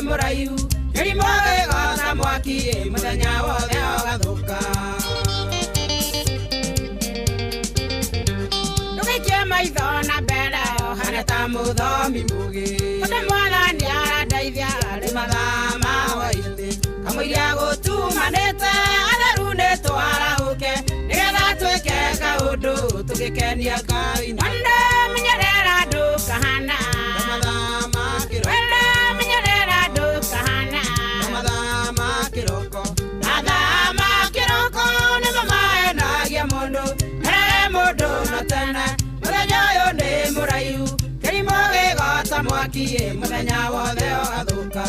Mũraihu kĩrimũ gĩgota mwaki mũthenya wothe ũgathũka. Ndũgaikie maitho na mbere ũhane ta mũthomi mũgĩ, tondũ Mwathani arandeithia arĩ mathaa ma hwaĩ-inĩ. Kamũira gũtumanĩte atheru nĩ twarahũke nĩgetha twĩke kaũndũ tũgĩkenia Ngai. Wendo menyerera ndũkahana, Mathaa ma kĩroko. Wendo menyerera ndũkahana, Mathaa ma kĩroko. Mathaa ma kĩroko nĩmo mahenagia mũndũ, merage mũndũ no tene mũthenya ũyũ nĩ mũraihu kĩrimũ gĩgota mwaki mũthenya wothe ũgathũka.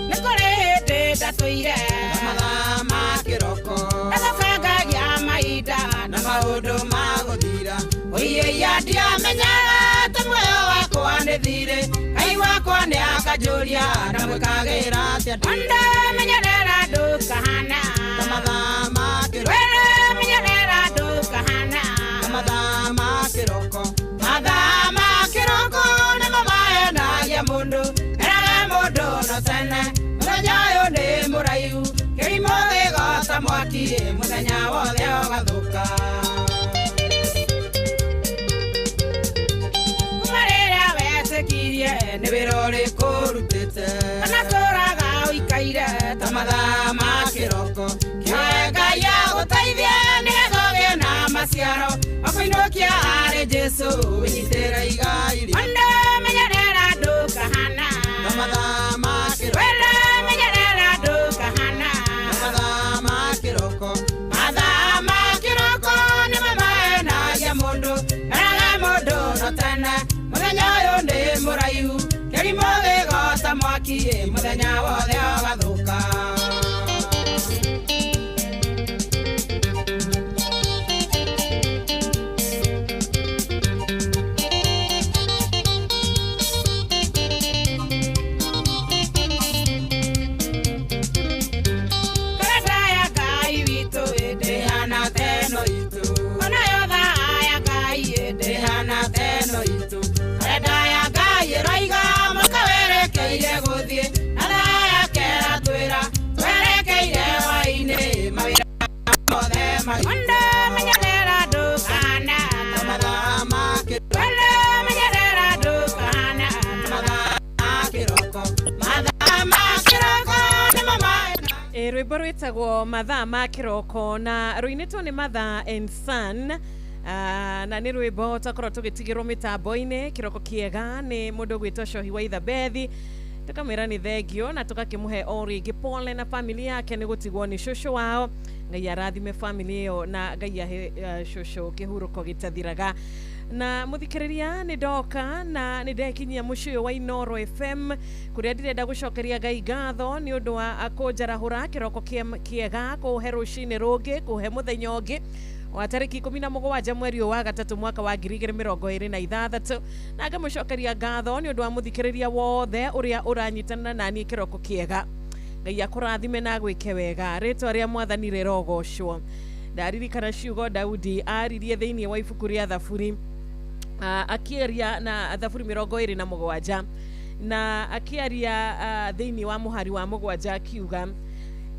Nĩ kũrĩ hĩndĩ ndatũire Mathaa ma kĩroko. Ndathũkangagia mahinda na maũndũ ma gũthira. Ũiĩia ndiamenyaga atĩ muoyo wakwa nĩ thirĩ, Ngai wakwa nĩ akanjũria ndamwĩkagĩra atĩa ndĩ. Wendo menyerera ndũkahana, Mathaa ma kĩroko. Wendo menyerera ndũkahana, Mathaa ma kĩroko. Mathaa ma kĩroko nĩmo mahenagia mũndũ, meraga mũndũ no tene mũthenya ũyũ nĩ mũraihu kĩrimũ gĩgota mwaki mũthenya wothe ũgathũka. Kuma rĩrĩa wetĩkirie nĩ wĩra ũrĩkũ ũrutĩte, kana tũraga ũikaire ta Mathaa ma kĩroko. Kĩoe Ngai agũteithie nĩgetha ũgĩe na maciaro makũinũkia harĩ Jesũ wĩnyitĩre igai rĩake. Wendo menyerera ndũkahana, Mathaa ma kĩroko. Wendo menyerera ndũkahana, Mathaa ma kĩroko. Mathaa ma kĩroko nĩmo mahenagia mũndũ, meraga mũndũ no tene mũthenya ũyũ nĩ mũraihu kĩrimũ gĩgota mwaki mũthenya wothe ũgathũka. Karenda ya Ngai witũ Ndĩhana ta ĩno itũ. Onayo thaa ya Ngai Ndĩhana ta ĩno itũ. Karenda ya Ngai ĩroiga mwaka werekeire gũthiĩ na thaa yake ĩratwĩra twerekeire hwaĩ-inĩ mawĩra mothe mahingio. Wendo menyerera ndũkahana, Mathaa ma kĩroko. Wendo menyerera ndũkahana, Mathaa ma kĩroko. Mathaa ma kĩroko nĩmo mahenagia. Rwĩmbo rwĩtagwo Mathaa ma Kĩroko na rũinĩtwo nĩ Mother and Son. Na nĩ rwĩmbo twakorwo tũgĩtigĩrwo mĩtambo-inĩ kĩroko kĩega nĩ mũndũ ũgwĩtwo Cohi wa Ithabethi, tũkamwĩra nĩ thengio na tũgakĩmũhe o rĩngĩ pole na family yake nĩ gũtigwo nĩ cũcũ wao. Ngai arathime family ĩyo na Ngai ahe cũcũ kĩhurũko gĩtathiraga. Na mũthikĩrĩria nĩ ndoka na nĩ ndekinyia mũciĩ ũyũ wa Inooro FM kũrĩa ndĩrenda gũcokeria Ngai ngatho nĩ ũndũ wa kũnjarahũra kĩroko kĩega, kũhe rũcinĩ rũngĩ, kũhe mũthenya ũngĩ wa tarĩki 17 mweri ũyũ wa gatatũ mwaka wa 2026, na ngamũcokeria ngatho nĩ ũndũ wa mũthikĩrĩria wothe ũrĩa ũranyitanĩra naniĩ kĩroko kĩega. Ngai akũrathime na agwĩke wega, rĩtwa rĩa Mwathani rĩrogocwo. Ndaririkana ciugo Daudi aririe thĩinĩ wa ibuku rĩa Thaburi, akĩaria na Thaburi 27 na akĩaria thĩinĩ wa mũhari wa 7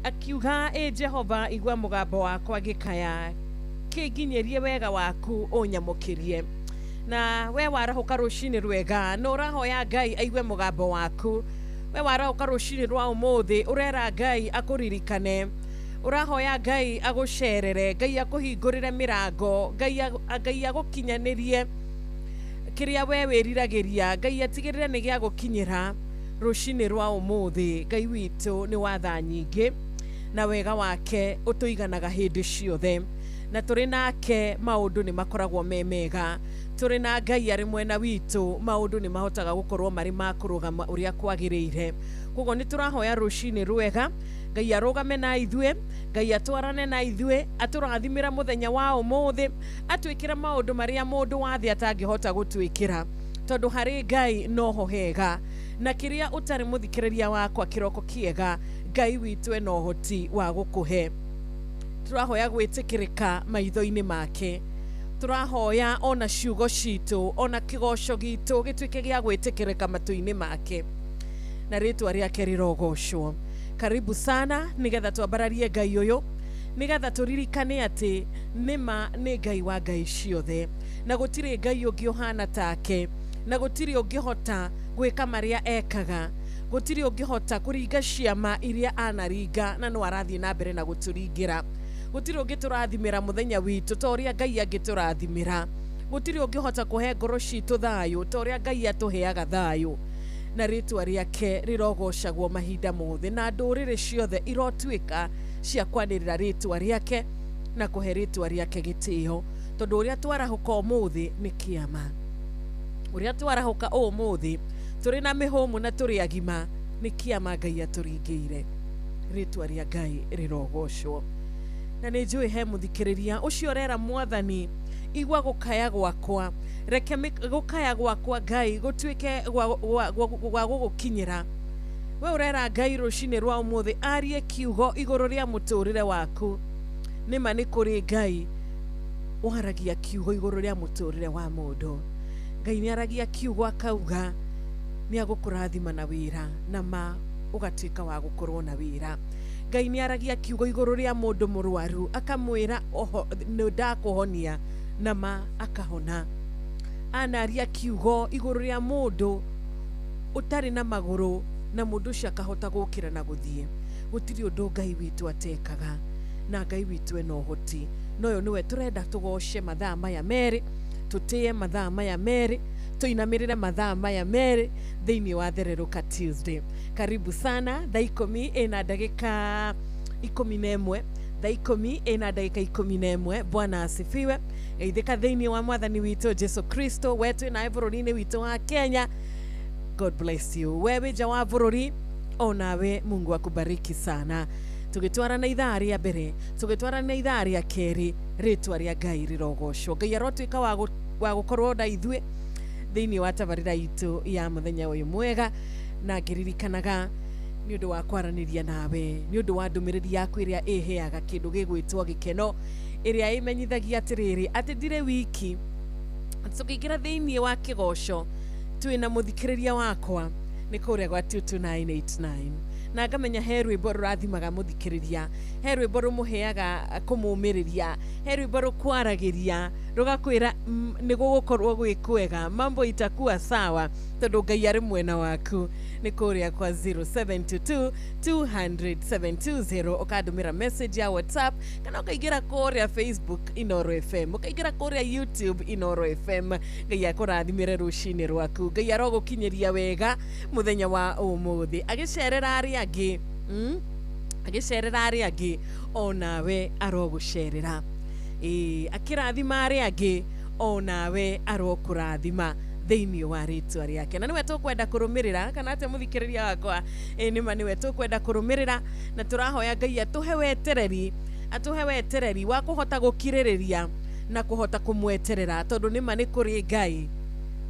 akiuga ĩ Jehova igua mũgambo wakwa ngĩkaya, kĩnginyĩrie wega waku ũnyamũkĩrie. Na we warahũka rũcinĩ rwega na ũrahoya Ngai aigue mũgambo waku, we warahũka rũcinĩ rwa ũmũthĩ ũrera Ngai akũririkane, ũrahoya Ngai agũcerere, Ngai akũhingũrĩre mĩrango, Ngai agũkinyanĩrie kĩrĩa we wĩriragĩria, Ngai atigĩrĩre nĩ gĩa gũkinyĩra rũcinĩ rwa ũmũthĩ. Ngai witũ nĩ wa tha nyingĩ na wega wake ũtũiganaga hĩndĩ ciothe, na tũrĩ nake maũndũ nĩ makoragwo me mega. Tũrĩ na Ngai arĩ mwena witũ maũndũ nĩ mahotaga gũkorwo marĩ ma kũrũgama ũrĩa kwagĩrĩire. Koguo nĩ tũrahoya rũcinĩ rwega Ngai arũgame na ithuĩ, Ngai atwarane na ithuĩ, atũrathimĩra mũthenya wa ũmũthĩ, atwĩkĩra maũndũ marĩa mũndũ wa thĩ atangĩhota gũtwĩkĩra, tondũ harĩ Ngai noho hega. Na kĩrĩa ũtarĩ mũthikĩrĩria wakwa kĩroko kĩega, Ngai witũ ena ũhoti wa gũkũhe. Tũrahoya gwĩtĩkĩrĩka maitho-inĩ make. Tũrahoya ona ciugo citũ, ona kĩgoco gitũ gĩtuĩke gĩa gwĩtĩkĩrĩka matũ-inĩ make, na rĩtwa rĩake rĩrogocwo. Karibu sana, nĩgetha twambararie Ngai ũyũ, nĩgetha tũririkane atĩ nĩma nĩ Ngai wa ngai ciothe, na gũtirĩ Ngai ũngĩ ũhana take, na gũtirĩ ũngĩhota gwĩka marĩa ekaga, gũtirĩ ũngĩhota kũringa ciama iria anaringa na no arathiĩ na mbere na gũtũringĩra. Gũtirĩ ũngĩtũrathimĩra mũthenya witũ ta ũrĩa Ngai angĩtũrathimĩra. Gũtirĩ ũngĩhota kũhe ngoro citũ thayũ ta ũrĩa Ngai atũheaga thayũ, na rĩtwa rĩake rĩrogocagwo mahinda mothe, na ndũrĩrĩ ciothe irotuĩka cia kwanĩrĩra rĩtwa rĩake na kũhe rĩtwa rĩake gĩtĩo, tondũ ũrĩa twarahũka ũmũthĩ nĩ kĩama. Ũrĩa twarahũka ũmũthĩ tũrĩ na mĩhũmũ na tũrĩ agima nĩ kĩama Ngai atũringĩire. Rĩtwa rĩa Ngai rĩrogocwo. Na nĩ njũĩ he mũthikĩrĩria ũcio ũrera Mwathani, igua gũkaya gwakwa, reke gũkaya gwakwa Ngai gũtuĩke gwa gũgũkinyĩra. We ũrera Ngai rũcinĩ rwa ũmũthĩ arie kiugo igũrũ rĩa mũtũrĩre waku. Nĩma nĩ kũrĩ Ngai waragia kiugo igũrũ rĩa mũtũrĩre wa mũndũ. Ngai nĩ aragia kiugo akauga nĩ agũkũrathima na wĩra, na ma ũgatuĩka wa gũkorwo na wĩra. Ngai nĩ aragia kiugo igũrũ rĩa mũndũ mũrwaru akamwĩra nĩ ndakũhonia, na ma akahona. Anaria kiugo igũrũ rĩa mũndũ ũtarĩ na magũrũ, na mũndũ ũcio akahota gũkĩra na gũthiĩ. Gũtirĩ ũndũ Ngai witũ atekaga, na Ngai witũ ena ũhoti. Na ũyũ nĩwe tũrenda tũgoce mathaa maya merĩ, tũtĩe mathaa maya merĩ, tũinamĩrĩre mathaa maya merĩ thĩinĩ wa Thererũka Tuesday. Karibu sana. Thaa 10 ĩna ndagĩka 11, thaa 10 ĩna ndagĩka 11. Bwana asifiwe. Geithĩka thĩinĩ wa Mwathani witũ Jesu Kristo. We twĩ nawe bũrũri-inĩ witũ wa Kenya, God bless you. We wĩ nja wa bũrũri, onawe Mungu akubariki sana. Tũgĩtwarana ithaa rĩa mbere, tũgĩtwarana ithaa rĩa kerĩ, rĩtwa rĩa Ngai rĩrogocwo. Ngai arotuĩka wa gũkorwo na ithuĩ thĩinĩ wa tabarĩra itũ ya mũthenya ũyũ mwega, na ngĩririkanaga nĩ ũndũ wa kwaranĩria nawe, nĩ ũndũ wa ndũmĩrĩri yaku ĩrĩa ĩheaga kĩndũ gĩgwĩtwo gĩkeno, ĩrĩa ĩmenyithagia atĩrĩrĩ atĩ ndirĩ wiki. Tũkĩingĩra thĩinĩ wa kĩgoco twĩna mũthikĩrĩria wakwa nĩ kũrĩa gwa 22989, na ngamenya he rwĩmbo rũrathimaga mũthikĩrĩria, he rwĩmbo rũmũheaga kũmũmĩrĩria, he rwĩmbo rũkwaragĩria rũgakwĩra nĩ gũgũkorwo gwĩ kwega, mambo itakuwa sawa tondũ Ngai arĩ mwena waku. Nĩ kũrĩa kwa 0722 200 720, ũkandũmĩra message ya WhatsApp, kana ũkaingĩra kũrĩa Facebook Inooro FM, ũkaingĩra kũrĩa YouTube Inooro FM. Ngai akũrathimĩre rũcinĩ rwaku. Ngai arogũkinyĩria wega mũthenya wa ũmũthĩ, agĩcerera arĩa angĩ, agĩcerera arĩa angĩ, onawe arogũcerera. Akĩrathima arĩa angĩ, onawe arokũrathima thĩinĩ wa rĩtwa rĩake. Na nĩwe tũkwenda kũrũmĩrĩra, kana atĩa mũthikĩrĩria wakwa? Nĩma nĩwe tũkwenda kũrũmĩrĩra, na tũrahoya Ngai atũhe wetereri, atũhe wetereri wa kũhota gũkirĩrĩria na kũhota kũmweterera, tondũ nĩma nĩ kũrĩ Ngai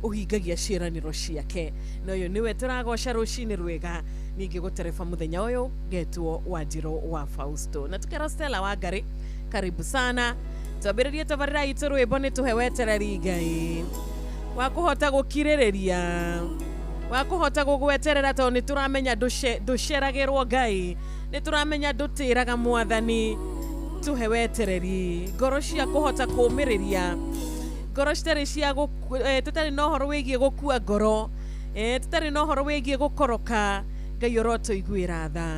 ũhingagia ciĩranĩro ciake. Na ũyũ nĩwe tũragoca rũcinĩ rwega. Ningĩ gũtereba mũthenya ũyũ ngetwo Wanjirũ wa Fausto, na tukera Stella Wangari, karibu sana. Twambĩrĩrie tabarĩra itũ rwĩmbo nĩ tũhe wetereri Ngai wa kũhota gũkirĩrĩria, wa kũhota gũgweterera, tondũ nĩ tũramenya ndũceragĩrwo Ngai, nĩ tũramenya ndũtĩraga Mwathani. Tũhe wetereri, ngoro cia kũhota kũũmĩrĩria, ngoro citarĩ cia tũtarĩ na ũhoro wĩgiĩ gũkua ngoro, tũtarĩ na ũhoro wĩgiĩ gũkoroka. Ngai ũrotũiguĩra tha.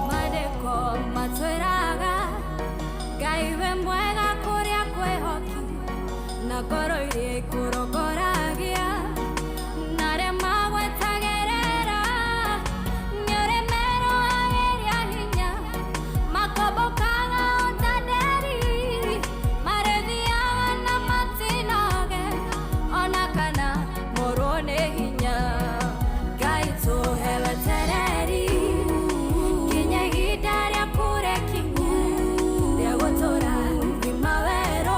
Maandĩko matwĩraga Ngai wĩ mwega kũrĩa kwĩhoki, na ngoro iria ikũrongoragia, na arĩa magwetagĩrĩra nĩũrĩmerohagĩria hinya, makombokaga o ta nderi, marĩthiaga na matinoge, ona kana morwo nĩ hinya. Ngai tũhe wetereri nginya ihinda rĩaku rĩkinye rĩa gũtũra thima werũ.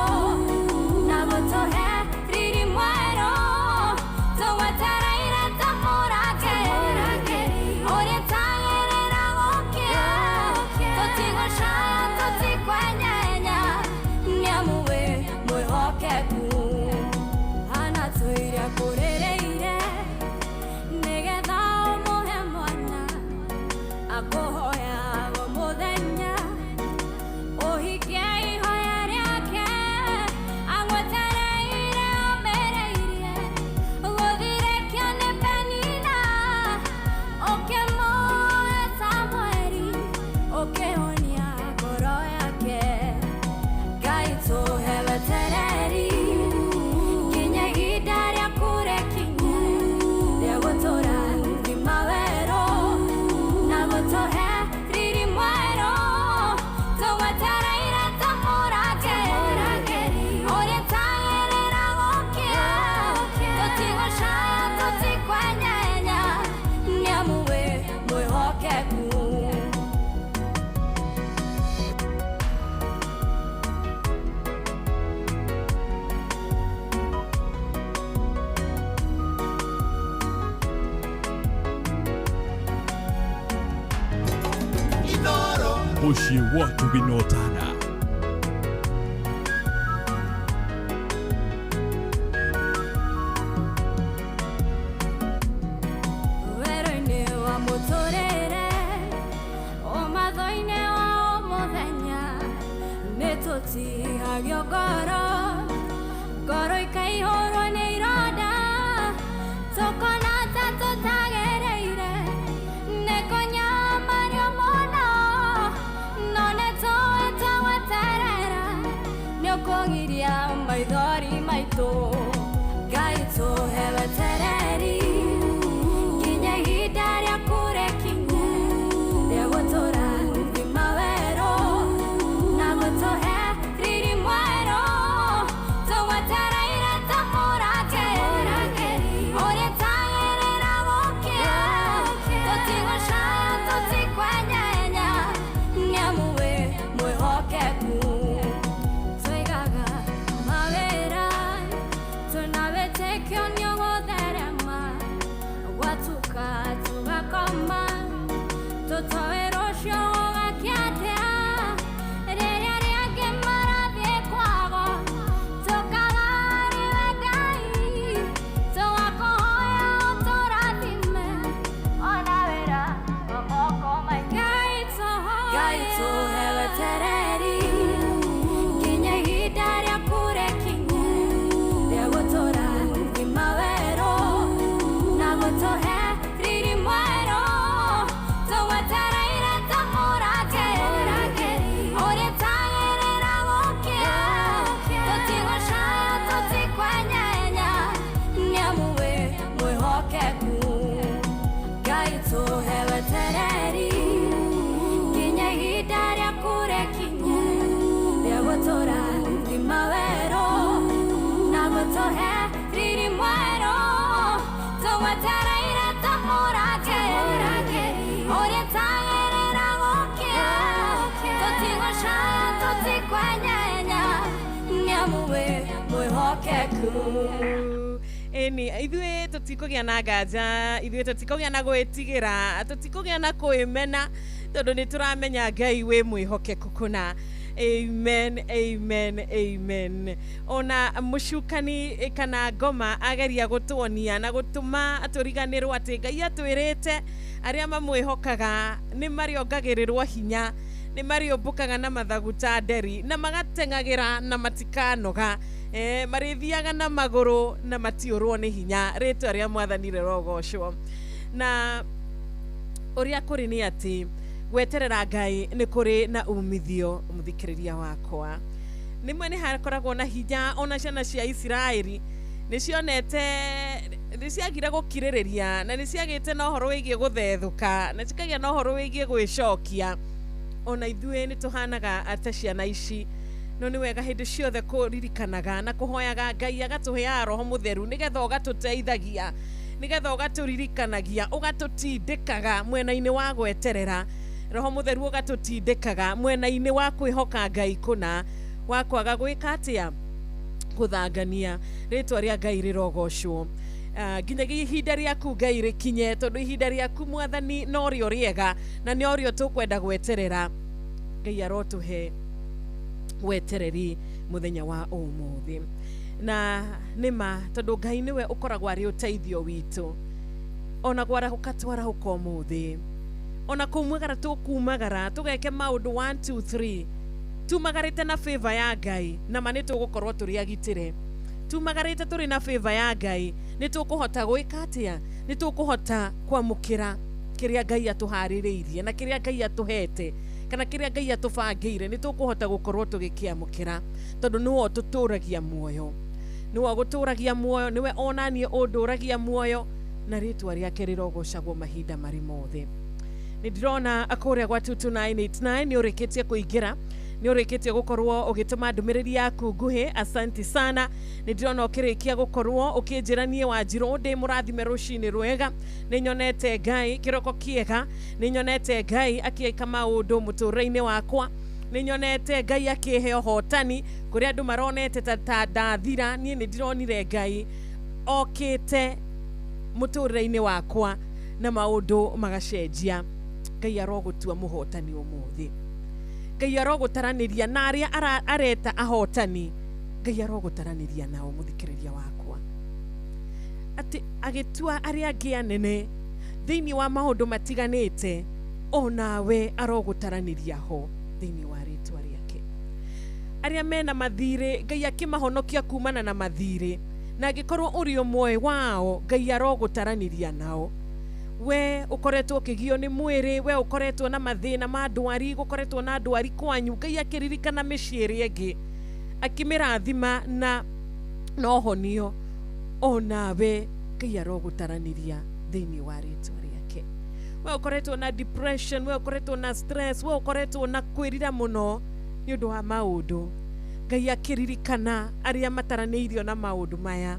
Mũciĩ wa ũtugi na ũtana. Wero-inĩ wa mũtũrĩre, ũmatho-inĩ wa mũthenya, nĩ tũtihagio ngoro, ngoro ikaihũrwo nĩ ironda, tũkona ta tũtagĩrĩire, nĩ kũnyamario mũno, no nĩ tũĩ twagweterera, nĩ ũkũgiria maithori maitũ. Ngai tũhe wetereri nginya ihinda rĩaku rĩkinye rĩa gũtũra ngima werũ na gũtũhe riri mwerũ tũgwetereire ta mũrangĩri ũrĩa tagĩrĩra gũkĩa tũtigũcaya tũtikwenyenya nĩamu wĩ mwĩhokeku twigaga mawĩra twĩna wĩtĩkio nĩ ũgũtherema gwatuka tũgakoma tũtoĩ rũciũ gũgakĩa atĩa rĩrĩa rĩangĩ marathiĩ kwago tũkaga nĩwe Ngai tũgakũhoya ũtũrathime ona wĩra wa moko maitũ. Ngai tũhe wetereri nginya ihinda rĩaku rĩkinye rĩa gũtũra ngima werũ na gũtũhe riri mwerũ tũgwetereire ta mũrangĩri ũrĩa tagĩrĩra gũkĩa tũtigũcaya tũtikwenyenya nĩamu wĩ mwĩhokeku. Ngai tũhe wetereri nginya ihinda rĩaku rĩkinye rĩa gũtũra ngima werũ na gũtũhe riri mwerũ tũgwetereire ta mũrangĩri ũrĩa tagĩrĩra gũkĩa tũtigũcaya tũtikwenyenya nĩamu wĩ mwĩhokeku. Ĩni ithuĩ tũtikũgĩa na nganja, ithuĩ tũtikũgĩa na gwĩtigĩra, tũtikũgĩa na kwĩmena, tondũ nĩ tũramenya Ngai wĩ mwĩhokeku kũna. Amen, amen, amen. Ona mũcukani kana ngoma ageria gũtuonia na gũtũma tũriganĩrwo atĩ Ngai atwĩrĩte arĩa mamwĩhokaga nĩ marĩongagĩrĩrwo hinya, nĩ marĩũmbũkaga na mathagu ta nderi na magateng'agĩra na matikanoga, marĩthiaga na magũrũ na matiũrwo nĩ hinya. Rĩtwa rĩa Mwathani rĩrogocwo. Na ũrĩa kũrĩ nĩ atĩ gweterera Ngai nĩ kũrĩ na umithio. Mũthikĩrĩria wakwa, nĩmwe nĩ hakoragwo na hinya. Ona ciana cia Isiraeli nĩ cionete nĩ ciagire gũkirĩrĩria na nĩ ciagĩte na ũhoro wĩgiĩ gũthethũka na cikagĩa na ũhoro wĩgiĩ gwĩcokia. Ona ithuĩ nĩ tũhanaga ta ciana ici, no nĩ wega hĩndĩ ciothe kũririkanaga na kũhoyaga Ngai agatũheaga Roho Mũtheru nĩgetha ũgatũteithagia, nĩgetha ũgatũririkanagia, ũgatũtindĩkaga mwena-inĩ wa gweterera. Roho Mũtheru ũgatũtindĩkaga mwena-inĩ wa kwĩhoka Ngai kũna, wa kwaga gwĩka atĩa, gũthangania. Rĩtwa rĩa Ngai rĩrogocwo. Nginyagia ihinda rĩaku Ngai rĩkinye, tondũ ihinda rĩaku Mwathani norĩo rĩega na norĩo tũkwenda gweterera. Ngai arotũhe wetereri mũthenya wa ũmũthĩ. Na nĩma tondũ Ngai nĩwe ũkoragwo arĩ ũteithio witũ. Ona kwarahũka twarahũka ũmũthĩ, ona kumagara tũkumagara tũgeke maũndũ 1 2 3, tumagarĩte na favor ya Ngai, na ma nĩ tũgũkorwo tũrĩ agitĩre. Tumagarĩte tũrĩ na favor ya Ngai, nĩ tũkũhota gwĩka atĩa? Nĩ tũkũhota kwamũkĩra kĩrĩa Ngai atũharĩrĩirie na kĩrĩa Ngai atũhete kana kĩrĩa Ngai atũbangĩire, nĩ tũkũhota gũkorwo tũgĩkĩamũkĩra, tondũ nĩwe ũtũtũragia muoyo, nĩwe ũgũtũragia muoyo, nĩwe onaniĩ ũndũragia muoyo, na rĩtwa rĩake rĩrogocagwo mahinda marĩ mothe. Nĩ ndĩrona kũrĩa gwa 22989 nĩ ũrĩkĩtie kũingĩra, nĩ ũrĩkĩtie gũkorwo ũgĩtũma ndũmĩrĩri yaku nguhĩ. Asanti sana. Nĩ ndĩrona ũkĩrĩkia gũkorwo ũkĩnjĩra niĩ Wanjirũ ndĩ mũrathime rũcinĩ rwega, nĩ nyonete Ngai kĩroko kĩega, nĩ nyonete Ngai akĩka maũndũ mũtũrĩre-inĩ wakwa, nĩ nyonete Ngai akĩhe ũhotani kũrĩa andũ maronete ta ndathira, niĩ nĩ ndĩronire Ngai okĩte mũtũrĩre-inĩ wakwa na maũndũ magacenjia. Ngai arogũtua mũhotani ũmũthĩ. Ngai arogũtaranĩria na arĩa areta ahotani. Ngai arogũtaranĩria nao mũthikĩrĩria wakwa. Atĩ agĩtua arĩa angĩ anene thĩinĩ wa maũndũ matiganĩte, onawe arogũtaranĩria ho thĩinĩ wa rĩtwa rĩake. Arĩa mena mathirĩ, Ngai akĩmahonokia kumana na mathirĩ, na angĩkorwo ũrĩ ũmwe wao, Ngai arogũtaranĩria nao. We ũkoretwo ũkĩgio nĩ mwĩrĩ, we ũkoretwo na mathĩna ma ndwari, gũkoretwo na ndwari kwanyu, Ngai akĩririkana mĩciĩ ĩrĩa ĩngĩ, akĩmĩrathima na nohonio, onawe Ngai arogũtaranĩria thĩinĩ wa rĩtwa rĩake. We ũkoretwo na depression, we ũkoretwo na stress, we ũkoretwo na kwĩrira mũno nĩ ũndũ wa maũndũ, Ngai akĩririkana arĩa mataranĩirio na maũndũ maya,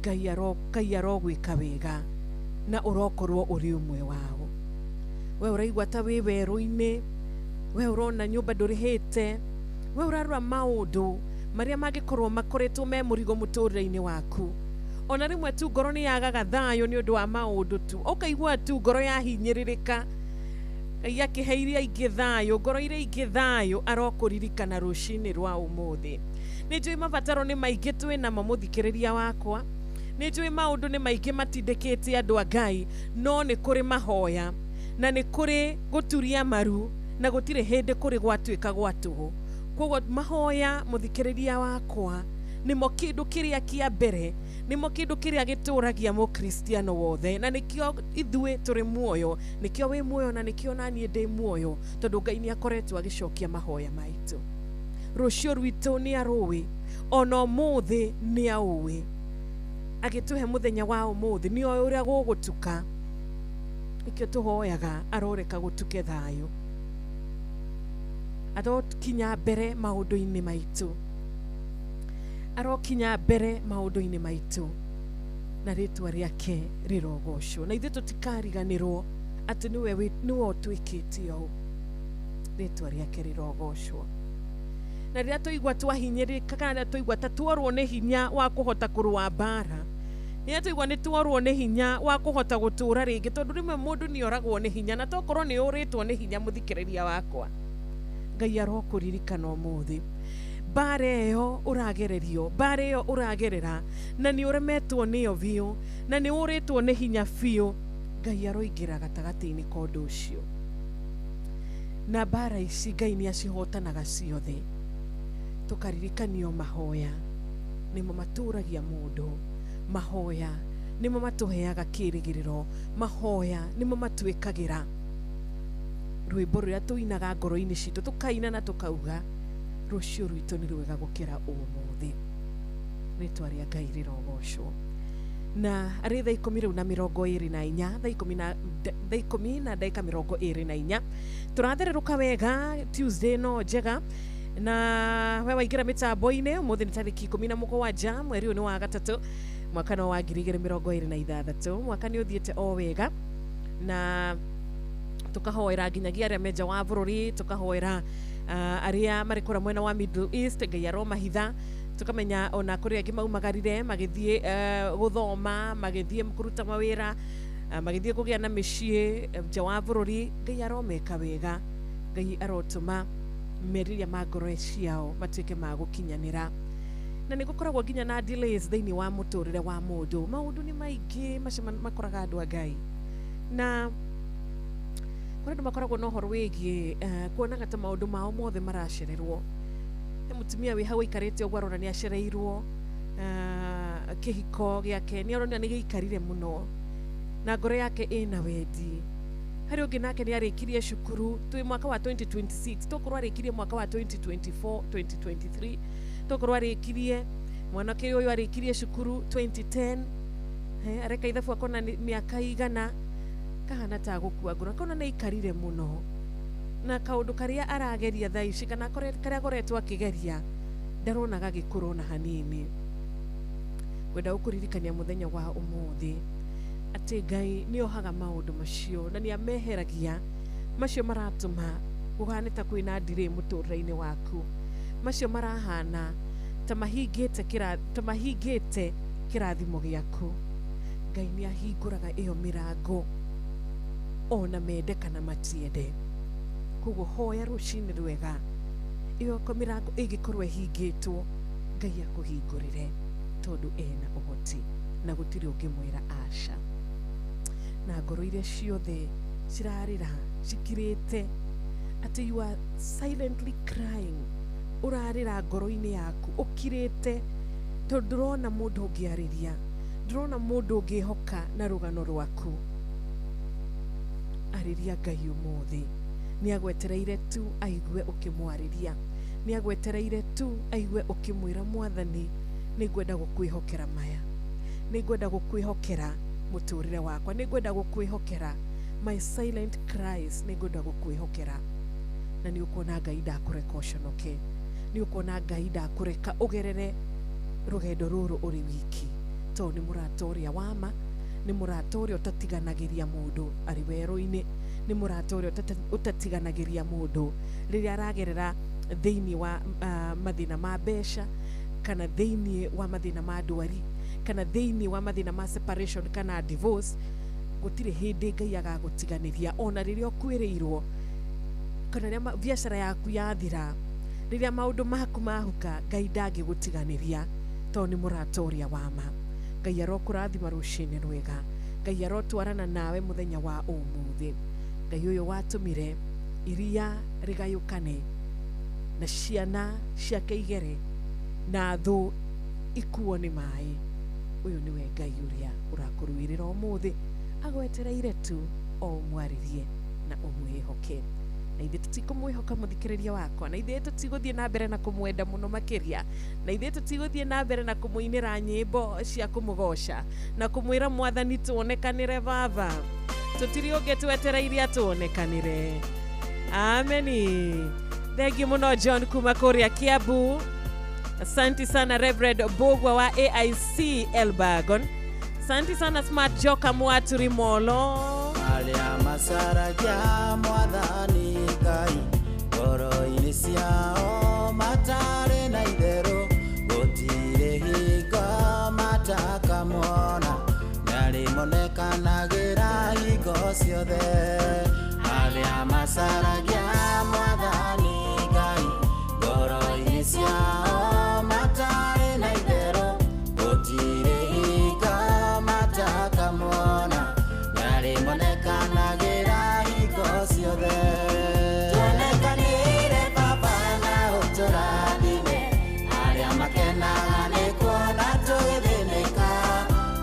Ngai arogwĩka wega na ũrokorwo ũrĩ ũmwe wao. We ũraigua ta wĩ werũ-inĩ, we ũrona nyũmba ndũrĩhĩte, we ũrarora maũndũ marĩa mangĩkorwo makoretwo me mũrigo mũtũrĩre-inĩ waku. Ona rĩmwe tu ngoro nĩ yagaga thayũ nĩ ũndũ wa maũndũ tu, ũkaigua tu ngoro yahinyĩrĩrĩka. Ngai akĩhe iria ingĩ thayũ, ngoro iria ingĩ thayũ, arokũririkana rũcinĩ rwa ũmũthĩ. Nĩ njũĩ mabataro nĩ maingĩ twĩ namo mũthikĩrĩria wakwa, nĩ njũĩ maũndũ nĩ maingĩ matindĩkĩte andũ a Ngai, no nĩ kũrĩ mahoya na nĩ kũrĩ gũturia maru, na gũtirĩ hĩndĩ kũrĩ gwatuĩka gwa tũhũ. Koguo mahoya mũthikĩrĩria wakwa nĩmo kĩndũ kĩrĩa kĩa mbere, nĩmo kĩndũ kĩrĩa gĩtũragia mũkristiano wothe, na nĩkĩo ithuĩ tũrĩ muoyo, nĩkĩo wĩ muoyo na nĩkĩo naniĩ ndĩ muoyo, tondũ Ngai nĩ akoretwo agĩcokia mahoya maitũ. Rũciũ rwitũ nĩ arũĩ, ona ũmũthĩ nĩ aũĩ, agĩtũhe mũthenya wa ũmũthĩ nĩ oĩ ũrĩa gũgũtuka, nĩkĩo tũhoyaga aroreka gũtuke thayũ, arokinya mbere maũndũ-inĩ maitũ, arokinya mbere maũndũ-inĩ maitũ, na rĩtwa rĩake rĩrogocwo, na ithuĩ tũtikariganĩrwo atĩ nĩwe ũtwĩkĩte ũũ, rĩtwa rĩake rĩrogocwo. Na rĩrĩa twaigua twahinyĩrĩrĩka kana rĩrĩa twaigua ta tworwo nĩ hinya wa kũhota kũrũa mbara, rĩrĩa twaigua nĩ tworwo nĩ hinya wa kũhota gũtũra rĩngĩ, tondũ rĩmwe mũndũ nĩ oragwo nĩ hinya, na tokorwo nĩ ũrĩtwo nĩ hinya mũthikĩrĩria wakwa, Ngai arokũririkana ũmũthĩ. Mbara ĩyo ũragererio, mbara ĩyo ũragerera, na nĩ ũremetwo nĩyo biũ, na nĩ ũrĩtwo nĩ hinya biũ, Ngai aroingĩra gatagatĩ-inĩ ka ũndũ ũcio. Na mbara ici Ngai nĩ acihotanaga ciothe. Tũkaririkanio mahoya nĩmo matũragia mũndũ, mahoya nĩmo matũheaga kĩĩrĩgĩrĩro, mahoya nĩmo matwĩkagĩra rwĩmbo rũrĩa tũinaga ngoro-inĩ citũ, tũkaina na tũkauga rũciũ rwitũ nĩ rwega gũkĩra ũmũthĩ. Rĩtwa rĩa Ngai rĩrogocwo. Na arĩ thaa ikũmi rĩu na mĩrongo ĩrĩ na inya, thaa ikũmi na ndagĩka mĩrongo ĩrĩ na inya, tũrathererũka wega Tuesday no njega. Na we waingĩra mĩtambo-inĩ ũmũthĩ nĩ tarĩki 17 mweri ũyũ nĩ wa gatatũ mwaka no wa 2026. Mwaka nĩ ũthiĩte o wega, na tukahoera nginyagia arĩa me nja wa bũrũri, tukahoera arĩa marĩ kũrĩa mwena wa Middle East, Ngai aromahitha, tukamenya ona kũrĩ angĩ maumagarire magĩthiĩ gũthoma, magĩthiĩ kũruta mawĩra, magĩthiĩ kũgĩa na mĩciĩ nja wa bũrũri. Ngai aromeka wega, Ngai arotũma merirĩria ma ngoro ciao matuĩke ma gũkinyanĩra. Na nĩ gũkoragwo nginya na delays thĩinĩ wa mũtũrĩre wa mũndũ, maũndũ nĩ maingĩ macio makoraga andũ a Ngai, na kũrĩ andũ makoragwo na ũhoro wĩgiĩ kuonaga ta maũndũ mao mothe maracererwo. He mũtumia wĩ hau aikarĩte ũguo arona nĩ acereirwo kĩhiko gĩake, nĩ arona nĩ gĩikarire mũno na ngoro yake ĩna wendi. Harĩ ũngĩ nake nĩ arĩkirie cukuru, twĩ mwaka wa 2026, tokorwo arĩkirie mwaka wa 2024 2023, tokorwo arĩkirie mwanake ũyũ arĩkirie cukuru 2010, areka ithabu akona mĩaka igana, kahana ta gũkua ngoro, akona nĩ aikarire mũno, na kaũndũ karĩa arageria thaa ici kana karĩa akoretwo akĩgeria ndarona gagĩkũra ona hanini. Ngwenda gũkũririkania mũthenya wa ũmũthĩ atĩ Ngai nĩ ohaga maũndũ macio na nĩ ameheragia macio maratũma gũhane ta kwĩna ndirĩ mũtũrĩre-inĩ waku, macio marahana ta mahingĩte kĩrathimo gĩaku. Ngai nĩ ahingũraga ĩyo mĩrango ona mende kana matiende. Koguo hoya rũcinĩ rwega, ĩyo mĩrango ĩngĩkorwo ĩhingĩtwo, Ngai akũhingũrĩre, tondũ ena ũhoti na gũtirĩ ũngĩmwĩra aca. Na ngoro iria ciothe cirarĩra cikirĩte atĩ you are silently crying, ũrarĩra ngoro-inĩ yaku ũkirĩte, tondũ ndũrona mũndũ ũngĩarĩria, ndũrona mũndũ ũngĩhoka na rũgano rwaku. Arĩria Ngai ũmũthĩ. Nĩ agwetereire tu aigue ũkĩmwarĩria, nĩ agwetereire tu aigue ũkĩmwĩra, Mwathani, nĩ ngwenda gũkwĩhokera maya, nĩ ngwenda gũkwĩhokera mũtũrĩre wakwa, nĩ ngwenda gũkwĩhokera my silent cries, nĩ ngwenda gũkwĩhokera. Na nĩ ũkuona Ngai ndakũreka ũconoke, nĩ ũkuona Ngai ndakũreka ũgerere rũgendo rũrũ ũrĩ wiki, tondũ nĩ mũrata ũrĩa wa ma, nĩ mũrata ũrĩa ũtatiganagĩria mũndũ arĩ werũ-inĩ, nĩ mũrata ũrĩa ũtatiganagĩria mũndũ rĩrĩa aragerera thĩinĩ wa mathĩna ma mbeca, kana thĩinĩ wa mathĩna ma ndwari, kana thĩinĩ wa mathĩna ma separation kana divorce. Gũtirĩ hĩndĩ Ngai agagũtiganĩria, ona rĩrĩa ũkuĩrĩirwo, kana rĩrĩa biacara yaku yathira, rĩrĩa maũndũ maku mahuka, Ngai ndangĩgũtiganĩria, tondũ nĩ mũrata ũrĩa wa ma. Ngai arokũrathima rũcinĩ rwega, Ngai arotwarana nawe mũthenya wa ũmũthĩ. Ngai ũyũ watũmire iria rĩgayũkane na ciana ciake igere na thũ ikuo nĩ maĩ, ũyũ nĩwe Ngai ũrĩa ũrakũrũĩrĩra ũmũthĩ, agwetereire tu o ũmwarĩrie na ũmwĩhoke. Na ithuĩ tũtikũmwĩhoka mũthikĩrĩria wakwa, na ithuĩ tũtigũthiĩ na mbere na kũmwenda mũno makĩria, na ithuĩ tũtigũthiĩ na mbere na kũmũinĩra nyĩmbo cia kũmũgoca na kũmwĩra Mwathani tuonekanĩre baba, tũtirĩ ũngĩ twetereire atuonekanĩre. Ameni. Thengiũ mũno John kuma kũrĩa Kiambu. Asante sana Reverend Bogwa wa AIC Elbagon. Asante sana Smart Joka Mwaturi Molo. Arĩa macaragia Mwathani Ngai ngoro-inĩ ciao matarĩ na itherũ, gũtirĩ hingo matakamwona, nĩarĩmonekanagĩra hingo ciothe. Arĩa macaragia Mwathani Ngai ngoro-inĩ ciao matarĩ na itherũ, gũtirĩ hingo matakamwona, nĩarĩmonekanagĩra hingo ciothe. Tuonekanĩre Baba na ũtũrathime, arĩa makenaga nĩ kuona tũgĩthĩnĩka,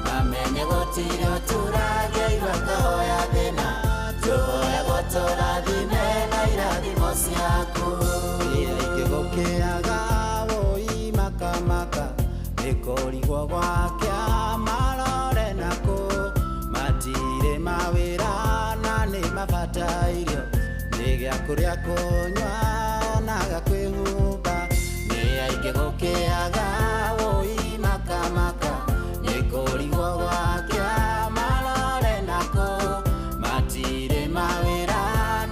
mamenye gũtirĩ ũturagia irakahoya thĩna, tũhoya gũtũrathime na irathimo ciaku. Aingĩ gũkĩaga wũi makamaka, nĩ kũrigwo gwakĩa marore nakũ, matirĩ mawĩra na nĩ mabatairio, nĩ gĩa kũrĩa kũnyua ona gĩa kwĩhumba. Nĩ aingĩ gũkĩaga wũi makamaka, nĩ kũrigwo gwakĩa marore nakũ, matirĩ mawĩra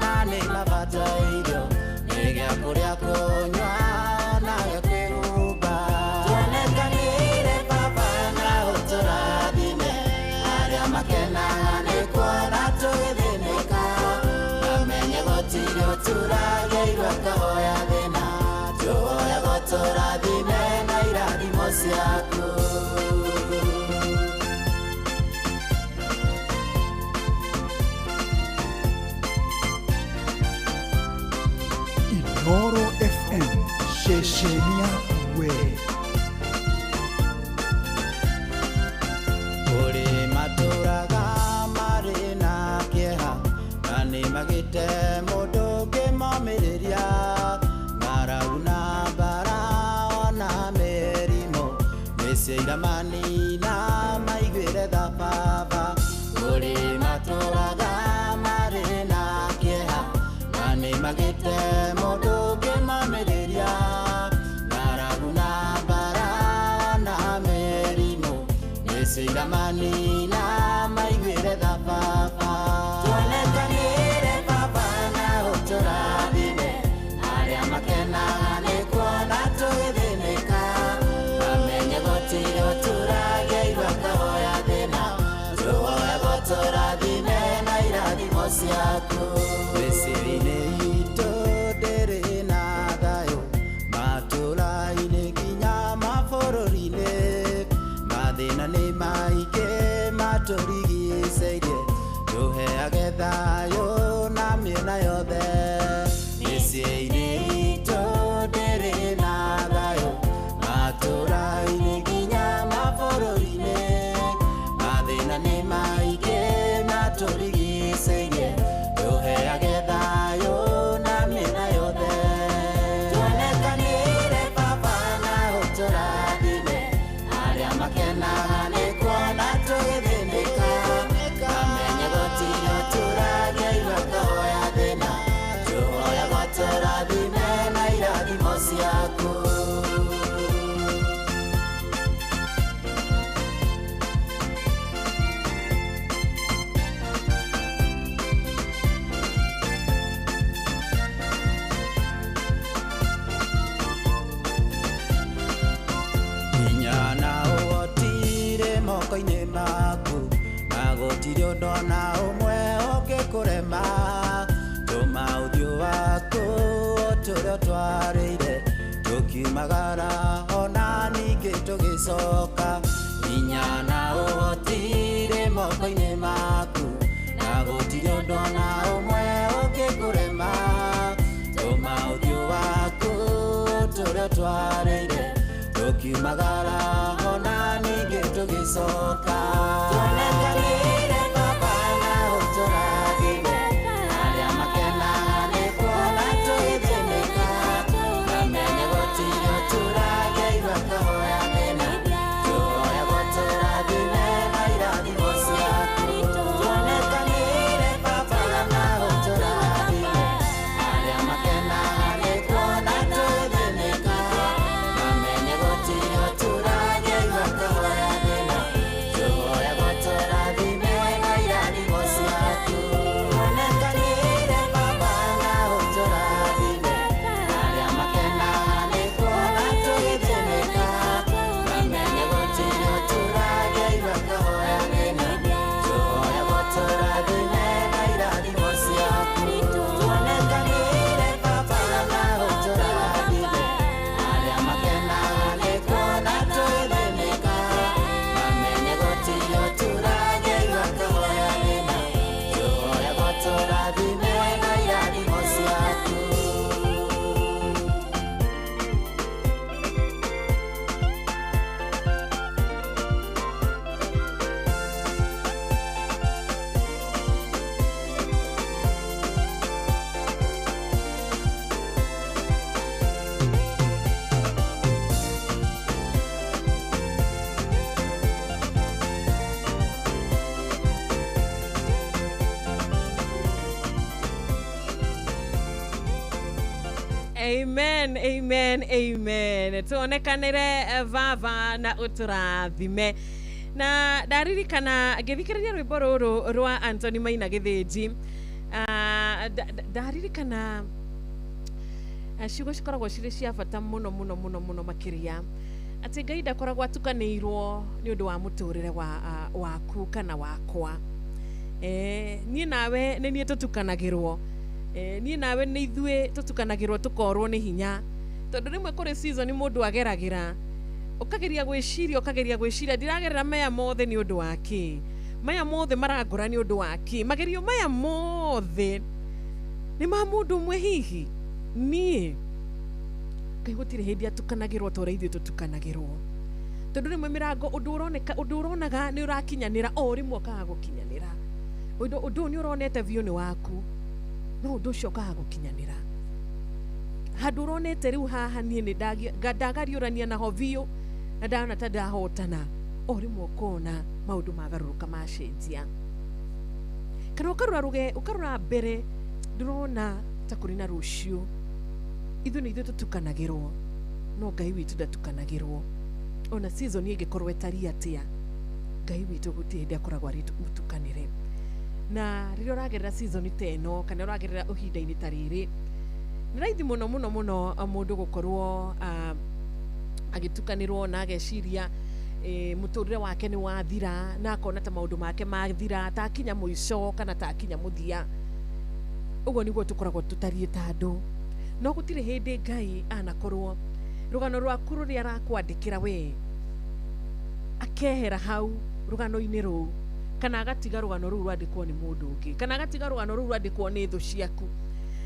na nĩ mabatairio, nĩ gĩa kũrĩa kũnyua ona gĩa kwĩhumba. Tuonekanĩre Baba na ũtũrathime, arĩa makenaga nĩ kuona tũgĩthĩnĩka, mamenye gũtirĩ ũturagia irakahoya thĩna, tũhoya gũtũrathime na irathimo ciaku. Inoro FM, ceceni yaku we. Kũrĩ matũraga marĩ na kĩeha, na nĩ magĩte mũndũ ũngĩmomĩrĩria, ng'aragu na mbara ona mĩrimũ, nĩcio iramanina maiguĩre tha Baba. Kũrĩ matũraga marĩ na kĩeha, na nĩ magĩte mũndũ ũngĩmomĩrĩria, ng'aragu na mbara ona mĩrimũ, nĩcio iramanina maiguĩre tha Baba. Tuonekanĩre Baba na ũtũrathime, arĩa makenaga nĩ kuona tũgĩthĩnĩka, mamenye gũtirĩ ũturagia irakahoya thĩna, tũhoya gũtũrathime na irathimo ciaku. Mĩciĩ-inĩ itũ Mathĩna nĩ maingĩ matũrigicĩirie, tũheage thayũ na mĩena yothe. Mĩciĩ-inĩ itũ ndĩrĩ na thayũ, matũũra-inĩ nginya mabũrũri-inĩ. Mathĩna nĩ maingĩ matũrigicĩirie, tũheage thayũ na mĩena yothe. Tuonekanĩre Baba na ũtũrathime, arĩa makenaga nĩ kuona tũgĩthĩnĩka. Mamenye gũtirĩ ũturagia makahoya thĩna, tũhoyaga ũtũrathime na irathimo ciaku. Hinya na ũhotire moko-inĩ maku, na gũtirĩ ũndũ ona ũmwe ũngĩkũrema. Tũma ũthiũ waku ũtũre ũtwarĩire, tũkiumagara ona ningĩ tũgĩcoka. Hinya na ũhotire moko-inĩ maku, na gũtirĩ ũndũ ona ũmwe ũngĩkũrema. Tũma ũthiũ waku ũtũre ũtwarĩire, tũkiumagara ona ningĩ tũgĩcoka. Tuonekanĩre Baba na ũtũrathime, arĩa makenaga nĩ kuona tũgĩthĩnĩka. Mamenye gũtirĩ ũturagia makahoya thĩna, tũhoyaga ũtũrathime na irathimo ciaku. Tuonekanĩre Baba na ũtũrathime, arĩa makenaga nĩ kuona tũgĩthĩnĩka. Mamenye gũtirĩ ũturagia makahoya thĩna, tũhoyaga ũtũrathime na irathimo ciaku. Tuonekanĩre Baba na ũtũrathime, arĩa makenaga nĩ kuona tũgĩthĩnĩka. Mamenye gũtirĩ ũturagia makahoya thĩna, tũhoyaga ũtũrathime na irathimo ciaku. Tuonekanĩre Baba na ũtũrathime, arĩa makenaga nĩ kuona tũgĩthĩnĩka. Mamenye gũtirĩ ũturagia makahoya thĩna, tũhoyaga ũtũrathime na irathimo ciaku. Amen, amen, amen. Tuonekanĩre Baba na ũtũrathime. Na ndaririkana ngĩthikĩrĩria rwĩmbo rũrũ rwa Anthony Maina Gĩthĩnji, ndaririkana ciugo cikoragwo cirĩ cia bata mũno mũno mũno mũno makĩria, atĩ Ngai ndakoragwo atukanĩirwo nĩ ũndũ wa mũtũrĩre waku kana wakwa. Niĩ nawe nĩ niĩ tũtukanagĩrwo. Niĩ nawe nĩ ithuĩ tũtukanagĩrwo tũkorwo nĩ hinya, tondũ rĩmwe kũrĩ season mũndũ ageragĩra, ũkageria gwĩciria ndiragerera maya mothe nĩ ũndũ wa kĩ, maya mothe marangora nĩ ũndũ wa kĩ, magerio maya mothe nĩ ma mũndũ ũmwe hihi niĩ. Ngai gũtirĩ hĩndĩ atukanagĩrwo ta ũrĩa ithuĩ tũtukanagĩrwo, tondũ rĩmwe mĩrango ũndũ ũroneka ũndũ ũronaga nĩ ũrakinyanĩra, o rĩmwe ũkaga gũkinyanĩra. Ũndũ ũyũ nĩ ũronete biũ nĩ waku, no ũndũ ũcio ũkaga gũkinyanĩra. Handũ ũronete rĩu haha niĩ nĩ ndagariũrania naho biũ na ndona ta ndahotana, o rĩmwe ũkona maũndũ magarũrũka macenjia. Kana ũkarora mbere ndũrona ta kũrĩ na rũciũ. Ithuĩ nĩ ithuĩ tũtukanagĩrwo, no Ngai witũ ndatukanagĩrwo. Ona season ĩngĩkorwo ĩtariĩ atĩa, Ngai witũ gũtirĩ hĩndĩ akoragwo arĩ mũtukanĩre. Na rĩrĩa ũragerera season ta ĩno kana ũragerera ihinda-inĩ ta rĩrĩ, nĩ raithi mũno mũno mũno mũndũ gũkorwo agĩtukanĩrwo na ageciria mũtũrĩre wake nĩ wathira, na akona ta maũndũ make mathira, ta akinya mũico kana ta akinya mũthia. Ũguo nĩguo tũkoragwo tũtariĩ ta andũ. No gũtirĩ hĩndĩ Ngai anakorwo rũgano rwaku rũrĩa arakwandĩkĩra we Akehera hau rũgano-inĩ rũu, kana agatiga rũgano rũu rwandĩkwo nĩ mũndũ ũngĩ, kana agatiga rũgano rũu rwandĩkwo nĩ thũ ciaku.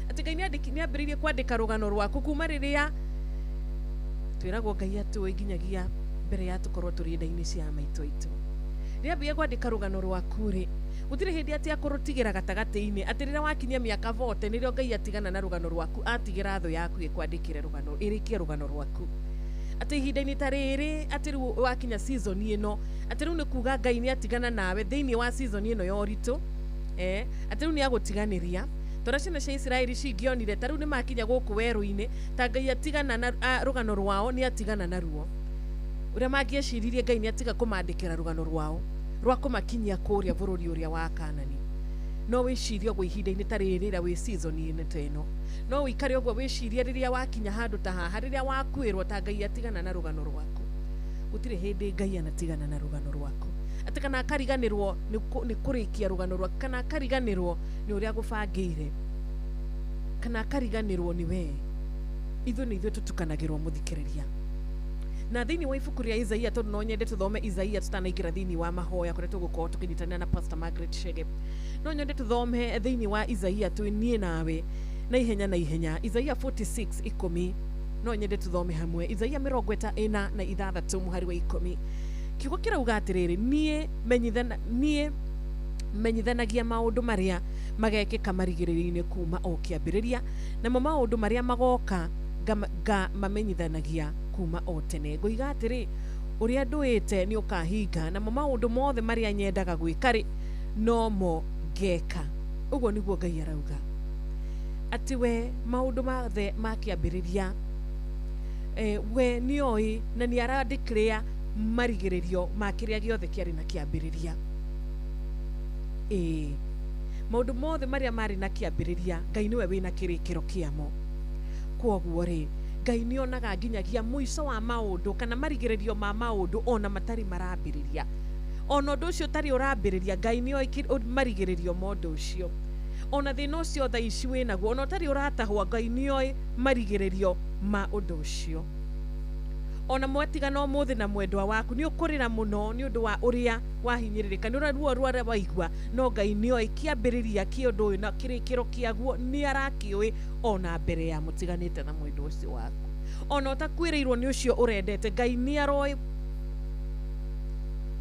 Atĩ Ngai nĩambĩrĩirie kwandĩka rũgano rwaku kuma rĩrĩa twĩragwo Ngai atũĩ nginyagia mbere ya tũkorwo tũrĩ nda-inĩ cia maitũ aitũ. Rĩambia kwandĩka rũgano rwaku rĩ, gũtirĩ hĩndĩ atĩ akũrũtigĩra gatagatĩ-inĩ, atĩ rĩrĩa wakinyia mĩaka 40 nĩrĩo Ngai atigana na rũgano rwaku, atigĩra thũ yaku ĩkwandĩkĩre rũgano, ĩrĩkie rũgano rwaku. Atĩ ihinda-inĩ ta rĩrĩ, atĩ rĩu wakinya season ĩno, atĩ rĩu nĩ kuga Ngai nĩ atigana nawe thĩinĩ wa season ĩno ya ũritũ, atĩ rĩu nĩ agũtiganĩria. Tondũ ciana cia Isiraeli cingĩonire ta rĩu nĩ makinya gũkũ werũ-inĩ, ta Ngai atigana na rũgano rwao, nĩ atigana naruo. Ũrĩa mangĩeciririe Ngai nĩ atiga kũmandĩkĩra rũgano rwao rwa kũmakinyia kũrĩa bũrũri ũrĩa wa Kanani. No wĩcirie ũguo ihinda-inĩ ta rĩrĩ rĩrĩa wĩ season ĩno ta ĩno. No ũikare ũguo wĩcirie rĩrĩa wakinya handũ ta haha, rĩrĩa wakuĩrwo ta Ngai atigana na rũgano rwaku. Gũtirĩ hĩndĩ Ngai anatigana na rũgano rwaku. Atĩ kana akariganĩrwo nĩ kũrĩkia rũgano rwaku, kana akariganĩrwo nĩ ũrĩa agũbangĩire, kana akariganĩrwo nĩ we. Ithuĩ nĩ ithuĩ tũtukanagĩrwo mũthikĩrĩria. Na thĩinĩ wa ibuku rĩa Isaia, tondũ no nyende tũthome Isaia tutanaingĩra thĩinĩ wa mahoya kũrĩa tũgũkorwo tũkĩnyitanĩra na Pastor Margaret Chege. No nyende tũthome thĩinĩ wa Isaia twĩ niĩ nawe na ihenya na ihenya. Isaia 46:10, no nyende tũthome hamwe. Isaia 46 mũhari wa 10. Kiugo kĩrauga atĩrĩrĩ, niĩ menyithanagia maũndũ marĩa magekĩka marigĩrĩrio-inĩ kuma o kĩambĩrĩria, namo maũndũ marĩa magoka ngamamenyithanagia kuma o tene. Ngoiga atĩrĩ, ũrĩa ndũĩte nĩ ũkahinga, namo maũndũ mothe marĩa nyendaga gwĩka rĩ, nomo ngeka. Ũguo nĩguo Ngai arauga. Atĩ we maũndũ mothe ma kĩambĩrĩria, we nĩoĩ na nĩ arandĩkĩrĩa marigĩrĩrio ma kĩrĩa gĩothe kĩarĩ na kĩambĩrĩria. Maũndũ mothe marĩa marĩ na kĩambĩrĩria, Ngai nĩwe wĩna kĩrĩkĩro kĩamo. Kwoguo rĩ, Ngai nĩonaga nginyagia mũico wa maũndũ kana marigĩrĩrio ma maũndũ ona matarĩ marambĩrĩria. Ona ũndũ ũcio ũtarĩ ũrambĩrĩria, Ngai nĩoĩ marigĩrĩrio ma ũndũ ũcio. Ona thĩna ũcio thaa ici wĩnaguo, ona ũtarĩ ũratahwo, Ngai nĩoĩ marigĩrĩrio ma ũndũ ũcio. Ona mwatigana ũmũthĩ na mwendwa waku, nĩ ũkũrĩra mũno nĩ ũndũ wa ũrĩa wahinyĩrĩrĩka, nĩ ũrĩa ruo rũrĩa waigua, no Ngai nĩoĩ kĩambĩrĩria kĩa ũndũ ũyũ na kĩrĩkĩro kĩaguo nĩ arakĩũĩ ona mbere ya mũtiganĩte na mwendwa ũcio waku. Ona ũtakuĩrĩirwo nĩ ũcio ũrendete, Ngai nĩ aroĩ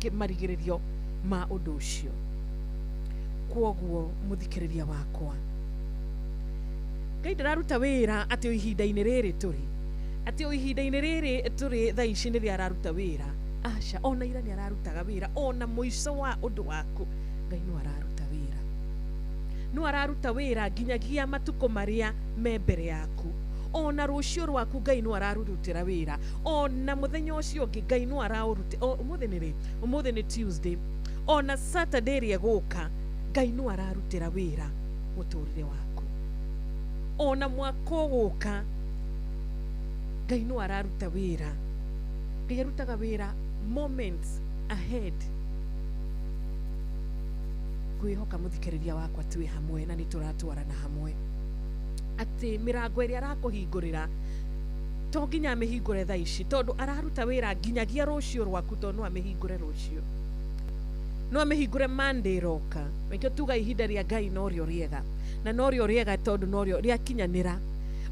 marigĩrĩrio ma ũndũ ũcio. Kwoguo mũthikĩrĩria wakwa, Ngai ndararuta wĩra atĩ ihinda-inĩ rĩrĩ tũrĩ, atĩ o ihinda-inĩ rĩrĩ tũrĩ thaa ici nĩrĩo araruta wĩra. Aca, ona ira nĩ ararutaga wĩra, ona mũico wa ũndũ waku Ngai no araruta wĩra. No araruta wĩra nginyagia matukũ marĩa me mbere yaku. Ona rũciũ rwaku Ngai no ararurutĩra wĩra. Ona mũthenya ũcio ũngĩ Ngai no araũrute. Ũmũthĩ nĩ rĩ? Ũmũthĩ nĩ Tuesday. Ona Saturday ĩrĩa ĩgũka Ngai no ararutĩra wĩra mũtũrĩre waku. Ona mwaka ũgũka Ngai no araruta wĩra. Ngai arutaga wĩra moments ahead. Ngwĩhoka mũthikĩrĩria wakwa twĩ hamwe na nĩ tũratwarana hamwe. Atĩ mĩrango ĩrĩa arakũhingũrĩra to nginya amĩhingũre thaa ici, tondũ araruta wĩra nginyagia rũciũ rwaku, tondũ no amĩhingũre rũciũ, no amĩhingũre Monday ĩroka. Nĩkĩo tuga ihinda rĩa Ngai norĩo rĩega, na norĩo rĩega tondũ norĩo rĩakinyanĩra.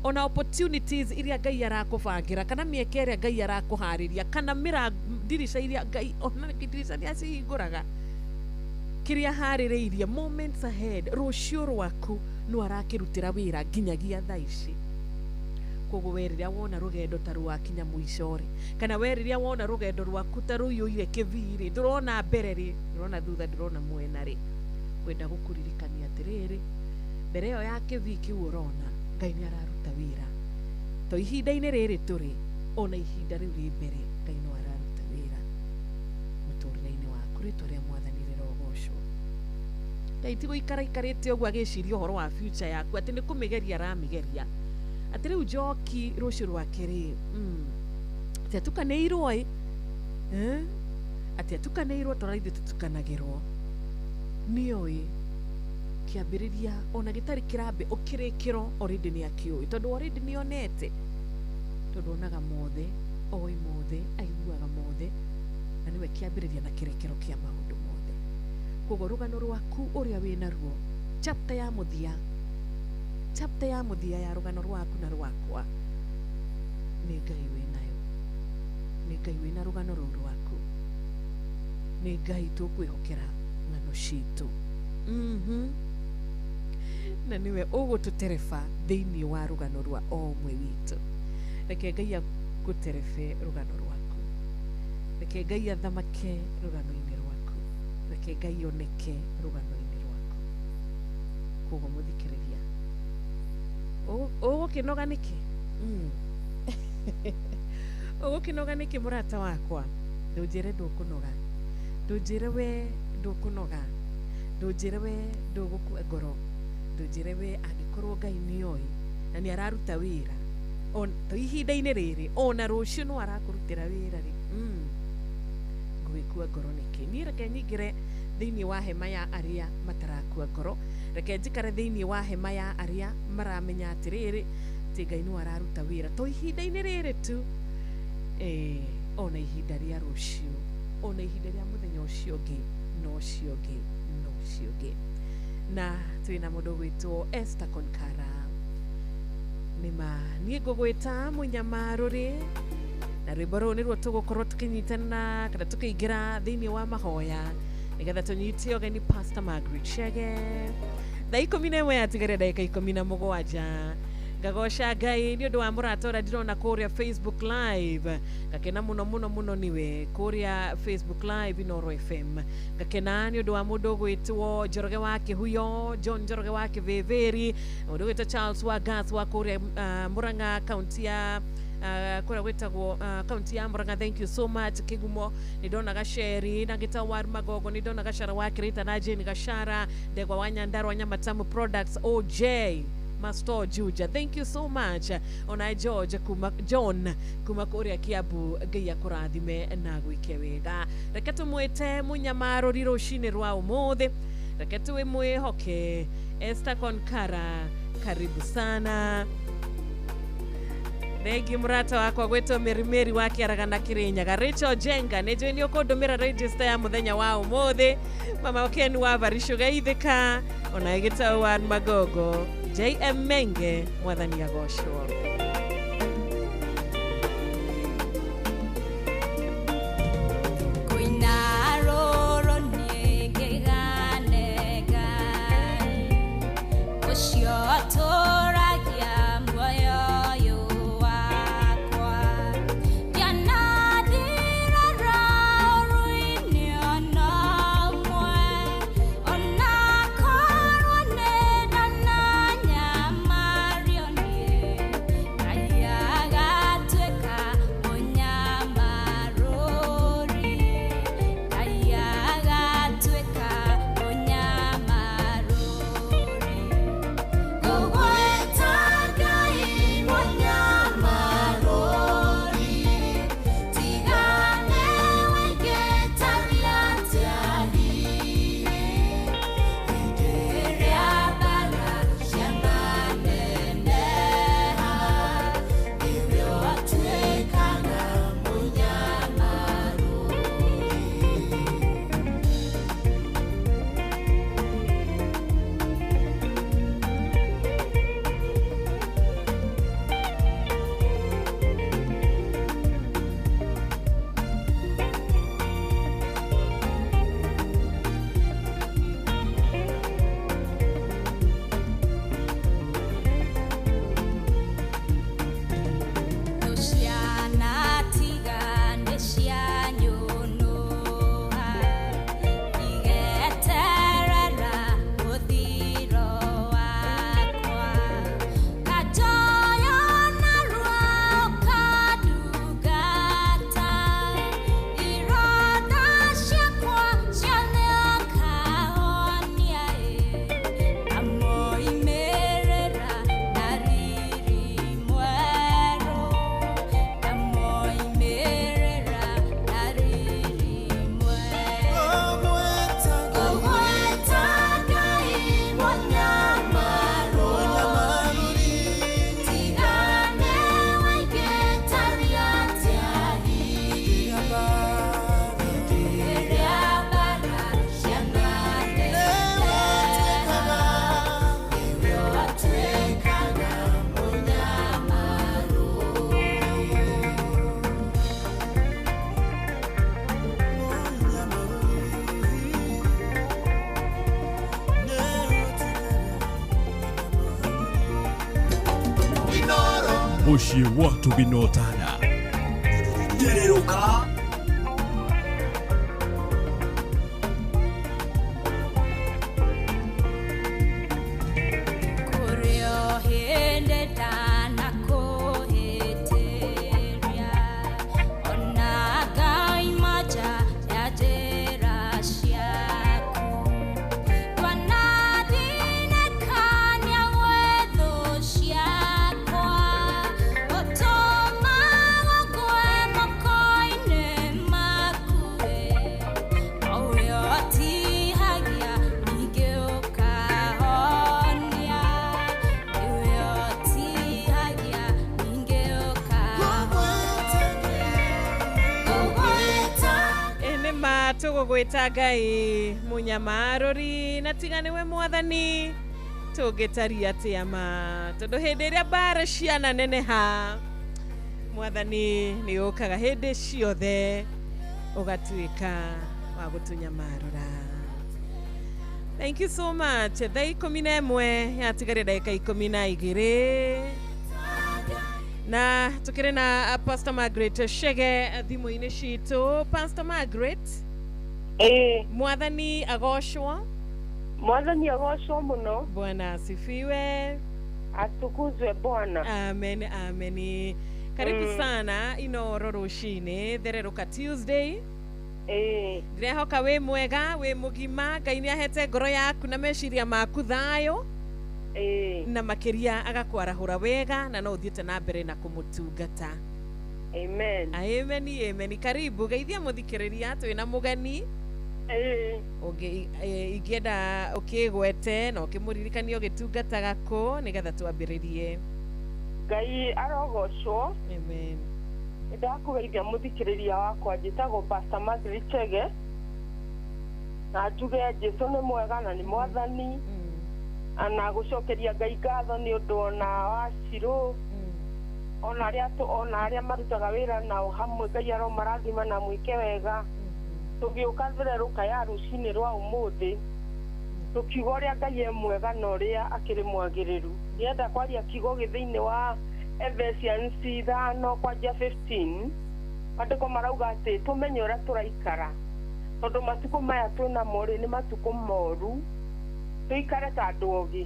Ona opportunities iria Ngai arakũbangĩra, kana mĩeke ĩrĩa Ngai arakũharĩria, kana ndirica iria Ngai, ona ndirica nĩ acihingũraga, kĩrĩa harĩrĩirie moments ahead, rũciũ rwaku no arakĩrutĩra wĩra nginyagia thaa ici. Koguo we rĩrĩa wona rũgendo ta rwakinya mũico rĩ, kana we rĩrĩa wona rũgendo rwaku ta rũiyũire kĩbii rĩ, ndũrona mbere rĩ, ndũrona thutha, ndũrona mwena rĩ, ngwenda gũkũririkania atĩrĩrĩ, mbere ĩyo ya kĩbii kĩu ũrona Ngai nĩ araruta wĩra. To ihinda-inĩ rĩrĩ tũrĩ, ona ihinda rĩu rĩ mbere Ngai no araruta wĩra mũtũrĩre-inĩ waku. Rĩtwa rĩa Mwathani rĩrogocwo. Ngai ti gũikara ikarĩte ũguo agĩciria ũhoro wa future yaku, atĩ nĩ kũmĩgeria aramĩgeria, atĩ rĩu Njoki rũciũ rwake rĩ, atĩ atukanĩirwo ĩ, atĩ atukanĩirwo tondũ ithuĩ tũtukanagĩrwo. Nĩoĩ kĩambĩrĩria ona gĩtarĩ kĩrambe ũkĩrĩkĩro already nĩ akĩũĩ, tondũ already nĩonete, tondũ onaga mothe, oĩ mothe, aiguaga mothe, na nĩwe Kĩambĩrĩria na kĩrĩkĩro kĩa maũndũ mothe. Koguo rũgano rwaku ũrĩa wĩnaruo, chapter ya mũthia, chapter ya mũthia ya rũgano rwaku na rwakwa, nĩ Ngai wĩnayo, nĩ Ngai wĩna rũgano rũu rwaku, nĩ Ngai tũkwĩhokera ng'ano citũ. Na nĩwe ũgũtũtereba thĩinĩ wa rũgano rwa o ũmwe witũ. Reke Ngai agũterebe rũgano rwaku, reke Ngai athamake rũgano-inĩ rwaku, reke Ngai oneke rũgano-inĩ rwaku. Koguo mũthikĩrĩria, ũgũkĩnoga nĩkĩ? Ũgũkĩnoga nĩkĩ mũrata wakwa? Ndũnjĩre ndũkũnoga, ndũnjĩre we ndũkũnoga, ndũnjĩre we ndũgũkua ngoro, ndũnjĩre we angĩkorwo Ngai nĩoĩ na nĩ araruta wĩra to ihinda-inĩ rĩrĩ, ona rũciũ no arakũrutĩra wĩra rĩ, ngũgĩkua ngoro nĩkĩ? Niĩ reke nyingĩre thĩinĩ wa hema ya arĩa matarakua ngoro, reke njikare thĩinĩ wa hema ya arĩa maramenya atĩrĩrĩ atĩ Ngai no araruta wĩra to ihinda-inĩ rĩrĩ tu, ona ihinda rĩa rũciũ, ona ihinda rĩa mũthenya ũcio ũngĩ, na ũcio ũngĩ, na ũcio ũngĩ. Na twĩna mũndũ ũgwĩtwo Esther Konkara. Nĩma niĩ ngũgwĩta mũnyamarũrĩ, na rwĩmbo rũrũ nĩruo tũgũkorwo tũkĩnyitana kana tũkĩingĩra thĩinĩ wa mahoya nĩgetha tũnyite ũgeni Pastor Margaret Chege. Thaa 11 yatigaire ndagĩka 17. Ngagoca Ngai nĩ ũndũ wa mũrata ũrĩa ndĩrona kũrĩa Facebook Live. Ngakena mũno mũno mũno nĩwe kũrĩa Facebook Live Inooro FM. Ngakena nĩ ũndũ wa mũndũ ũgwĩtwo Njoroge wa Kĩhuyo, John Njoroge wa Kĩvĩvĩri, mũndũ ũgwĩtwo Charles wa Gas wa kũrĩa Murang'a kaunti ya kũrĩa gwĩtagwo kaunti ya Murang'a. Thank you so much. Kĩgumo nĩ ndona Gaceri na Gĩtau wa Magogo, nĩ ndona Gachara wa Kĩrĩta na Jane Gachara, Ndegwa wa Nyandarua, Nyamatamu Products, OJ Master Juja, thank you so much. Ona George kuma John kuma kũrĩa Kiambu, Ngai akũrathime na gwĩke wega. Reke tũmwĩte mũnyamarũri rũcinĩ rwa ũmũthĩ, reke twĩmwĩhoke. Esther Konkara, karibu sana. Thengi mũrata wakwa gwĩtwo Mĩrimĩri wa Kĩaragana Kĩrĩnyaga. Rachel Jenga, nĩ njũĩ nĩ ũkũndũmĩra register ya mũthenya wa ũmũthĩ. Mama Ken wa Varisho Geithĩka, ona Gĩtau wa Magogo, JM Menge, mwathani agocwo. Kũina rũrũ niĩ ngĩgane Ngai, ũcio ũtũũragia muoyo ũyũ wakwa. Ndianathirara ũru-inĩ ona ũmwe, ona korwo nĩ ndananyamario niĩ. Mũciĩ wa ũtugi na ũtana. Thererũka. Kũrĩ o hĩndĩ ndanakũhĩtĩria, ona ngaima nja ya njĩra ciaku. Ndwanathinĩkania gwĩ thũ ciakwa, ũtũmaga ngwe moko-inĩ maku-ĩ. Nowe ũtihagia ningĩ ũkahonia, nĩwe ũtihagia ningĩ ũkahonia. Ngũgwĩta Nĩ ma tũgũgwĩta Ngai mũnyamarũri na tiga nĩwe mwathani tũngĩtaria atĩa ma, tondũ hĩndĩ ĩrĩa mbara ciana neneha mwathani nĩ ũkaga hĩndĩ ciothe ũgatuĩka wa gũtũnyamarũra. Thank you so much. Thaa 11 yatigaria ndagĩka 12 na tukĩrĩ na Pastor Margaret Chege thimũ-inĩ citũ. Pastor Margaret, Ĩĩ, mwathani agocwo. Mwathani agocwo mũno. Bwana asifiwe. Atukuzwe Bwana. Amen, amen. Karibu sana Inoro rũcinĩ, Thererũka Tuesday. Ĩĩ, Ndĩrehoka wĩ mwega, wĩ mũgima, Ngai nĩ ahete ngoro yaku na meciria maku thayũ ĩĩ, na makĩria agakwarahũra wega na no ũthiĩte na mbere na kũmũtungata. Amen. Amen, amen. Karibu geithia mũthikĩrĩria, twĩna mũgeni. Ĩĩ, Ingĩenda ũkĩgwete na ũkĩmũririkanie ũgĩtungataga kũ nĩgetha twambĩrĩrie. Ngai arogocwo. Amen. Nĩndakũgeithia mũthikĩrĩria wakwa, njĩtagwo Pastor Margaret Chege na njuge Jesũ nĩ mwega na nĩ mwathani, na gũcokeria Ngai ngatho nĩ ũndũ ona wa Shiro, ona arĩa marutaga wĩra nao hamwe, Ngai aromarathima na mwĩke wega. Tũgĩũka thererũka ya rũcinĩ rwa ũmũthĩ tũkiuga ũrĩa Ngai e mwega na ũrĩa akĩrĩ mwagĩrĩru. Ndĩrenda kwaria kiugo gĩ thĩinĩ wa Ephesians 5 kwanjia 15. Maandĩko marauga atĩ tũmenye ũrĩa tũraikara, tondũ matukũ maya twĩnamo rĩ nĩ matukũ moru. Tũikare ta andũ ogĩ,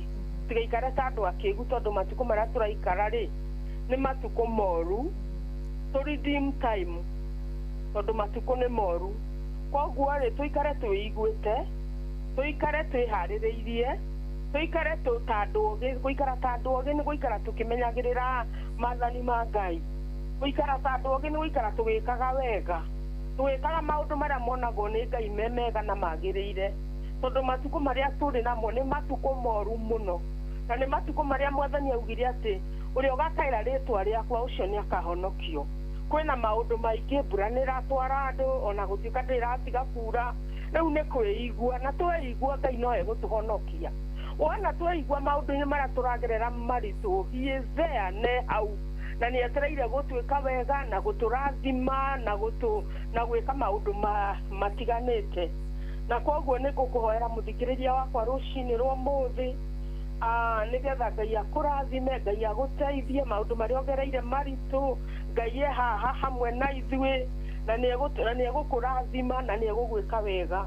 tũtigaikare ta andũ akĩgu, tondũ matukũ marĩa tũraikara rĩ nĩ matukũ moru. Tũ redeem time, tondũ matukũ nĩ moru. Koguo rĩ tũikare twĩiguĩte, tũikare twĩharĩrĩirie, tũikare ta andũ ogĩ. Gũikara ta andũ ogĩ nĩ gũikara tũkĩmenyagĩrĩra maathani ma Ngai. Gũikara ta andũ ogĩ nĩ gũikara tũgĩkaga wega, tũgĩkaga maũndũ marĩa monagwo nĩ Ngai me mega na magĩrĩire, tondũ matukũ marĩa tũrĩ namo nĩ matukũ moru mũno, na nĩ matukũ marĩa mwathani augire atĩ ũrĩa ũgakaĩra rĩtwa rĩakwa ũcio nĩ akahonokio. Kwĩna maũndũ maingĩ, mbura nĩ ĩratwara andũ, ona gũtuĩka ndĩratiga kura. Rĩu nĩ kwĩigua, na tweigua Ngai no egũtũhonokia. Wona tweigua maũndũ-inĩ marĩa tũragerera maritũ, he is there, ne hau, na nĩ etereire gũtuĩka wega na gũtũrathima na gwĩka maũndũ matiganĩte. Na koguo nĩ ngũkũhoera mũthikĩrĩria wakwa rũcinĩ rwa ũmũthĩ, nĩgetha Ngai akũrathime, Ngai agũteithie maũndũ marĩa ũgereire maritũ. Ngai e haha hamwe na ithuĩ, na nĩ egũkũrathima na nĩ egũgwĩka wega.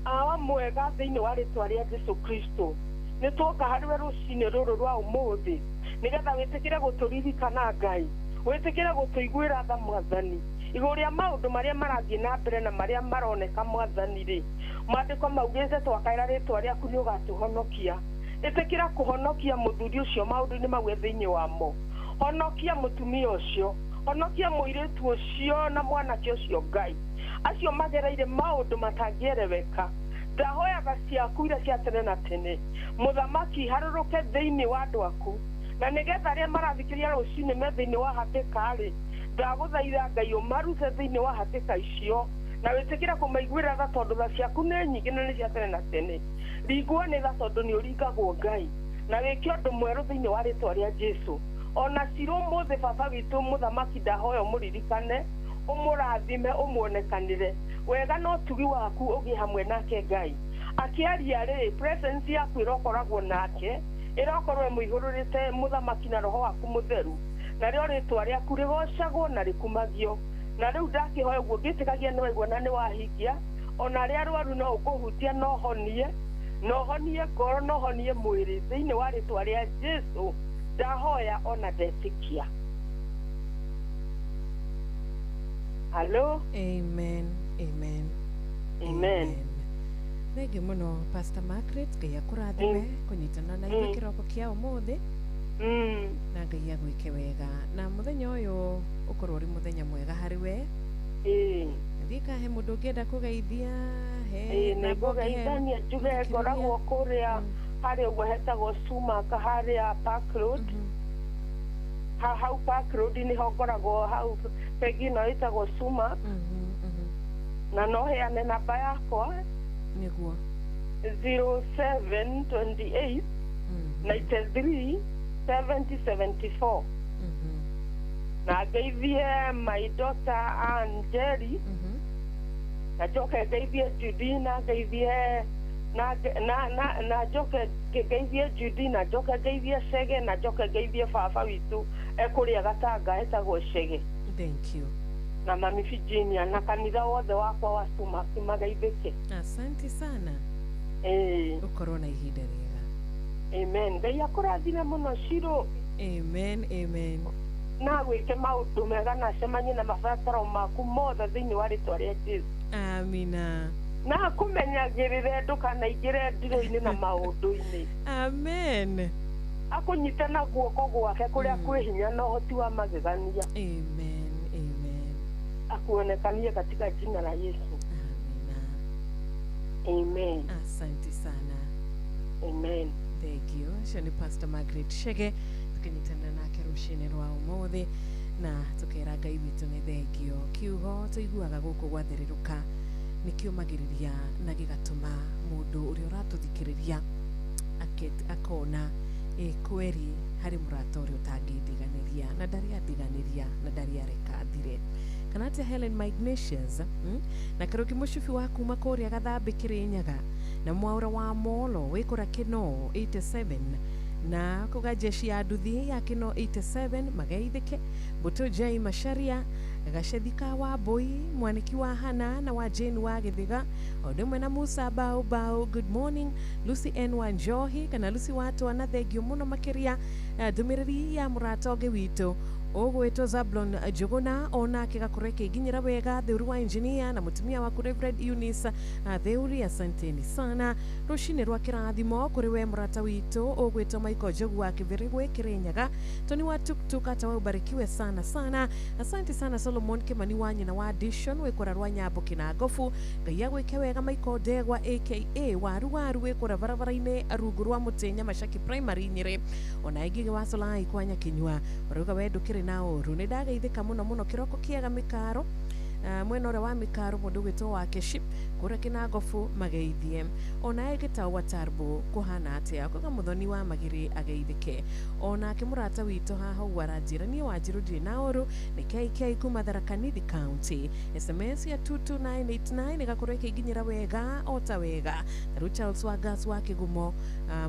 Awa mwega thĩinĩ wa rĩtwa rĩa Jesũ Kristo, nĩ tuoka harĩwe rũcinĩ rũrũ rwa ũmũthĩ nĩgetha wĩtĩkĩre gũtũririkana Ngai, wĩtĩkĩre gũtũiguĩra tha mwathani igũrũ rĩa maũndũ marĩa marathiĩ na mbere na marĩa maroneka mwathani rĩ. Maandĩko maugĩte twakaĩra rĩtwa rĩaku nĩ ũgatũhonokia. Ĩtĩkĩra kũhonokia mũthuri ũcio maũndũ-inĩ mau e thĩinĩ wamo, honokia mũtumia ũcio, honokia mũirĩtu ũcio na mwanake ũcio Ngai, acio magereire maũndũ matangĩereweka. Ndahoyaga ciaku iria cia tene na tene, mũthamaki harũrũke thĩinĩ wa andũ aku, na nĩgetha arĩa marathikĩrĩria rũcinĩ me thĩinĩ wa hatĩka rĩ, ndagũthaitha Ngai ũmarute thĩinĩ wa hatĩka icio, na wĩtĩkĩre kũmaiguĩra tha, tondũ tha ciaku nĩ nyingĩ na nĩ cia tene na tene. Ringwo nĩ tha tondũ nĩ ũringagwo Ngai, na wĩke ũndũ mwerũ thĩinĩ wa rĩtwa rĩa Jesũ. Ona Shiro ũmũthĩ baba witũ mũthamaki ndahoya ũmũririkane, ũmũrathime, ũmuonekanĩre wega na ũtugi waku ũgĩe hamwe nake Ngai. Akĩaria rĩ, presence yaku ĩrokoragwo nake, ĩrokorwo ĩmũihũrĩrĩte mũthamaki na roho waku mũtheru, Narĩo rĩtwa rĩaku rĩgocagwo na rĩkumagio. Na rĩu ndakĩhoya ũguo ngĩtĩkagia nĩ waigua na nĩ wahingia. Ona arĩa arwaru no ũkũhutia no honie. No honie ngoro no honie mwĩrĩ thĩinĩ wa rĩtwa rĩa Jesu ndahoya ona ndetĩkia. Hello? Amen. Amen. Amen. Thengi muno Pastor Margaret Ngai akũrathime kũnyitana na ithuĩ kĩroko kĩa ũmũthĩ. Na Ngai agwĩke wega na mũthenya ũyũ ũkorwo ũrĩ mũthenya mwega harĩ we. Thiĩ kahe mũndũ ũngĩenda kũgeithia he nĩngũgeithania njuge ngoragwo kũrĩa harĩa ũguo hetagwo Sumaka harĩa Park Road. Hau Park Road nĩho ngoragwo hau bengi ĩno ĩtagwo Sumac. Na no heane namba yakwa nĩguo 0728 93 70 74. Na ngeithie my daughter Ann Jerry. Na njoke ngeithie Judy na ngeithie na njoke ngeithie Judy na njoke ngeithie Chege na njoke ngeithie baba witũ ekũrĩa Gatanga etagwo Chege. Thank you. Na mami Virginia na kanitha wothe wakwa wa Sumac magaithĩke. Asante sana. Ũkorwo na ihinda rĩega. Amen. Ngai akũrathime mũno Shiro. Amen. Amen. Na gwĩke maũndũ mega na acemanie na mabataro maku mothe thĩinĩ wa rĩtwa rĩa Jesu. Amina. Na akũmenyagĩrĩre ndũkanaingĩre ndirũ-inĩ na maũndũ-inĩ. Amen. Akũnyite na guoko gwake kũrĩa kwĩ hinya na ũhoti wa magegania. Amen. Amen. Akuonekanie katika jina la Yesu. Amina. Amen. Asante sana. Amen. Thank you. Ũcio nĩ Pastor Margaret Chege tũkĩnyitana nake rũcinĩ rwa ũmũthĩ na tũkera Ngai witũ nĩ thengio. Kiugo tũiguaga gũkũ gwathererũka nĩkĩũmagĩrĩria na gĩgatũma mũndũ ũrĩa ũratũthikĩrĩria akona kweri harĩ mũrata ũrĩa ũtangĩndiganĩria na ndarĩ andiganĩria na ndarĩ areka athire. Kana atĩa Helen Ignatius na Karuki Mũcubi wa kuma kũrĩa Gathambĩ Kĩrĩnyaga na Mwaũra wa Molo wĩkũra Kĩno 87 na kuga jeshi ya nduthi ya Kĩno 87 mageithĩke Mbũtũ J Macharia Gacethika wa Mbũi Mwaniki wa Hana na wa Jane wa Gĩthĩga o ũndũ ũmwe na Musa Bao Bao. Good morning Lucy N wa Njohi kana Lucy wa Twana thengio mũno makĩria ndũmĩrĩri ya mũrata ũngĩ witũ ũgwĩtwo Zablon Njuguna onake gakorwo ĩkĩnginyĩra wega Theuri wa engineer na mũtumia waku Reverend Eunice Theuri, asanteni sana. Rũcinĩ rwa kĩrathimo kũrĩ we mũrata witũ ũgwĩtwo Michael Njogu wa Kĩbĩrĩgwe Kĩrĩnyaga Tony wa Tuktuk hata we ubarikiwe sana sana. Asante sana Solomon Kimani wa nyina wa Dishon wĩkũra rwa Nyambo Kĩnangobu. Ngai agwĩke wega Michael Ndegwa aka Waru Waru wĩkũra barabara-inĩ rungu rwa mũtĩ Nyamacaki Primary Nyĩrĩ. Ona ĩngĩ wa Solai kwa Nyakinyua ũrauga we ndũkĩrĩ na ũru. Nĩ ndageithĩka mũno mũno kĩroko kĩega mĩkaro mwena ũrĩa wa mĩkaro mũndũ ũgwĩtwo wa Keshi kũrĩa Kĩnangobu mageithie. Ona ĩngĩ wa Tarbo kũhana atĩa kuga mũthoni wa Magĩrĩ ageithĩke. Onake mũrata witũ haha ũguo aranjĩra niĩ Wanjirũ ndirĩ na ũru nĩ KK kuma Tharaka Nithi County. SMS ya 22989 ĩgakorwo ĩkĩnginyĩra wega o ta wega. Tarĩu Charles Wangas wa Kĩgumo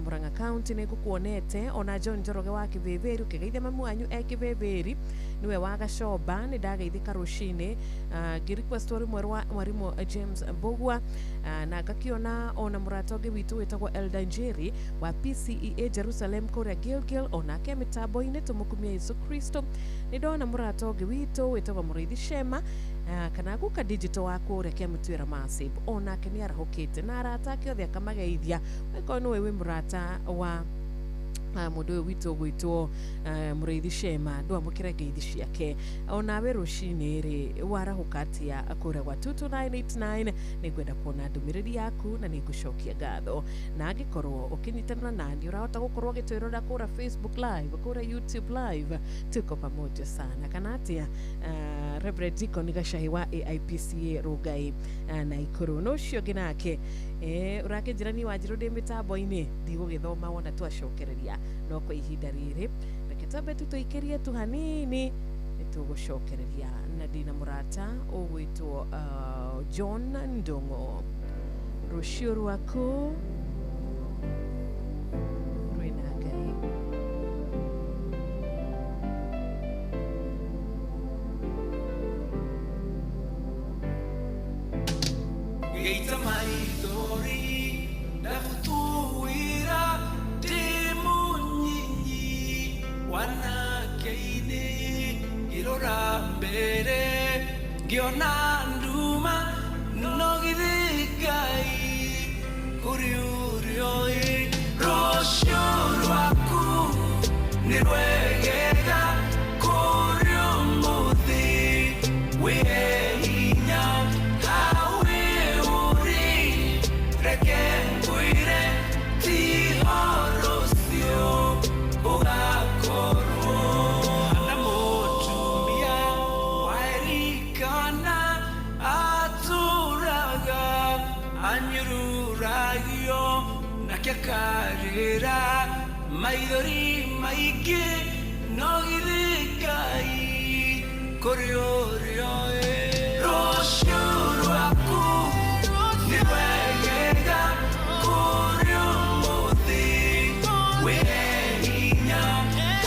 Murang'a County nĩ ngũkuonete. Ona John Njoroge wa Kĩbĩbĩri ũkĩgeithia mamu wanyu e Kĩbĩbĩri nĩwe wa Gacomba nĩ ndageithĩka rũcinĩ ngĩrequest rũmwe rwa mwarimũ James Mbugua na ngakiona ona mũrata ũngĩ witũ wĩtagwo Elder Njeri wa PCEA Jerusalem kũrĩa Gilgil onake mĩtambo-inĩ tũmũkumia Yesu Kristo. Nĩ ndona mũrata ũngĩ witũ wĩtagwo Mũrĩithi Shema kana guka digital wa kũrĩa Kĩamũtuĩra Massive onake nĩ arahũkĩte na arata ake othe akamageithia. Wĩkorwo nĩwe wĩ mũrata wa mũndũ ũyũ witũ ũgwĩtwo Mũrĩithi Shema ndwamũkĩre ngeithi ciake. Onawe rũcinĩ rĩ warahũka atĩa kũrĩa gwa 22989 nĩngwenda kuona ndũmĩrĩri yaku na nĩngũcokia ngatho. Na angĩkorwo ũkĩnyitanĩra nani ũrahota gũkorwo ũgĩtwĩrora kũrĩa Facebook live kũrĩa YouTube live tuko pamoja sana. Kana atĩa Reverend Deacon Gacahi wa AIPCA Rũngai na Ikũrũ na ũcio ũngĩ nake ũrakĩnjĩra niĩ Wanjirũ ndĩ mĩtambo-inĩ ndigũgĩthoma wona twacokereria no kwa ihinda rĩrĩ reke twambe tu tũikĩrie tu hanini nĩ tũgũcokereria na ndĩna mũrata ũgwĩtwo John Ndung'u. Rũciũ rwaku rwĩna Ngai. Geita maithori ndagutuwira ndi munyinyi wanake-inĩ ngĩrora mbere ngĩona nduma no githĩ Ngai kũrĩ ũrĩa ũĩ rũciũ rwaku nĩ rwegega kũrĩ ũmũthĩ wĩhe hinya hawe ũrĩ reke ngwĩre ti rũciũ ũgakorwo na mũtumia wa Elikana atũraga anyururagio nake akarĩra maithori maingĩ no githĩ Ngai kũrĩ ũrĩa ũĩ rũciũ rwaku nĩ rwegega kũrĩ ũmũthĩ wĩhe hinya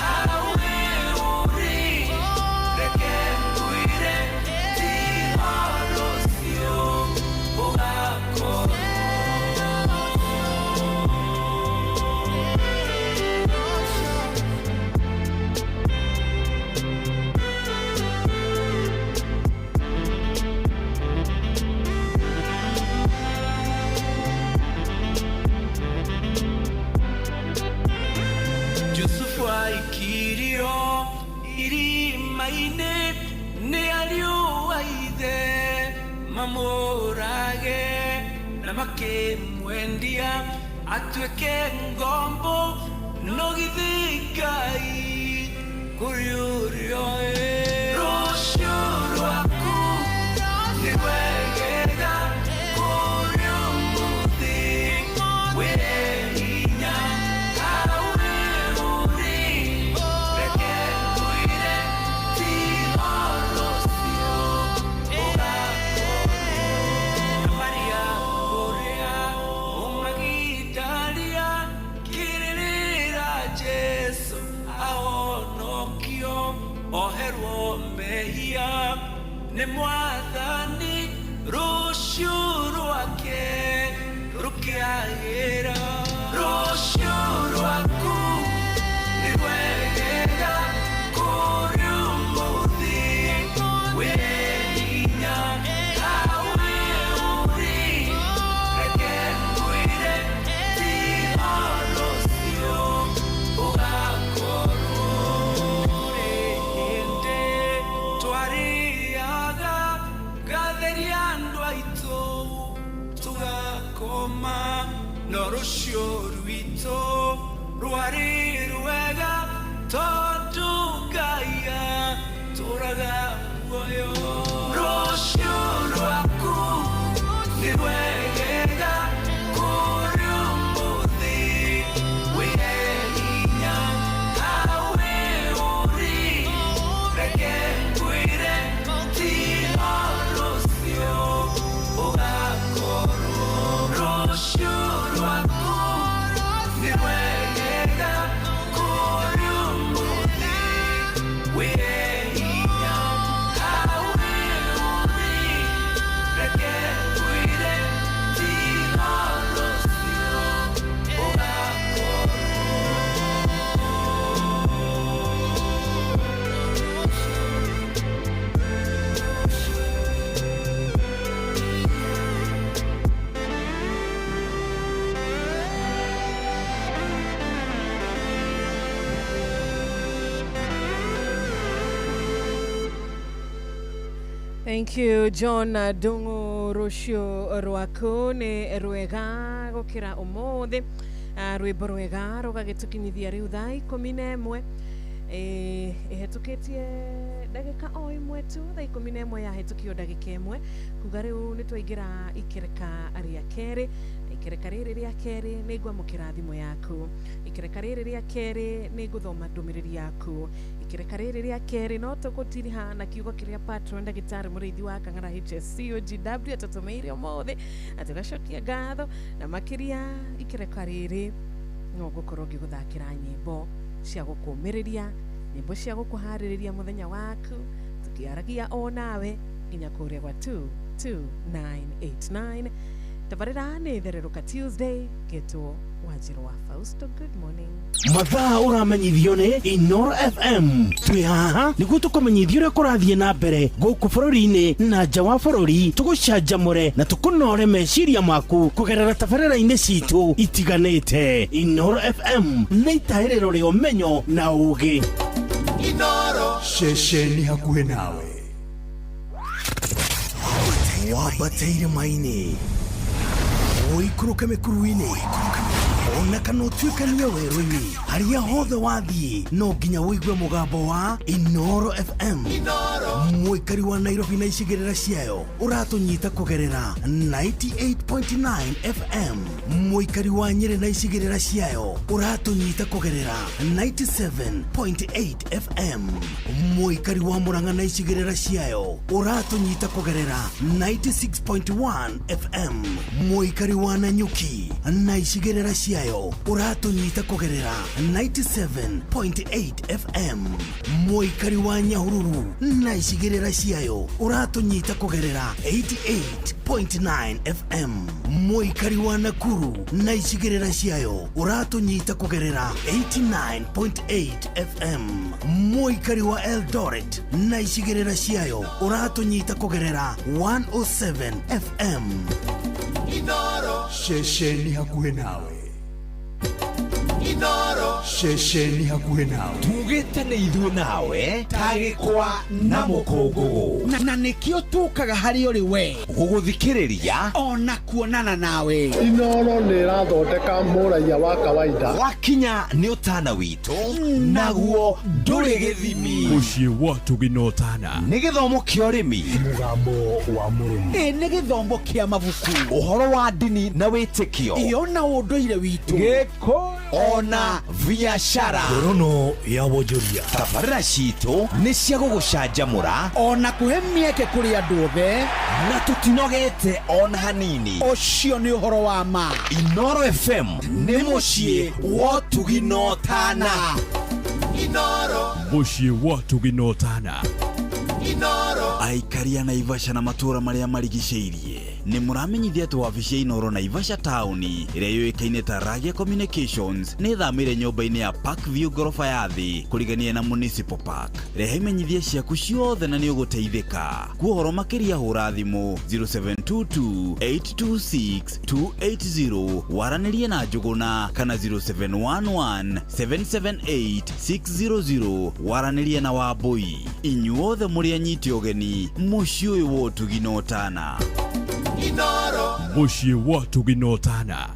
hawe ũrĩ reke ngwĩre ti rũciũ ũgakorwo. Yusufu aikirio irima-inĩ nĩ ariũ a ithe mamũrage na makĩmwendia atuĩke ngombo no githĩ Ngai kũrĩ ũrĩa ũĩ rũciũ rwaku nĩ rwegega kũrĩ ũmũthĩ wĩhe hinya hawe ũrĩ reke ngwĩre ti rũciũ ũgakorwo Maria ũrĩa ũmagindaria kĩrĩrĩra Jesu ahonokio oherwo mehia nĩ mwathani rũciũ rwake rũkĩagĩra rũciũ rwaku nĩ rwegega kũrĩ ũmũthĩ wĩhe hinya hawe ũrĩ reke ngwĩre ti rũciũ ũgakorwo kũrĩ hĩndĩ twarĩaga ngatheria andũ aitũ tũgakoma no rũciũ rwitũ rwarĩ rwega tondũ Ngai atũraga muoyo rũciũ rwaku nĩ rwegega kũrĩ ũmũthĩ wĩhe hinya hawe ũrĩ reke ngwĩre ti rũciũ ũgakorwo rũciũ rwaku nĩ rwegega kũrĩ ũmũthĩ wĩhe hinya hawe ũrĩ reke ngwĩre ti rũciũ ũgakorwo. Thank you John Dungu rũciũ rwaku nĩ rwega gũkĩra ũmũthĩ. Rwĩmbo rwega rũgagĩtũkinyithia rĩu thaa 11 ĩhetũkĩtie ndagĩka o ĩmwe tu, thaa 11 yahĩtũkio ndagĩka ĩmwe, kuga rĩu nĩ twaingĩra ikereka rĩa kerĩ. Ikereka rĩrĩ rĩa kerĩ nĩ ngwamũkĩra thimũ yaku, ikereka rĩrĩ rĩa kerĩ nĩ ngũthoma ndũmĩrĩri yaku, ikereka rĩrĩ rĩa kerĩ no tũgũtiriha na kiugo kĩrĩa patron ndagĩtarĩ mũrĩithi wa Kang'ara HSCOGW atũtũmĩire ũmũthĩ na tũgacokia ngatho, na makĩria ikereka rĩrĩ no ngũkorwo ngĩgũthakĩra nyĩmbo cia gũkũmĩrĩria, nyĩmbo cia gũkũharĩrĩria mũthenya waku, tũkĩaragia o nawe nginya kũrĩa gwa 2 2989. Tabarĩra nĩ Thererũka Tuesday getwo Wanjiru wa Fausto. Good morning. Mathaa ũramenyithio nĩ Inoro FM. Twĩ haha nĩguo tũkũmenyithia ũrĩa kũrathiĩ na mbere gũkũ bũrũri-inĩ na nja wa bũrũri, tũgũcanjamũre na tũkũnore meciria maku kũgerera tabarĩra-inĩ citũ itiganĩte. Inoro FM nĩ itahĩrĩro rĩa ũmenyo na ũgĩ. Inoro ceceni hakuhĩ nawe. Wambate irĩma-inĩ, ũikũrũke mĩkuru-inĩ, ona kana ũtuĩkanie werũ-inĩ, harĩa hothe wathiĩ no nginya ũigue mũgambo wa Inoro FM. Mũikari wa Nairobi na icigĩrĩra ciayo ũratũnyita kũgerera 98.9 FM. Mũikari wa Nyĩrĩ na icigĩrĩra ciayo ũratũnyita kũgerera 97.8 FM. Mũikari wa Murang'a na icigĩrĩra ciayo ũratũnyita kũgerera 96.1 FM. Mũikari wa Nanyuki na icigĩrĩra ciayo ũratũnyita kũgerera 97.8 FM. Mũikari wa Nyahururu na icigĩrĩra ciayo ũratũnyita kũgerera 88.9 FM. Mũikari wa Nakuru na icigĩrĩra ciayo ũratũnyita kũgerera 89.8 FM. Mũikari wa Eldoret na icigĩrĩra ciayo ũratũnyita kũgerera 107 FM. Inoro ceceni hakuhĩ nawe. Inoro ceceni hakuhĩ nawe. Tugĩte nĩ ithuĩ nawe ta gĩkwa na mũkũngũgũ, na nĩkĩo tũkaga harĩ ũrĩ we gũgũthikĩrĩria ona kuonana nawe. Inoro nĩ ĩrathondeka mũraiya wa kawaida. Wakinya nĩ ũtana witũ, naguo ndũrĩ gĩthimi. Mũciĩ wa tũginotana nĩ gĩthomo kĩa ũrĩmi, mũgambo wa mũrĩmi, ĩ nĩ gĩthomo kĩa mabuku, ũhoro wa ndini na wĩtĩkio, ĩyo na ũndũire witũ, gĩkũyũ ona biacara, ngorono ya wonjoria. Tabarĩra citũ nĩ cia gũgũcanjamũra ona kũhe mĩeke kũrĩ andũ othe, na tũtinogete ona hanini. Ũcio nĩ ũhoro wa ma. Inoro FM nĩ mũciĩ wa ũtugi na ũtana. Inoro mũciĩ wa ũtugi na ũtana. Inoro Aikari a Naivasha na matũũra marĩa marigicĩirie nĩ mũramenyithia atĩ wabici ya Inoro Naivasha taũni ĩrĩa yũĩkaine ta Ragia Communications nĩ ĩthamĩire nyũmba-inĩ ya Park View ngoroba ya thĩ kũrigania na Municipal Park. Rehe imenyithia ciaku ciothe na nĩ ũgũteithĩka. Kwa ũhoro makĩria hũra thimũ 0722 826 280 waranĩrie na Njũgũna kana 0711 778 600 waranĩrie na Wambũi. Inyuothe mũrĩ anyiti ũgeni mũciĩ ũyũ wa ũtugi na ũtana. Inoro mũciĩ wa ũtugi na ũtana.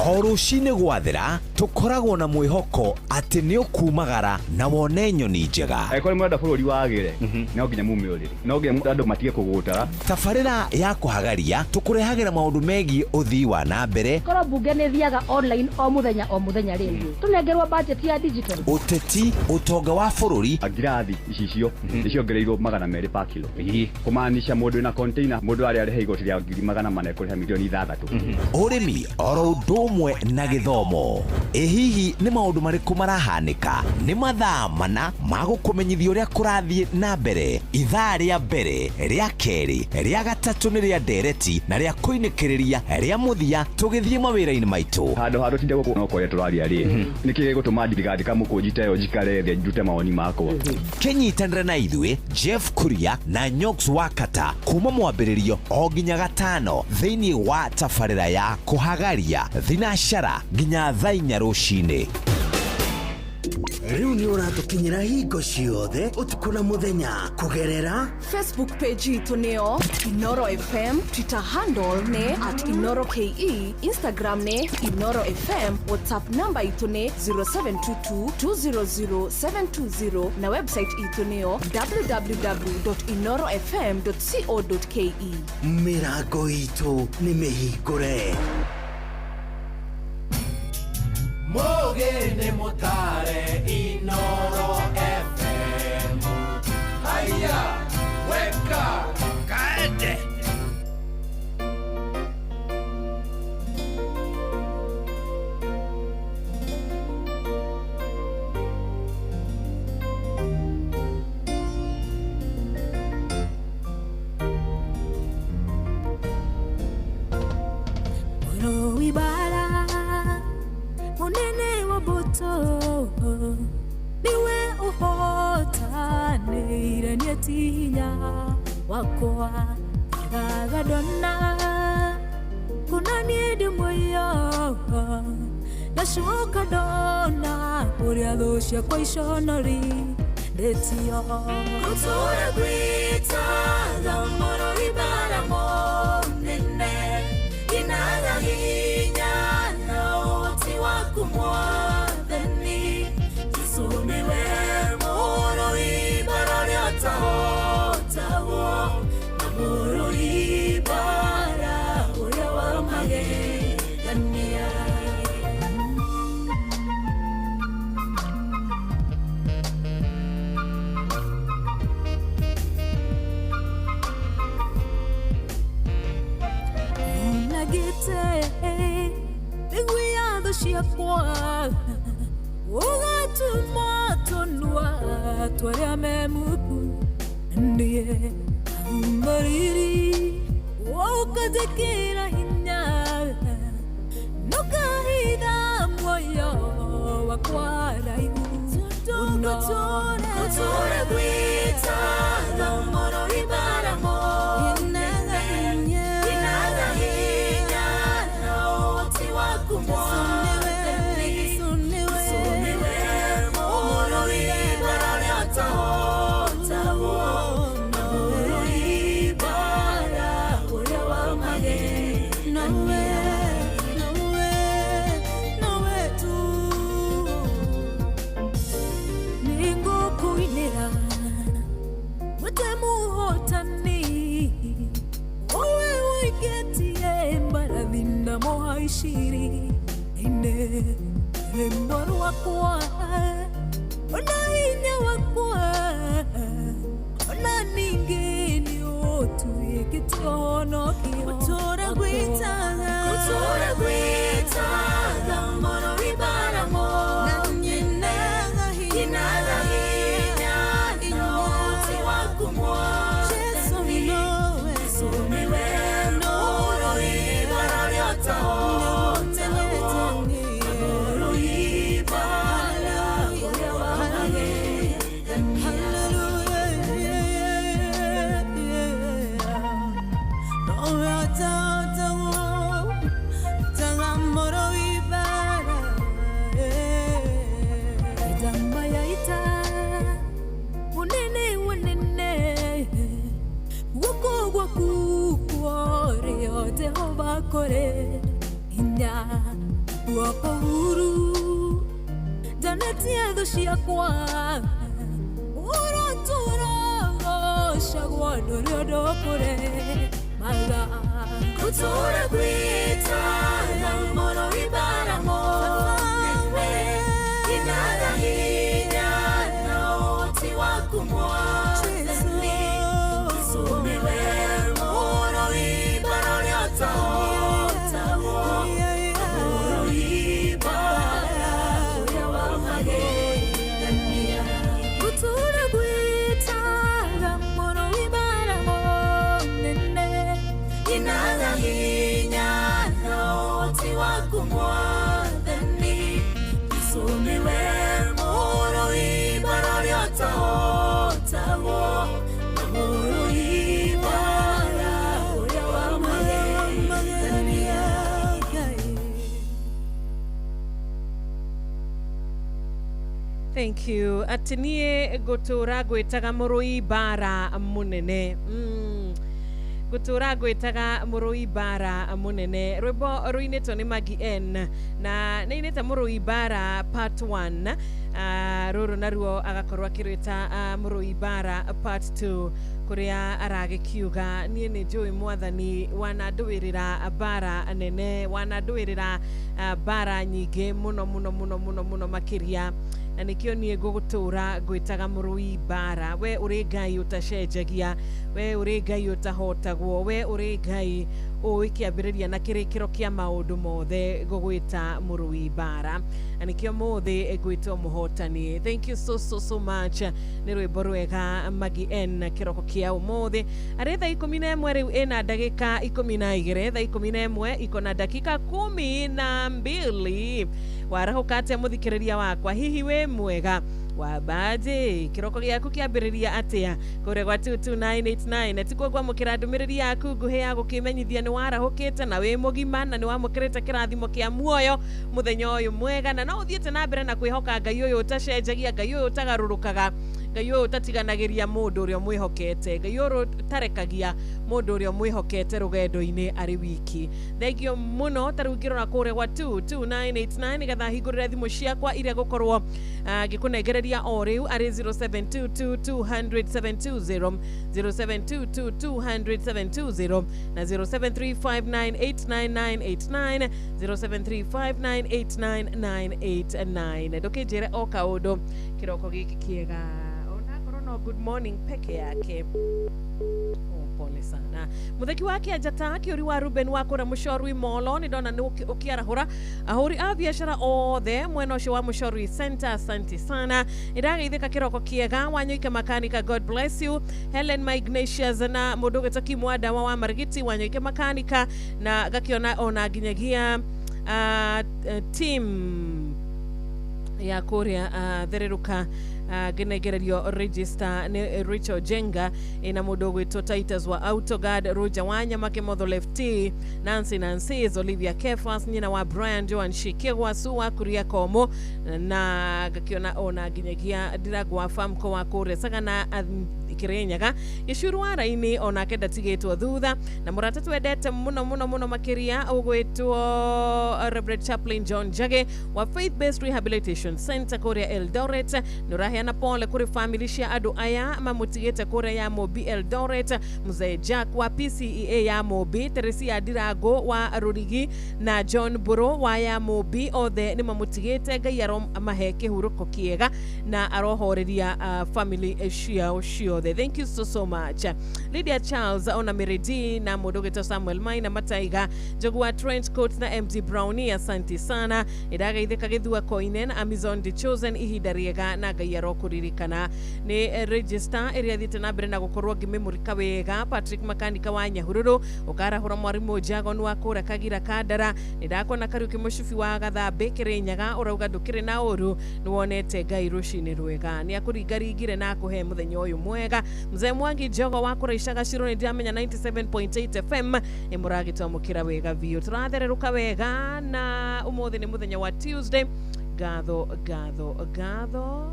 O rũcinĩ gwathera tũkoragwo na mwĩhoko atĩ nĩ ũkumagara na wone nyoni njega. Angĩkorwo nĩ mũrenda bũrũri wagĩre, no nginya mume ũrĩrĩ, no nginya andũ matige kũgũtara. Tabarĩra ya kũhagaria tũkũrehagĩra maũndũ megiĩ ũthii wa na mbere. Korwo mbunge nĩ thiaga online o mũthenya o mũthenya rĩ, tũnengerwo budget ya digital. Ũteti, ũtonga wa bũrũri. Ngirathi icicio nĩ ciongereirwo 200 per kilo, kũmaanisha mũndũ wĩna container mũndũ arĩa arĩha igoti rĩa 400,000 ekũrĩha 6 million. Ũrĩmi oro ũndũ ũmwe na gĩthomo. Ĩ hihi nĩ maũndũ marĩkũ marahanĩka? Nĩ mathaa mana ma gũkũmenyithia ũrĩa kũrathiĩ na mbere. Ithaa rĩa mbere, rĩa kerĩ, rĩa gatatũ nĩ rĩa ndereti na rĩa kũinĩkĩrĩria rĩa mũthia tũgĩthiĩ mawĩra-inĩ maitũ. Handũ ha tũtinde gũkũ no kwaria tũraria rĩ, nĩkĩ gĩgũtũma ndigandĩka mũkũnji ta ĩyo njikare thĩ ndute mawoni makwa? Kĩnyitanĩre na ithuĩ Jeff Kuria na Nyox Wakata kuma mwambĩrĩrio o nginya gatano thĩinĩ wa tabarĩra ya kũhagaria thinacara nginya thaa 4 rũcinĩ. Rĩu nĩ ũratũkinyĩra hingo ciothe ũtukũ na mũthenya kũgerera Facebook page itũ nĩyo Inoro FM, Twitter handle nĩ @InoroKE, Instagram nĩ Inoro FM, WhatsApp namba itũ nĩ 0722 200 720 na website itũ nĩyo www.inorofm.co.ke. Mĩrango itũ nĩ mĩhingũre. Mũgĩ nĩ mũtare Inoro FM. Haya, weka kaende. ti hinya wakwa Gagadona Kuna niĩ ndĩ muoyo Ndacoka ndona ũrĩa thũ ciakwa iconorithĩtio Gũtũũra gwĩtaga mũrũi mbara mũnene Ginaga hinya na ũhoti waku Mwathani Jesũ nĩwe mũrũi mbara ũrĩa ũtahotagwo Na mũrũi mbara ũrĩa wa magegania Nagite mĩgui ya thũ ciakwa ũgatũma tũnua twarĩa me muku niĩ mariri ũkanjĩkĩra hinya nũkahitha muoyo wakwa raihu mũno Gũtũũra gwĩtaga mũrũi mbara mũnene Ginaga hinya na ũhoti waku Mwathani Jesũ nĩwe mũrũi mbara ũrĩa ũtahotagwo Na mũrũi mbara ũrĩa wa magegania Nowe tu Nĩngũkũinĩra wĩte mũhotani Owe ũikĩtie mbarathi na mũhaiciri Ine rwĩmbo rwakwa ona hinya wakwa ona ningĩ nĩ ũtuĩkĩte ũhonokio Gũtũũra gwĩtaga Gũtũũra gwĩtaga mũrũi mbara mũnene Ginaga hinya na ũhoti waku Mwathani Jesũ nĩwe mũrũi mbara ũrĩa ũtahotagwo Na mũrũi mbara ũrĩa wa magegania Mĩthemba ya ita mũnene wanene guoko gwaku kworĩo Jehova kũrĩ hinya guoko huru njanetie thũ ciakwa ũrotũra gocagwo ndũrĩ ũndũ kũremaga Gũtũũra gwĩtaga mũrũi mbara mũnene Ginaga hinya na ũhoti waku Mwathani Jesũ nĩwe mũrũi mbara ũrĩa ũtahotagwo Na mũrũi mbara ũrĩa wa magegania Gũtũũra gwĩtaga mũrũi mbara mũnene Ginaga hinya na ũhoti waku Mwathani Jesũ nĩwe mũrũi mbara ũrĩa ũtahotagwo Na mũrũi mbara ũrĩa wa magegania Thank you. Atĩ niĩ ngũtũũra ngwĩtaga mũrũi mbara mũnene. Ngũtũũra ngwĩtaga mũrũi mbara mũnene. Rwĩmbo rũinĩtwo nĩ Maggie N na nĩainĩte mũrũi mbara part 1. Rũrũ naruo agakorwo akĩrwĩta mũrũi mbara part 2 kũrĩa aragĩkiuga niĩ nĩ njũĩ Mwathani wanandũĩrĩra mbara nene, wanandũĩrĩra mbara nyingĩ mũno mũno mũno mũno mũno makĩria na nĩkĩo niĩ ngũgũtũũra ngwĩtaga mũrũi mbara. We ũrĩ Ngai ũtacenjagia, we ũrĩ Ngai ũtahotagwo, we ũrĩ Ngai ũĩ kĩambĩrĩria na kĩrĩkĩro kĩa maũndũ mothe, ngũgwĩta mũrũi mbara na nĩkĩo mũthĩ ngwĩtwo mũhotani. Thank you so so so much. Nĩ rwĩmbo rwega Maggie N kĩroko kĩa ũmũthĩ arĩ thaa 11 rĩu ĩna ndagĩka 12, thaa 11 iko na dakika 12. Warahũka atĩa mũthikĩrĩria wakwa? Hihi wĩ mwega? Wabaje kiroko gĩaku kĩambĩrĩria atĩa kũrĩa gwa 22989 tikuo kwamũkĩra ndũmĩrĩri yaku nguhĩ ya gũkĩmenyithia nĩ warahũkĩte na wĩ mũgima na nĩ wamũkĩrĩte kĩrathimo kĩa muoyo mũthenya ũyũ mwega na no ũthiĩte na mbere na kwĩhoka Ngai ũyũ ũtacenjagia, Ngai ũyũ ũtagarũrũkaga, Ngai ũyũ ũtatiganagĩria mũndũ ũrĩa ũmwĩhokete, Ngai ũyũ ũtarekagia mũndũ ũrĩa ũmwĩhokete rũgendo-inĩ arĩ wiki. Thengio mũno. Ta rĩu ngĩrora kũrĩa gwa 22989 nĩgetha hingũrĩre thimũ ciakwa iria gũkorwo ngĩkũnengereria o rĩu arĩ 0722 200 720, 0722 200 720 na 0735989989, 0735989989. Ndũkĩnjĩre o kaũndũ kĩroko gĩkĩ kĩega, onakorwo no good morning peke yake. Oh, pole sana. Mutheki wa Kĩanjata Kĩũri wa Ruben wa kũrĩa Mũcorui Molo, nĩ ndona nĩ ũkĩarahũra ahũri a biacara othe mwena ũcio wa Mũcorui Center, asante sana. Nĩndageithĩka kĩroko kĩega. Wanyoike Makanika, God bless you. Helen Ignatius na mũndũ ũgĩtwo Kimwandawa wa Marigiti, Wanyoike Makanika, na ngakiona ona nginyagia team ya kũrĩa thereruka ngĩnengererio register nĩ Rachel Jenga ĩna mũndũ ũgwĩtwo Titus wa Autoguard, Roger Wanyama, Kĩmotho Lefty, Nancy Nancy, Olivia Kefas, nyina wa Brian Joan Shikegwa, Su wa Kuria Komo, na ngakiona ona nginyagia Ndirangũ wa Famco wa kũrĩa Sagana Kirinyaga, Gĩcuru wa Raini onake ndatigĩtwo thutha, na mũrata twendete mũno mũno mũno makĩria ũgwĩtwo Reverend Chaplain John Njage wa Faith Based Rehabilitation Center kũrĩa Eldoret. Nĩ ũraheana pole kũrĩ family cia andũ aya mamũtigĩte kũrĩa ya Mobi Eldoret: Mzee Jack wa PCEA ya Mobi, Teresia Ndirango wa Rũrigi na John Buro wa ya Mobi, othe nĩ mamũtigĩte. Ngai aromahe kĩhurũko kĩega na arohoreria family ciao ciothe. Thank you so so much. Lydia Charles ona Meredi na mũndũ ũgĩtwo Samuel Maina Mataiga Njogu wa Trench Coat na MD Brownie, asante sana. Nĩndagaithĩka Gĩthua Koine na Amazon The Chosen, ihinda rĩega na Ngai arokũririkana. Nĩ register ĩrĩa thiĩte na mbere na gũkorwo ngĩmĩmũrĩka wega. Patrick Makanika wa Nyahururu, ũkarahũra mwarimũ Jagon wa kũrĩa Kagira Kandara. Nĩndakona Kariũki Mũcubi wa Gathambĩ Kĩrĩnyaga, ũrauga ndũkĩrĩ na ũru, nĩwonete Ngai rũcinĩ rwega, nĩ akũringaringire na akũhe mũthenya ũyũ mwega. Mzee Mwangi Njogo wa kũraica Gacirũ, nĩ ndiramenya 97.8 FM nĩ mũragĩtwamũkĩra wega biũ, tũrathererũka wega na ũmũthĩ nĩ mũthenya wa Tuesday. Ngatho, ngatho, ngatho.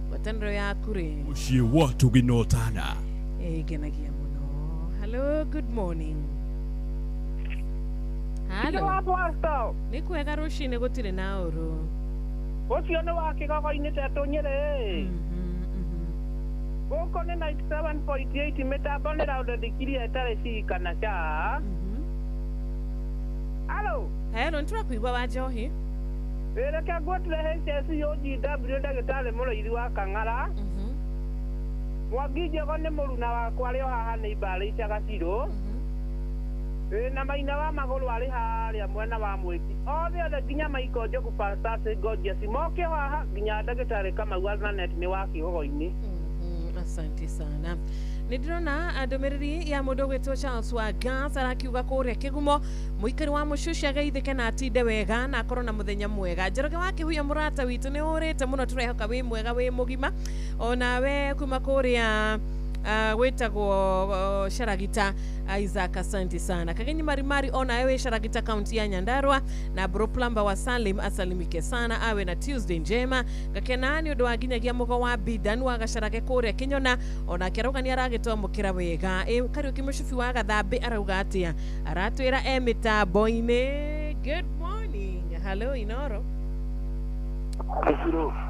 Ngwatanĩro yaku rĩ Mũciĩ wa Tũginotana. Ĩngenagia mũno. Hello, good morning. Hello. Nĩ kwega rũcinĩ, gũtirĩ na ũru. Ũcio nĩ wa kĩgogo-inĩ tetũ Nyĩrĩ. Gũkũ nĩ 97.8, mĩtambo nĩ raũndĩndĩkirie ĩtarĩ cii kana ca. Alo. Hello, nĩtũrakuigua wa Njohi. Reke ngwĩtĩre HSUGW ndagĩtarĩ mũrĩithi wa Kang'ara. Mwangi Njogo nĩ mũruna wakwa arĩ o haha nĩ imbarĩ ica Gacirũ. Ĩ na maina wa magũrũ arĩ harĩa mwena wa Mwĩki. Othe othe nginya Michael Njogu, Pastor Gorgeous moke haha nginya ndagĩtarĩ Kamau Alnanet nĩ wa kĩgogo-inĩ. Asante sana. Nĩ ndĩrona ndũmĩrĩri ya mũndũ ũgwĩtwo Charles wa Gas, arakiuga kũrĩa Kĩgumo, mũikari wa Mũcuci ageithĩke na atinde wega na akorwo na mũthenya mwega. Njoroge wa Kĩhuya, mũrata witũ, nĩ ũrĩte mũno, tũrehoka wĩ mwega wĩ mũgima onawe kuma kũrĩa wĩtagwo Sharagita. Isaac, asante sana. Kagenyi Marimari, onawe wĩ Sharagita, kaunti ya Nyandarua, na Bro Plumber wa Salim asalimike sana, awe na Tuesday njema. Gakena nĩ ũndũ wa nginyagia mũgo wa Bidan wa Gacarage kũrĩa Kĩnyona, onake arauga nĩ aragĩtwamũkĩra wega. Ĩ Kariũki Mũcubi wa Gathambĩ arauga atĩa? Aratwĩra e mĩtambo-inĩ. Good morning. Hello, Inoro.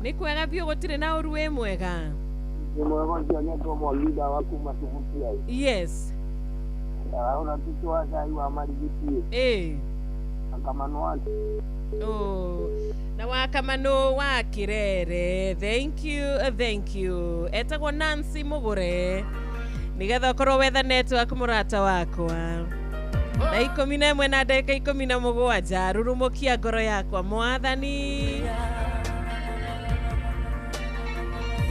Nĩ kwega biũ, gũtirĩ na ũru, wĩ mwega. Nĩ mwega ũcio nyetwo Mwangi wa kuma Subukia. Yes. Ndahũra tũtũ wa cai wa Marigiti. Ĩ. Akamano wa Oh, na wakamano wa Kirere, thank you, thank you. Etagwo Nancy Mugure, nigetha ũkorwo wetha network mũrata wakwa. Na 11 na ndagĩka 17, rurumũkia ngoro yakwa mwathani.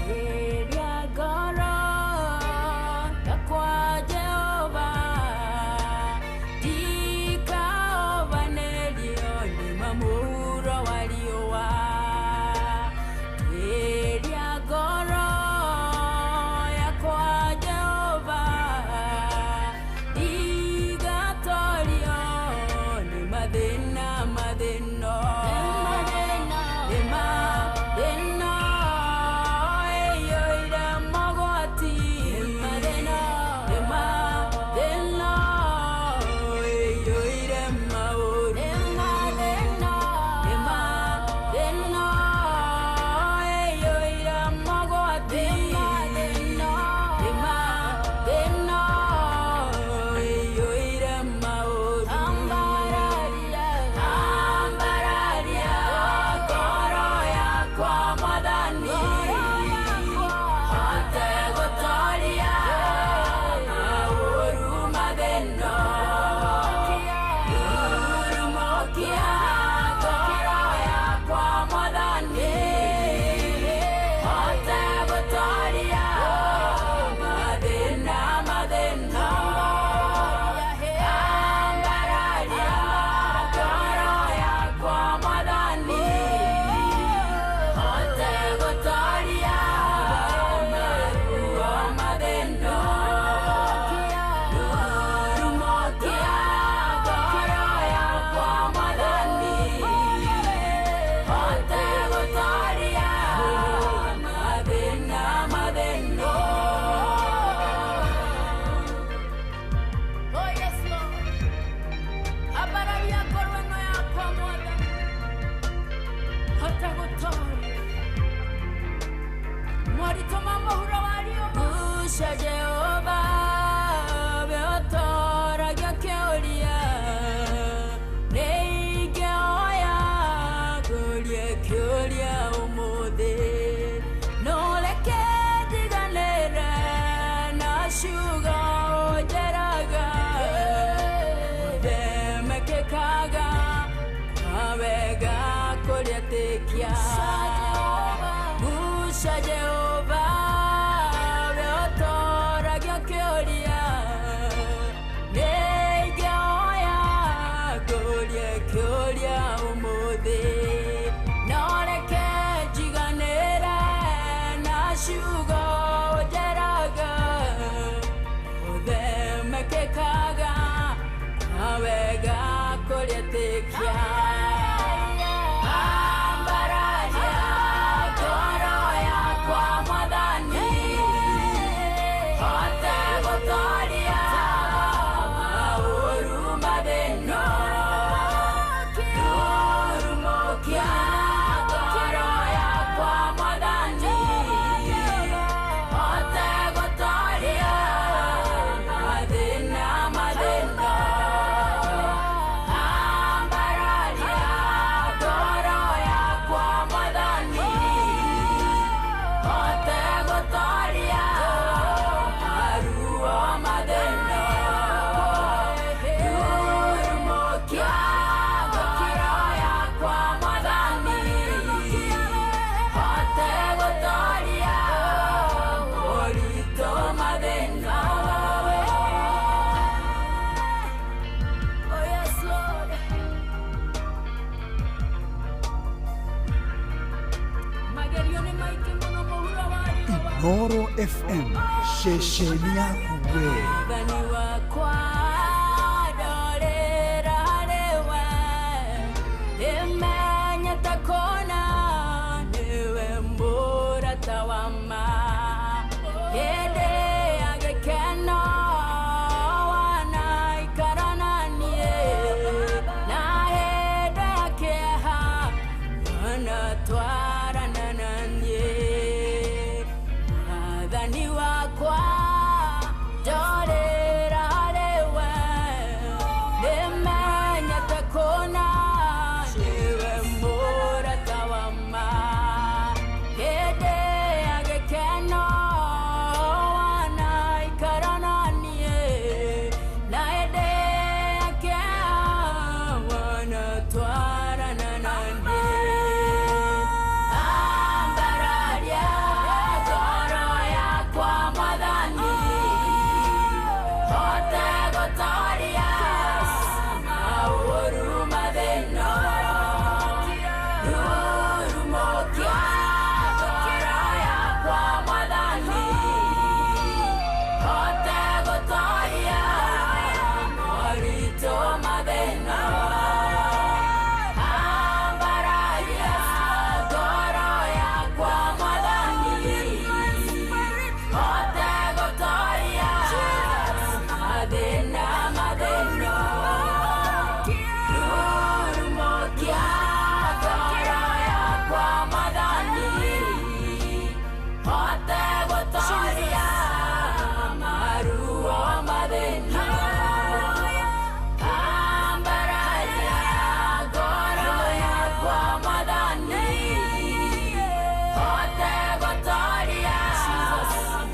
Ĩrĩa ngoro yakwa Jehova ndikaobanĩrio nĩ mamũhuro wa riũa. Ĩrĩa ngoro kĩũria. Guca Jehova ũrĩa ũtooragio kĩũria. Nĩingĩhoya ngũrie kĩũria ũmũthĩ, no reke njiganĩre na ciugo ũnjĩraga. Othe mekĩkaga na wega kũrĩ etĩkia. Ambararia ngoro yakwa Mwathani, hote gũtooria maũru mathĩna. Rurumũkia ngoro yakwa Mwathani, hote gũtooria mathĩna mathĩna. Ambararia ngoro yakwa Mwathani, hote gũtooria maruo mathĩna. Rurumũkia ngoro yakwa Mwathani, hote gũtooria moritũ mathĩna. Oh yes, Lord. Magerio nĩ maingĩ mũno mũhuro wa riũa. Inooro FM ceceni yaku we. Mwathani wakwa ndorĩra harĩ we, ndĩmenyete kũna nĩwe mũrata wa ma. Hĩndĩ ya gĩkeno wanaikara na niĩ, na hĩndĩ ya kĩeha wanatwarana na niĩ. Mwathani wakwa ndorĩra harĩ we, ndĩmenyete kũna nĩwe mũrata wa ma. Hĩndĩ ya gĩkeno wanaikara na niĩ, na hĩndĩ ya kĩeha wanatwarana na niĩ. Ambararia ngoro yakwa Mwathani, hote gũtooria maũru mathĩna. Rurumũkia ngoro yakwa Mwathani, hote gũtooria moritũ mathĩna. Ambararia ngoro yakwa Mwathani, hote gũtooria mathĩna mathĩna. Rurumũkia ngoro yakwa Mwathani, hote gũtooria maruo mathĩna. Ambararia ngoro yakwa Mwathani, hote gũtooria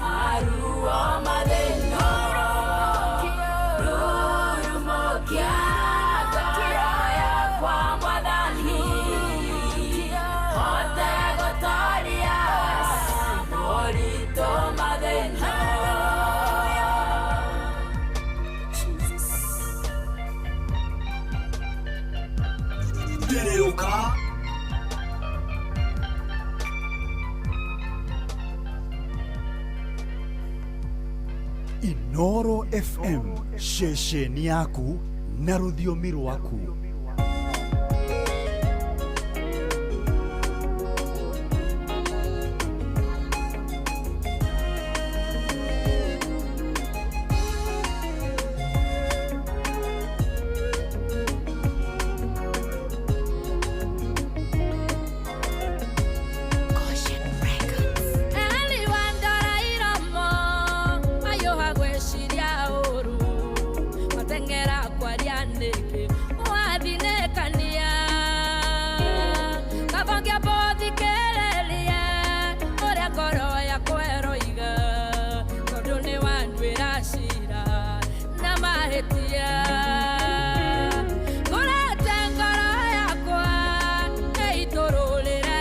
maruo mathĩna. Rurumũkia ngoro yakwa Mwathani, hote gũtooria moritũ mathĩna. Ndereuka. Inooro FM ceceni yaku na rũthiomi rwaku. Eliwa ndora iromo mayũha gwĩciria ũru mateng'era kwaria nĩkĩ wathinĩkania kaba ngĩambũthikĩrĩrie ũrĩa ngoro yakwa ĩroiga tondũ nĩ wanduĩra cira na mahĩtia. Ngũrete ngoro yakwa ĩitũrũrĩre.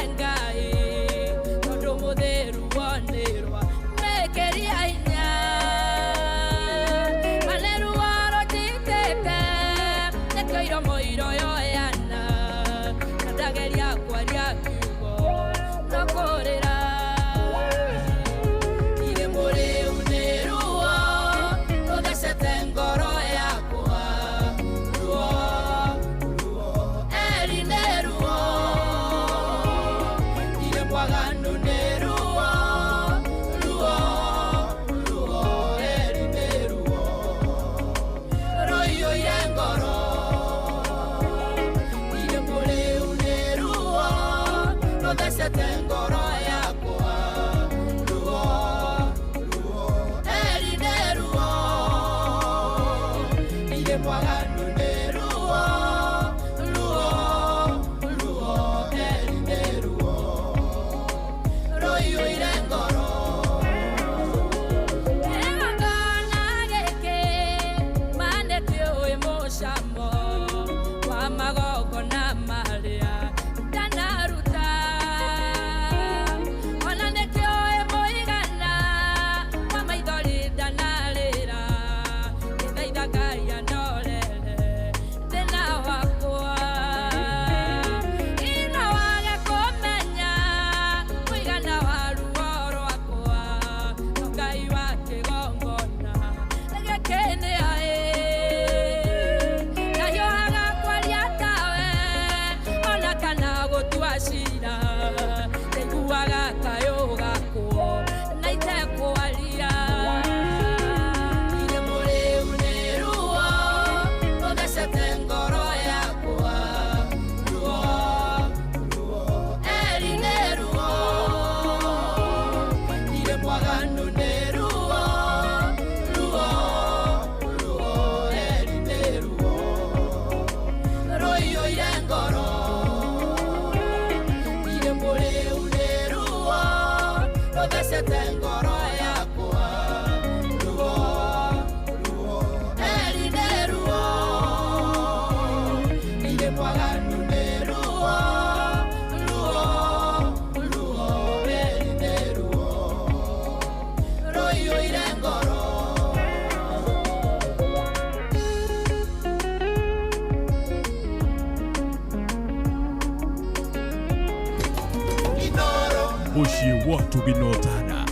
Watu ginotana.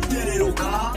Tereruka.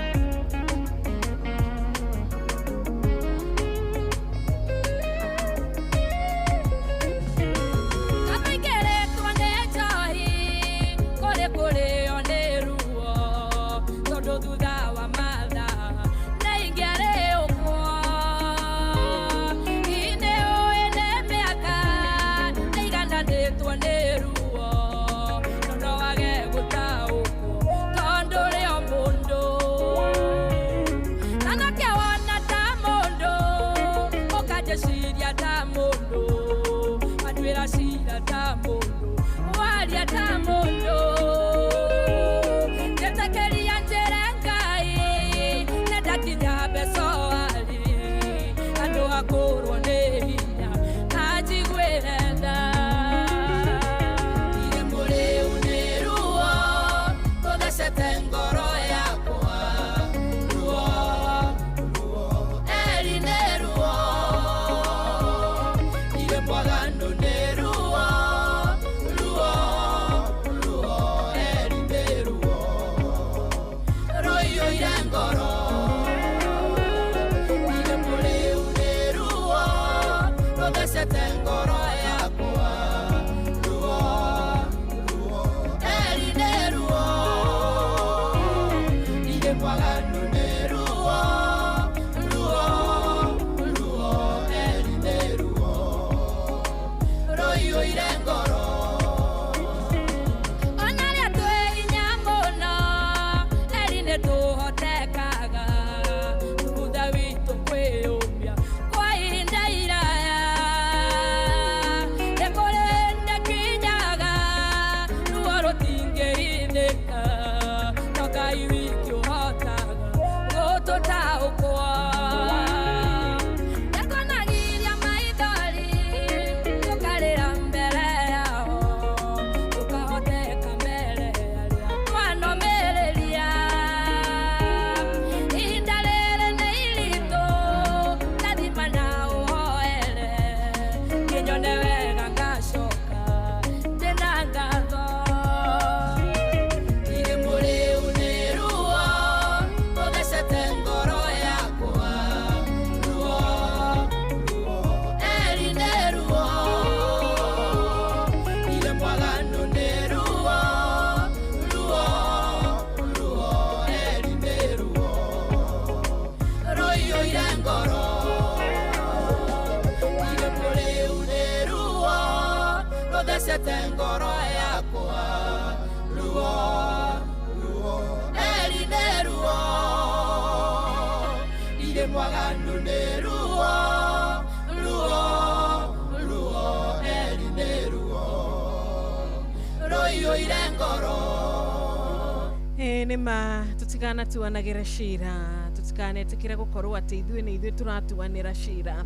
Nima tutikana tuanagĩra cira tutikanetĩkĩre gũkorwo atĩ ithuĩ nĩ ithuĩ tũratuanĩra cira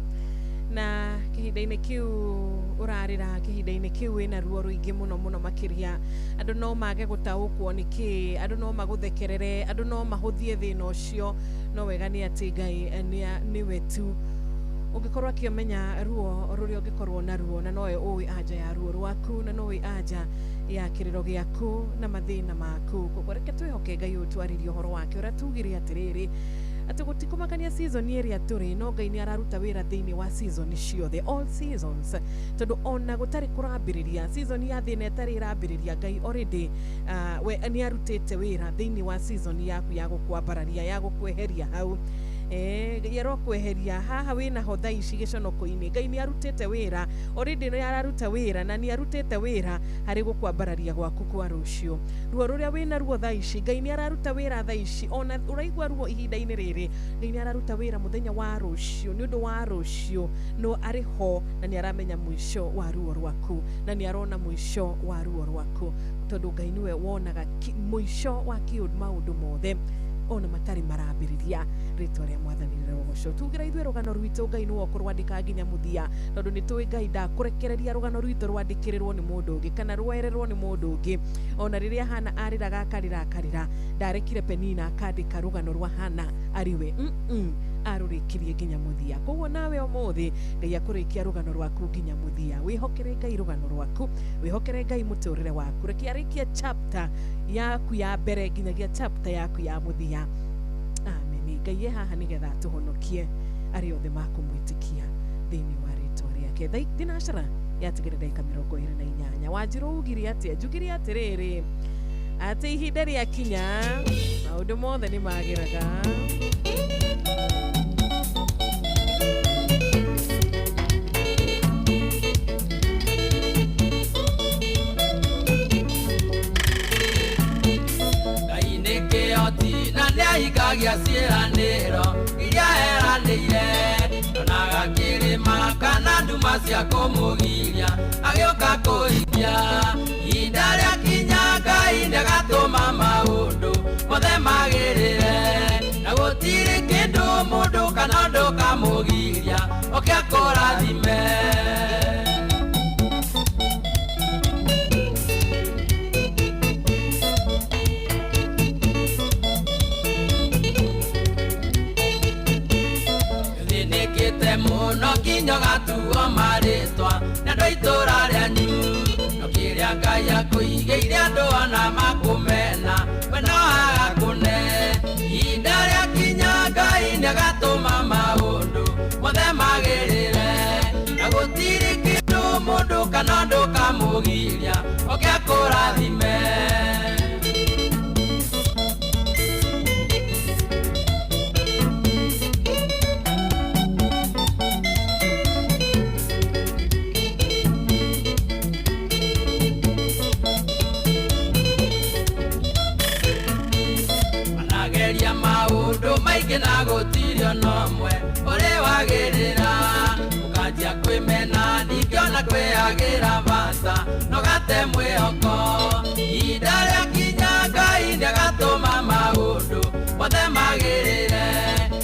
na kĩhinda-inĩ kĩu ũrarĩra kĩhinda-inĩ kĩu wĩna ruo rũingĩ mũno mũno makĩria andũ no mage gũtaũkwo nĩ kĩ andũ no magũthekerere andũ no mahũthie thĩna ũcio no wega nĩ atĩ Ngai nĩwe tu ũngĩkorwo akĩmenya ruo rũrĩa ũngĩkorwo na ruo na nowe ũĩ anja ya ruo rwaku na nowe anja ya kĩrĩro gĩaku na mathĩna maku koguo reke twĩhoke Ngai ũyũ twarĩrie ũhoro wake ũrĩa tugire atĩrĩrĩ atĩ gũtikũmakania season ĩrĩa tũrĩ no Ngai nĩ araruta wĩra thĩinĩ wa season ciothe all seasons tondũ ona gũtarĩ kũrambĩrĩria season ya thĩna ĩtarĩ ĩrambĩrĩria Ngai already we nĩ arutĩte wĩra thĩinĩ wa season yaku ya gũkwambararia ya gũkweheria hau yerokweheria haha wĩna ho thaa ici gĩconoko-inĩ Ngai nĩ arutĩte wĩra already nĩ araruta wĩra na nĩ arutĩte wĩra harĩ gũkwambararia gwaku kwa rũciũ ruo rũrĩa wĩna ruo thaa ici Ngai nĩ araruta wĩra thaa ici ona ũraigua ruo ihinda-inĩ rĩrĩ Ngai nĩ araruta wĩra mũthenya wa rũciũ nĩ ũndũ wa rũciũ no arĩ ho na nĩ aramenya mũico wa ruo rwaku na nĩ arona mũico wa ruo rwaku tondũ Ngai nĩwe wonaga mũico wa maũndũ mothe ona matari marambĩrĩria rĩtwa rĩa mwathani rĩrogocwo tugira ithuĩ rũgano rwitũ Ngai nĩwe ũkũrwandĩka nginya mũthia tondũ nĩ tũĩ Ngai ndakũrekereria rũgano rwitũ rwandĩkĩrĩrwo nĩ mũndũ ũngĩ kana rwoererwo nĩ mũndũ ũngĩ ona rĩrĩa Hana arĩraga akarĩra akarĩra ndarekire Penina akandĩka rũgano rwa Hana ariwe Arũrĩkirie nginya mũthia. Koguo nawe ũmũthĩ Ngai akũrĩkia rũgano rwaku nginya mũthia. Wĩhokere Ngai rũgano rwaku, wĩhokere Ngai mũtũrĩre waku. Reke arĩkie chapter yaku ya mbere nginyagia chapter yaku ya mũthia. Amen. Ngai e haha nĩgetha atũhonokie arĩa othe makũmwĩtĩkia thĩinĩ wa rĩtwa rĩake. Thaa thinacara yatigĩre ndagĩka 28. Wanjirũ ugire atĩa? Njugire atĩrĩrĩ, atĩ ihinda rĩakinya maũndũ mothe nĩ magĩraga. Ngai nĩ kĩhoti na nĩahingagia ciĩranĩro iria eranĩire. Ndonaga kĩrĩma kana nduma cia kũmũgiria agĩũka kũhingia. Ihinda rĩakinya Ngai nĩagatũma maũndũ mothe magĩrĩre, na gũtirĩ kĩndũ mũndũ kana ũndũ kamũgiria oke akũrathime. Thĩnĩkĩte mũno nginya ũgatuo marĩtwa nĩ andũ a itũũra rĩanyu, no kĩrĩa Ngai akũigĩire andũ ona makũmena we no agakũne. Ihinda rĩakinya Ngai nĩagatũma maũndũ mothe magĩrĩre, na gũtirĩ kĩndũ mũndũ kana ũndũ kamũgiria oke akũrathime. Manageria maũndũ maingĩ na gũtirĩ ona ũmwe ũrĩ wagĩrĩra, ũkanjia kwĩmena ningĩ ona kwĩagĩra bata no gate mwĩhoko. Ihinda rĩakinya Ngai nĩagatũma maũndũ mothe magĩrĩre,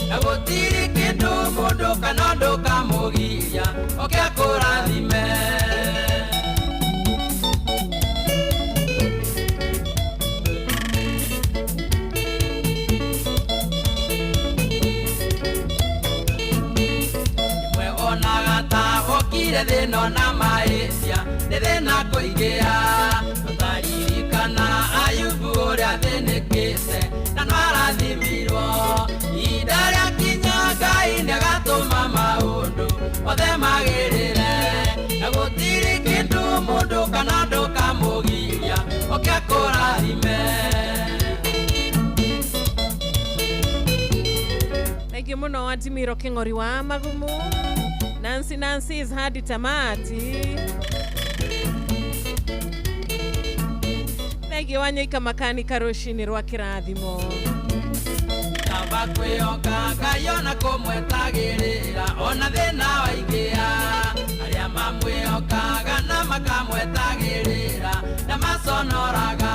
na gũtirĩ kĩndũ mũndũ kana ũndũ kamũgiria oke akũrathime. Rĩmwe wonaga ta wokire thĩna ona mahĩtia nĩ thĩna kũingĩha, tũtaririkana Ayubu ũrĩa athĩnĩkĩte na no arathimirwo. Ihinda rĩakinya Ngai nĩagatũma maũndũ mothe magĩrĩre, na gũtirĩ kĩndũ mũndũ kana ũndũ kamũgiria oke akũrathime. Thank you muno Adimiro King'ori wa Magumu. Nancy Nancy is hadi tamati. Thank you Wanyoika makanika rũcinĩ rwa kĩrathimo. Kaba kwĩhoka Ngai ona kũmwetagĩrĩra ona thĩna waingĩha, arĩa mamwĩhokaga na makamwetagĩrĩra na maconoraga.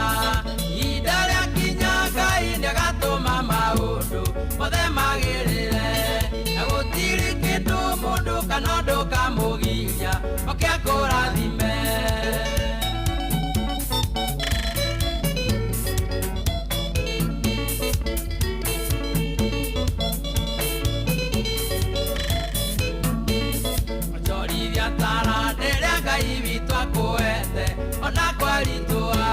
Ihinda rĩakinya Ngai nĩagatũma maũndũ mothe magĩrĩre, na gũtirĩ kĩndũ mũndũ kana ũndũ kamũgiria oke akũrathime. Onjorithia tara rĩrĩa Ngai witũ akũhete ona kwaritũha,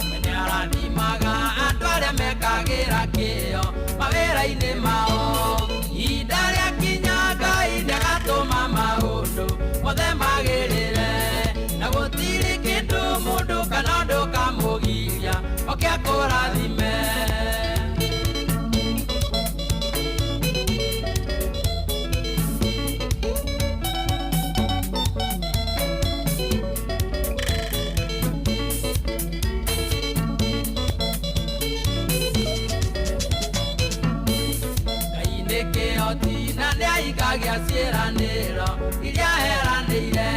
we nĩarathimaga andũ arĩa mekagĩra kĩyo mawĩra-inĩ mao. Ihinda rĩakinya Ngai nĩagatũma maũndũ mothe magĩrĩre, na gũtirĩ kĩndũ mũndũ kana ũndũ kamũgiria oke akũrathime. Ngai nĩ kĩhoti na nĩahingagia ciĩranĩro iria eranĩire.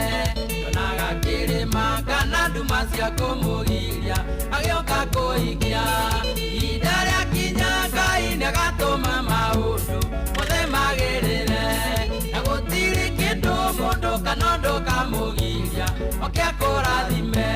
Ndonaga kĩrĩma kana nduma cia kũmũgiria agĩũka kũhingia. Ihinda rĩakinya Ngai nĩagatũma maũndũ mothe magĩrĩre, na gũtirĩ kĩndũ mũndũ kana ũndũ kamũgiria oke akũrathime.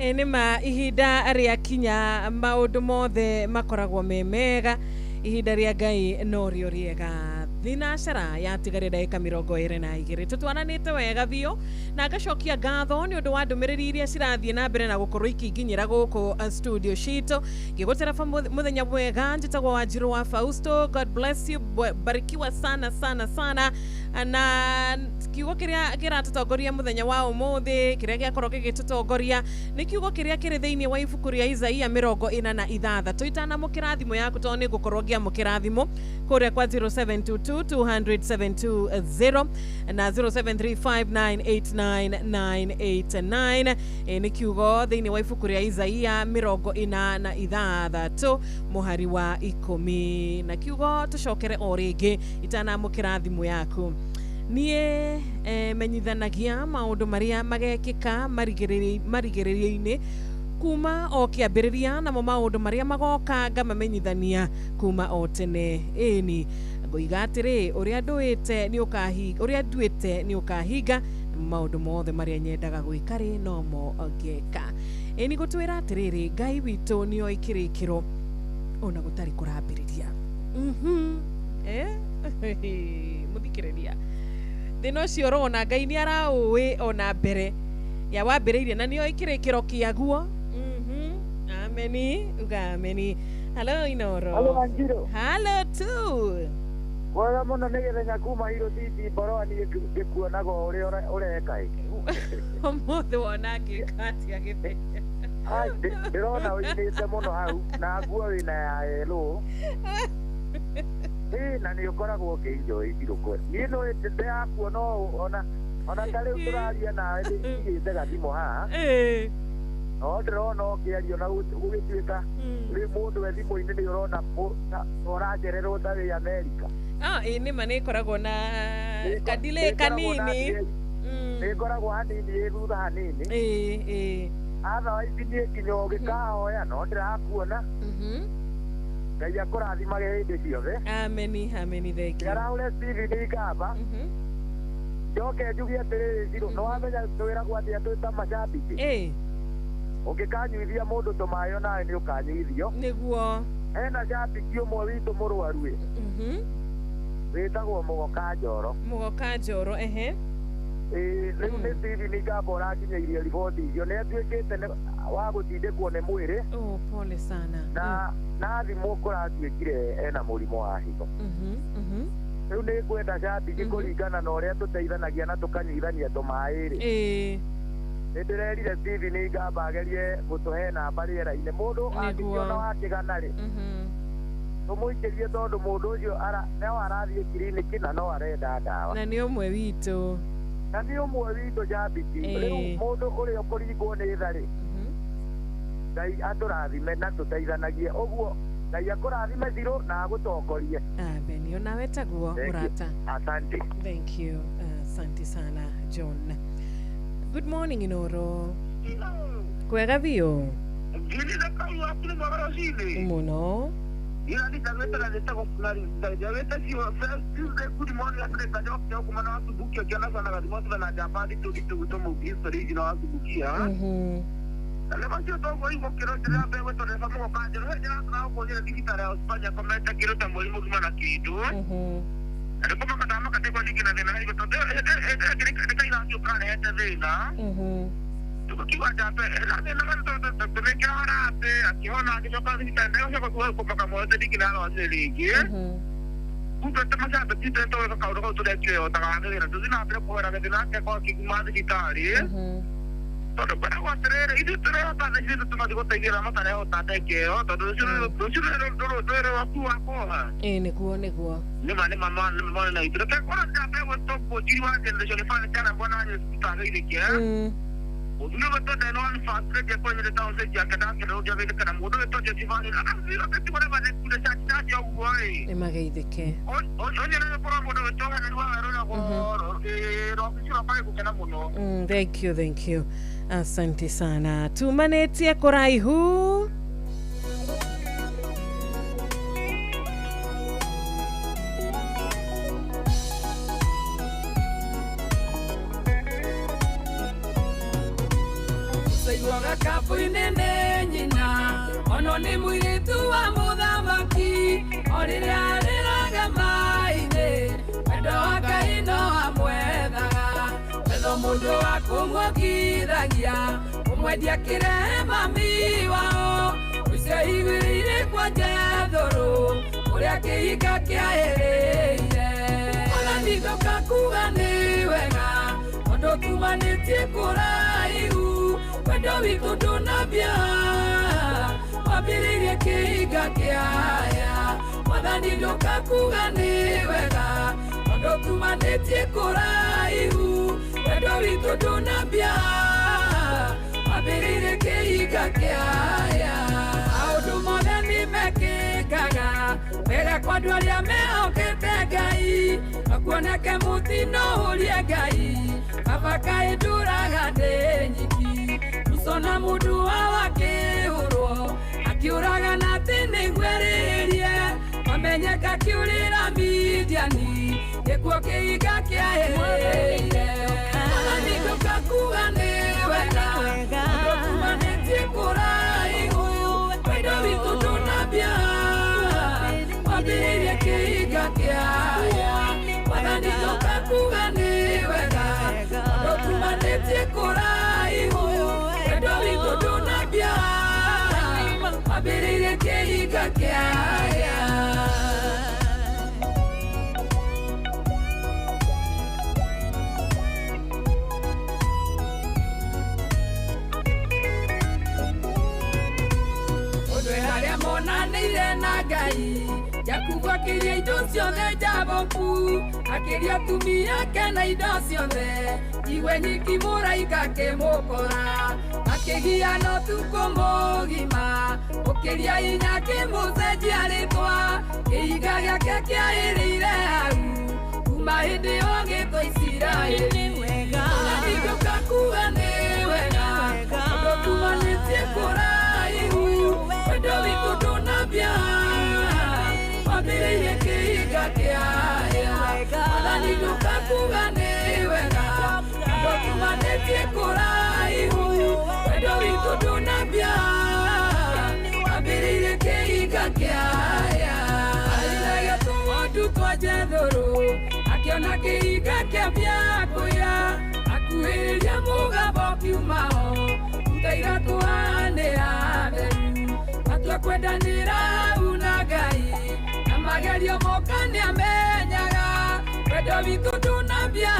Ĩ nĩ ma ihinda rĩakinya maũndũ mothe makoragwo me mega, ihinda rĩa Ngai no rĩo rĩega. Thinacara yatigaria ndagĩka 22, tũtwaranĩte wega biũ na ngacokia ngatho nĩ ũndũ wa ndũmĩrĩri iria cirathiĩ na mbere na gũkorwo ikĩnginyĩra gũkũ studio citũ. Ngĩgũtereba mũthenya mwega. Njĩtagwo Wanjirũ wa Fausto. God bless you. Barikiwa sana sana sana. Na kiugo kĩrĩa kĩratũtongoria mũthenya wa ũmũthĩ, kĩrĩa gĩakorwo gĩgĩtũtongoria nĩ kiugo kĩrĩa kĩrĩ thĩinĩ wa ibuku rĩa Isaia 46. Itanamũkĩra thimũ yaku, tondũ nĩ ngũkorwo ngĩamũkĩra thimũ kũrĩa kwa 0722 200 720 na 0735989989. Nĩ kiugo thĩinĩ wa ibuku rĩa Isaia 46 mũhari wa 10, na kiugo tũcokere o rĩngĩ itanamũkĩra thimũ yaku. Niĩ menyithanagia maũndũ marĩa magekĩka marigĩrĩrio-inĩ kuma o kĩambĩrĩria, namo maũndũ marĩa magoka ngamamenyithania kuma o tene. Ĩni ngoiga atĩrĩ, ũrĩa ndũĩte nĩ ũkahinga, ũrĩa nduĩte nĩ ũkahinga, maũndũ mothe marĩa nyendaga gwĩka rĩ, nomo ngeka. Ĩni gũtwĩra atĩrĩrĩ, Ngai witũ nĩoĩ kĩrĩkĩro ona gũtarĩ kũrambĩrĩria. Eh? Mũthikĩrĩria, thĩna ũcio ũrona Ngai nĩ araũĩ ona mbere ya wambĩrĩirie na nĩoĩ kĩrĩkĩro kĩaguo. Ameni, uga ameni. Hello Inoro. Hello, Wanjiru. Hello tu. Mwega mũno, nĩ gĩthenya kuma Hiro City Mboroa. Niĩ ngĩkuonaga o ũrĩa ũreka ĩ. Ũmũthĩ wona ngĩka atĩa, gĩthenya? Ai, ndĩrona ũinĩte mũno hau na nguo wĩna ya yellow. Ĩ na nĩ ũkoragwo ũkĩenjoy thirũkũ. Niĩ no ndĩrakuona ũũ ona ta rĩu tũraria nawe ndigĩte gathimũ haha. No ndĩrona ũkĩaria na gũgĩtuĩka rĩu mũndũ e thimũ-inĩ nĩ ũrona ũracererwo ta wĩ Amerika. Ah, ĩ nĩma nĩ ĩkoragwo na kadile kanini. Nĩ ĩkoragwo hanini ĩ thutha hanini. Ĩ ĩ. Otherwise niĩ nginya ũgĩkahoya no ndĩrakuona. Ngai akũrathimage hĩndĩ ciothe. Ameni, ameni, thank you. Kĩarahũre Stephen Ikamba. Njoke njuge atĩrĩrĩ, Ciro, nĩ wamenya twĩragwo atĩa twĩ ta macambĩki? Ũngĩkanyuithia mũndũ tũmaĩ onawe nĩ ũkanyuithio. Nĩguo. Hena cambĩki ũmwe witũ mũrwaru ĩ, wĩtagwo Mũgoka Njoro. Mũgoka Njoro, ehe. Ĩĩ, rĩu nĩ Stephen Ikamba ũrakinyĩirie riboti icio, nĩ atuĩkĩte wa gũtindĩkwo nĩ mwĩrĩ. Oh, pole sana. Na thimũ kũratuĩkire ena mũrimũ wa higo. Rĩu nĩ ngwenda cambĩki kũringana na ũrĩa tũteithanagia na tũkanyuithania tũmaĩ rĩ, nĩ ndĩrerire Stephen Ikamba agerie gũtũhe namba rĩera-inĩ, mũndũ angĩkĩona wakĩgana rĩ, tũmũikĩrie, tondũ mũndũ ũcio no arathiĩ kiriniki na no arenda ndawa. Na nĩ ũmwe witũ. Na nĩ ũmwe witũ cambĩki. Rĩu mũndũ ũrĩa ũkũringwo nĩ tha rĩ, Ngai atũrathime na tũteithanagie ũguo. Ngai akũrathime Ciro na agũtongorie. Ameni, onawe taguo. Thank you. Mũrata. Asante. Thank you. Asante sana, John. Good morning, Inoro. Kwega biũ. Ngirire kau waku nĩ mwega rũcinĩ. Mũno. Ira nditagwĩtara ndĩtagwo ndagwĩta cio first Tuesday, good morning. Atĩrĩ njoke kuma na wasubukia ũkĩona sana gathimo na njamba nditũ nditũ gwĩtwo mũgisto rĩngĩ na wasubukia. Na nĩ macio toguo igũkĩrwo njĩra mbere gwĩtwo ndereba mũgoka njerũ he njĩra tũragũkũrire thibitarĩ ya Ũspanya komete kĩndũ ta mweri mũgima na kĩndũ. Na nĩ kũmaka ndamaka ndĩgwa ningĩ na thĩna higo tondũ nĩ ũkarehete thĩna. Tukiwa njambe na thĩna tũmĩkĩra harambĩ akĩhona agĩcoka thibitarĩ ndegũcoka kũmaka mothe ningĩ na arwarire rĩngĩ. Kumbe te macambĩki tũgeka kaũndũ kau tũrekĩotaga thĩna tũthiĩ na mbere kũhoera gĩthĩna ake kwa kĩguma thibitarĩ, tondũ kwĩragwo atĩrĩrĩ, ithuĩ tũrehota thaa ici tũmathiĩ gũteithia arĩa matarehota ndeke ĩyo, tondũ rũciũ rũrĩ rwaku wa kuoha. Ĩ nĩguo nĩguo. Nĩma nĩma mwana itũ reke kora njambe gwĩtwo mũjiri wa generation fund chana mbona tutagaithĩke ũthuri wĩtwo Denon first lady kwenye town city yake ndake rũngia gĩthĩke na mũndũ wĩtwo Joseph anazira kũrĩa mathekure chachi chachi ũguo ĩ. Nĩ mageithĩke. Onyerere kũrĩa mũndũ wĩtwo Henry wa werũ rwabici rwakwa gũkena mũno. Thank you, thank you. Asante sana. Tumanetie kũraihu. Mucaiguaga kabũ-inĩ nĩ nyina ono nĩ mũirĩtu wa mũthamaki o rĩrĩa arĩraga maĩ-inĩ wendo wa Ngai no amwethaga wetho mũndũ wa kũmuongithagia kũmwendia kĩrehe mami wao ũcio igĩrĩire kwa Jethũrũ ũrĩa kĩhinga kĩaĩrĩire Mwathani ndoka kuga nĩ wega tondũ tumanĩtie kũraihu wendo witũ ndũnambia wambĩrĩirie kĩhinga kĩaya Mwathani ndoka kuga nĩ wega tondũ tumanĩtie kũraihu wendo witũ ndũnambia wambĩrĩirie kĩhinga kĩaya maũndũ mothe nĩ mekĩkaga wega kwa andũ arĩa mehokete Ngai makuoneke mũtino ũrie Ngai baba kaĩ ndũraga ndĩ nyiki Musa na mũndũ wao akĩhũrwo akiũraga na atĩ nĩguo erĩrie mamenyeka kĩũrĩra Midiani nĩkuo kĩhinga kĩaĩrĩire Mwathani ndoka kuga nĩ wega tondũ tumanĩtie kũraihu wendo witũ ndũnambia wambĩrĩirie kĩhinga kĩaya Mwathani ndoka kuga nĩ wega tondũ tumanĩtie kũraihu wendo witũ ndũnambia wambĩrĩirie kĩhinga kĩaya Ũndũ harĩa monanĩire na Ngai Jakubu akĩria indo ciothe Jaboku akĩria atumia ake na indo ciothe iwe nyiki mũraika akĩmũkora akĩgiana ũtukũ mũgima ũkĩria hinya akĩmũcenjia rĩtwa kĩhinga gĩake kĩaĩrĩire hau kuma hĩndĩ ĩyo gĩtwo Isiraeli Mwathani ndoka kuga nĩ wega tondũ tumanĩtie kũraihu wendo witũ ndũnambia wambĩrĩirie kĩhinga kĩaya Mwathani ndoka kuga nĩ wega tondũ tumanĩtie kũraihu wendo witũ ndũnambia wambĩrĩirie kĩhinga kĩaya Arĩithagia tũng'ondu twa Jethũrũ akĩona kĩhinga kĩambia kũya akuhĩrĩria mũgambo kiumao ruta iratũ haha atheru matua kwendanĩra hau na Ngai na magerio moka nĩamenyaga wendo witũ ndũnambia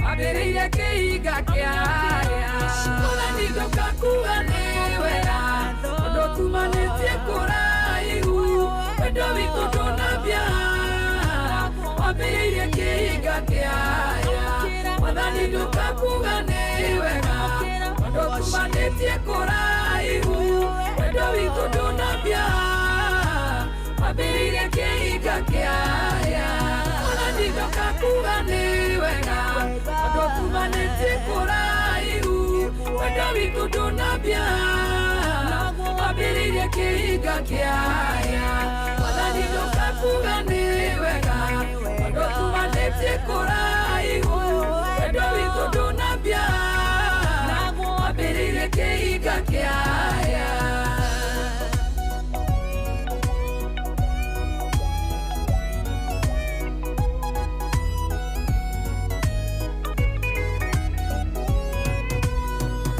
wambĩrĩirie kĩhinga kĩaya Mwathani ndoka kuga nĩ wega tondũ tumanĩtie kũraihu wendo witũ ndũnambia wambĩrĩirie kĩhinga kĩaya Mwathani ndoka kuga nĩ wega tondũ tumanĩtie kũraihu wendo witũ ndũnambia wambĩrĩirie kĩhinga kĩaya Mwathani ndoka kuga nĩ wega tondũ tumanĩtie kũraihu wendo witũ ndũnambia wambĩrĩirie kĩhinga kĩaya Mwathani ndoka kuga nĩ wega tondũ tumanĩtie kũraihu wendo witũ ndũnambia wambĩrĩirie kĩhinga kĩaya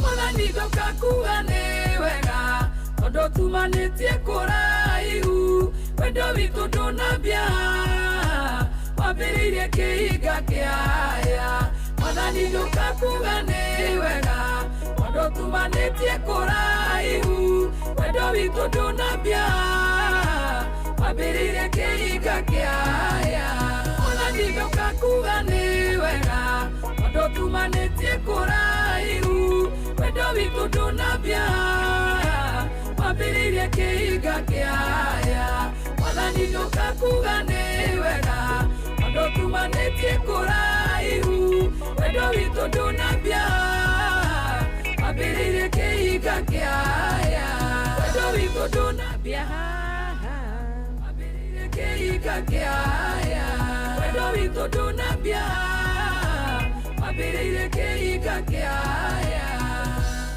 Mwathani ndoka kuga nĩ wega tondũ tumanĩtie kũraihu wendo witũ ndũnambia wambĩrĩirie kĩhinga kĩaya Mwathani ndoka kuga nĩ wega tondũ tumanĩtie kũraihu wendo witũ ndũnambia wambĩrĩirie kĩhinga kĩaya Mwathani ndoka kuga nĩ wega tondũ tumanĩtie kũraihu wendo witũ ndũnambia wambĩrĩirie kĩhinga kĩaya Mwathani ndoka kuga nĩ wega tondũ tumanĩtie kũraihu wendo witũ ndũnambia wambĩrĩirie kĩhinga kĩaya wendo witũ ndũnambia wambĩrĩirie kĩhinga kĩaya wendo witũ ndũnambia wambĩrĩirie kĩhinga kĩaya.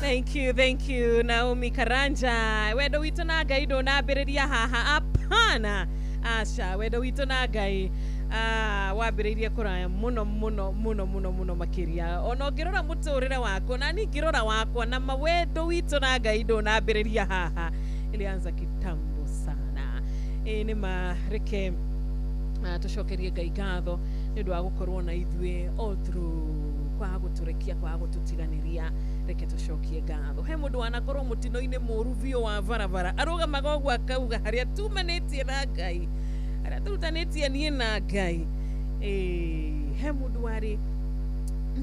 Thank you, thank you Naomi Karanja. Wendo witũ na Ngai ndũnambĩrĩria haha, hapana. Aca, wendo witũ na Ngai wambĩrĩirie kũraya mũno mũno mũno mũno mũno makĩria. Ona ũngĩrora mũtũrĩre wakwa na niĩ ngĩrora wakwa, na mawendo witũ na Ngai ndũnambĩrĩria haha, ilianza kitambo sana. Nĩ ma reke tũcokerie Ngai ngatho nĩ ũndũ wa gũkorwo na ithuĩ all through, kwaga gũtũrekia, kwaga gũtũtiganĩria. Reke tũcokie ngatho. He mũndũ wanakorwo mũtino-inĩ mũru biũ wa barabara, arũgamaga ũguo akauga harĩa tumanĩtie na Ngai, harĩa tũrutanĩtie niĩ na Ngai. He mũndũ warĩ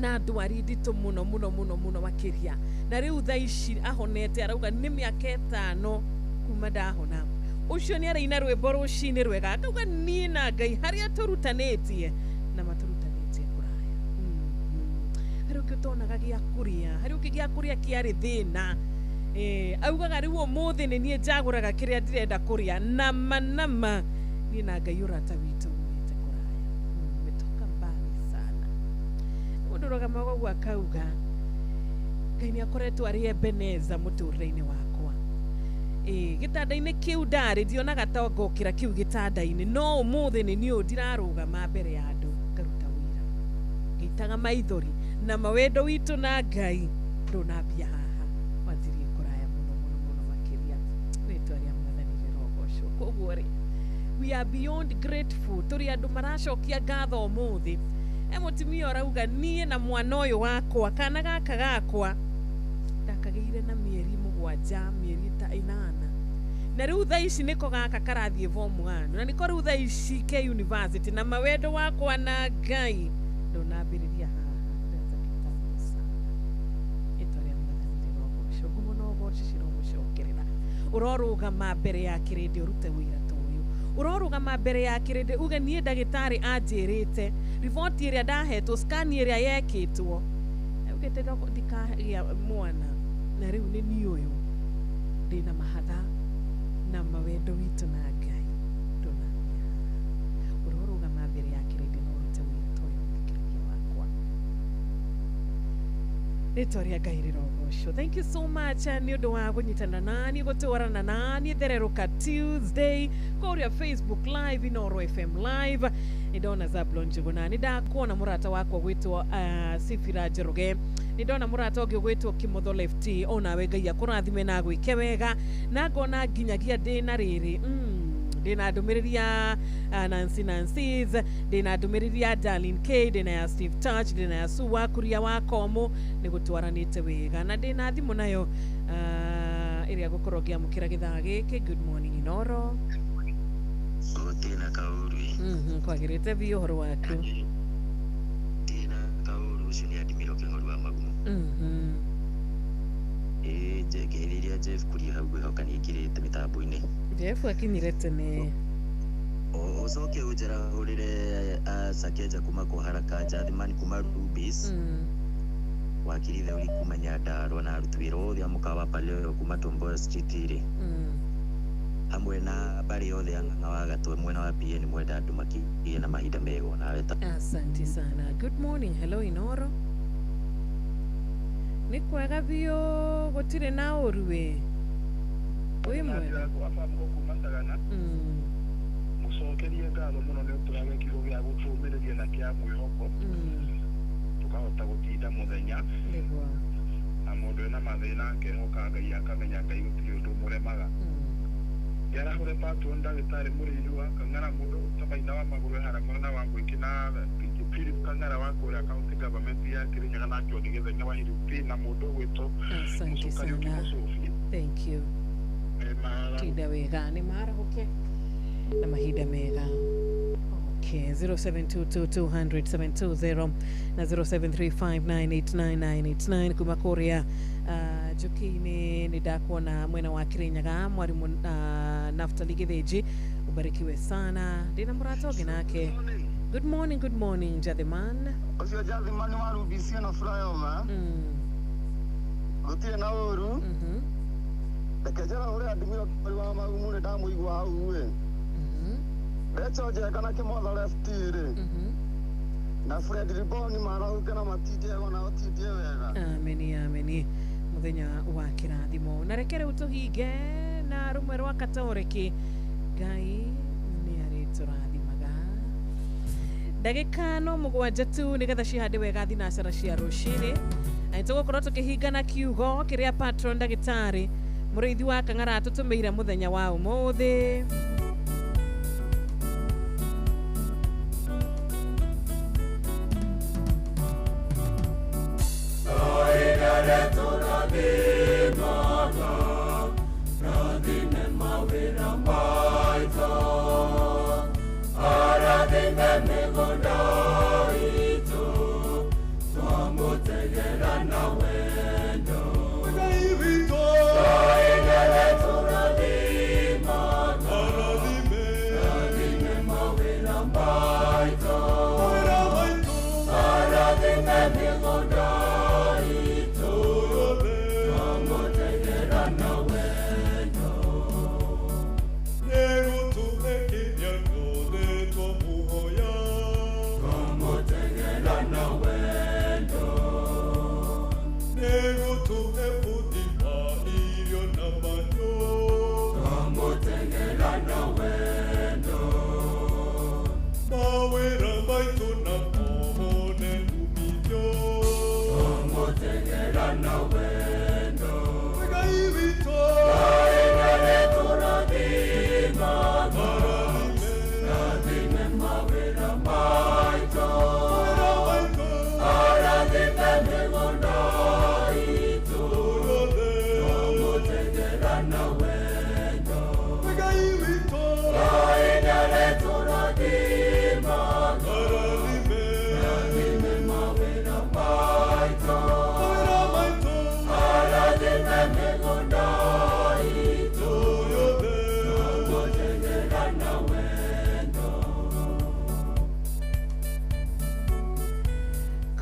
na ndwari nditũ mũno mũno mũno mũno makĩria, na rĩu thaa ici ahonete, arauga nĩ mĩaka 5 kuma ndahona. Ũcio nĩ araina rwĩmbo rũcinĩ rwega, akauga niĩ na Ngai harĩa tũrutanĩtie na matũrutanĩtie kũraya. Harĩ ũngĩ ũtonaga gĩa kũrĩa, harĩ ũngĩ gĩa kũrĩa kĩarĩ thĩna. Augaga rĩu ũmũthĩ nĩ niĩ njagũraga kĩrĩa ndĩrenda kũrĩa, nama nama niĩ na Ngai ũrata witũ umĩte kũraya, umetoka mbali sana. Mũndũ ũrũgamaga ũguo akauga Ngai nĩ akoretwo arĩ Ebeneza mũtũrĩre-inĩ wakwa. Gĩtanda-inĩ kĩu ndarĩ ndionaga ta ngokĩra kĩu gĩtanda-inĩ, no ũmũthĩ nĩ niĩ ũyũ ndirarũgama mbere ya andũ ngaruta wĩra ngĩitaga maithori, na mawendo witũ na Ngai ndũnambia haha, wanjirie kũraya mũno mũno mũno makĩria. Rĩtwa rĩa Mwathani rĩrogocwo. Koguo rĩ, we are beyond grateful, tũrĩ andũ maracokia ngatho ũmũthĩ. He mũtumia ũrauga niĩ na mwana ũyũ wakwa, kana gaka gakwa ndakagĩire na mĩeri 7, mĩeri ta 8, na rĩu thaa ici nĩko gaka karathiĩ form 1, na nĩko rĩu thaa ici ke university, na mawendo wakwa na Ngai ndũnambĩrĩria haha, ndanza kitambo sana. Rĩtwa rĩa Mwathani rĩrogocwo. Ngumo na ũgoci ciromũcokerera. Ũrorũgama mbere ya kĩrĩndĩ ũrute wĩra ta ũyũ, ũrorũgama mbere ya kĩrĩndĩ uge niĩ ndagĩtarĩ anjĩrĩte riboti ĩrĩa ndahetwo, scan ĩrĩa yekĩtwo, augĩte ndikagĩa mwana, na rĩu nĩ niĩ ũyũ ndĩna mahatha na mawendo witũ na Ngai ndũnambia haha. Ũrorũgama mbere ya kĩrĩndĩ na ũrute wĩra ta ũyũ, mũthikĩrĩria wakwa. Rĩtwa rĩa Ngai rĩrogocwo. Thank you so much nĩ ũndũ wa kũnyitana nani, gũtwarana nani Thererũka Tuesday kũrĩa Facebook Live, Inooro FM Live. Nĩ ndona Zablon Njuguna, nĩ ndakuona mũrata wakwa gwĩtwo Sifira Njoroge, nĩ ndona mũrata ũngĩ gwĩtwo Kimotho Lefty, onawe Ngai akũrathime na agwĩke wega, na ngona nginyagia ndĩna rĩrĩ ndĩna ndũmĩrĩri ya Nancy Nancy's, ndĩna ndũmĩrĩri ya Darlene K, ndĩna ya Steve Touch, ndĩna ya Sue wa Kuria wa Komo, nĩ gũtwaranĩte wega, na ndĩna thimũ nayo ĩrĩa ngũkorwo ngĩamũkĩra gĩthaa gĩkĩ. Good morning Inooro. Gũtirĩ na kaũru. Kwagĩrĩte biũ, ũhoro waku? Ndirĩ na kaũru, ũcio nĩ Adimiro Kĩng'oru wa Magumo. Ĩĩ, ngeithĩria Jeff Kuria hau, ngwĩhoka nĩ aingĩrĩte mĩtambo-inĩ. Jeff akinyire tene. Ũcoke ũnjarahũrĩre Sakeja kuma kwa Haraka, Jathimani kuma Rubis, wakiri Theuri kuma Nyandarua, na aruti wĩra othe a mũkawa Paleo kuma Tomboya Street rĩ, hamwe na mbarĩ yothe ya Ng'ang'a wa Gatwe mwena wa PN, mwenda andũ makĩgĩe na mahinda mega onawe ta. Asante sana. Good morning, hello Inooro. Nĩ kwega biũ, gũtirĩ na ũru wĩ. Wĩ mwega. Mũcokerie ngatho mũno nĩ ũtũraga kiugo gĩa gũtũũmĩrĩria na kĩa mwĩhoko, tũkahota gũtinda mũthenya, na mũndũ wĩna mathĩna akehoka Ngai, akamenya Ngai gũtirĩ ũndũ ũmũremaga. Ngiarahũre patwo ndagĩtarĩ Mũrĩirua Kang'ara, mũndũ ũtamaina wa magũrũ hara mwena wa Mwĩkĩ, na Philip Kang'ara wa kũrĩa county government ya Kirinyaga, na John Gĩthenya wa Hiruti, na mũndũ ũgwĩtwo Asante Mũcukariũki sana. Mũcũbi. Thank you. Tinda wega, nĩ marahũke na mahinda mega. Okay, 0722200720 na 0735989989 kuma kũrĩa Njũkĩ-inĩ. Nĩ ndakuona mwena wa Kirinyaga, mwarimu Naftali Gĩthĩnji, ubarikiwe sana. Ndĩna mũrata ũngĩ nake. Good morning, good morning Jathiman. Ũcio Jathimani wa Rubisi na flyover. Gũtirĩ na ũru. Reke njara ũrĩa Adimiro Kĩmari wa Magumu, nĩ ndamũigua hau ĩ. Rachel Njega na Kĩmotho Lefty rĩ, na Fred Riboni marahũke na matindie ona otindie wega. Ameni, ameni. Muthenya wa kirathimo. Na reke riu tuhinge na rumwe rwa Katoriki. Ngai ni ariturathimaga. Ndagika no mugwanja tu nigetha cihande wega thinacara cia rucini. Na nitugukorwo tukihinga na kiugo kiria patron ndagitari Muriithi wa Kang'ara atutumiire muthenya wa umuthi.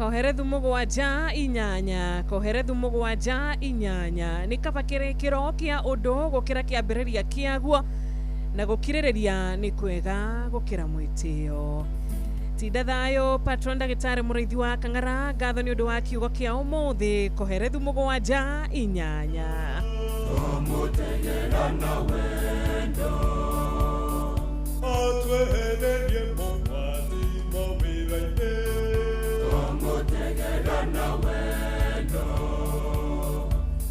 Koherethu mugwanja inyanya, koherethu mugwanja inyanya. Ni kaba kirikiro kia undu gukira kiambiriria kiaguo na gukiririria ni kwega gukira mwitio. Tinda thayo patron ndagitari Muriithi wa Kang'ara, ngatho ni undu wa kiugo kia umuthi. Koherethu mugwanja inyanya. Twamutegera na wendo atwehererie mowathimo wĩra-inĩ. Twamutegera na wendo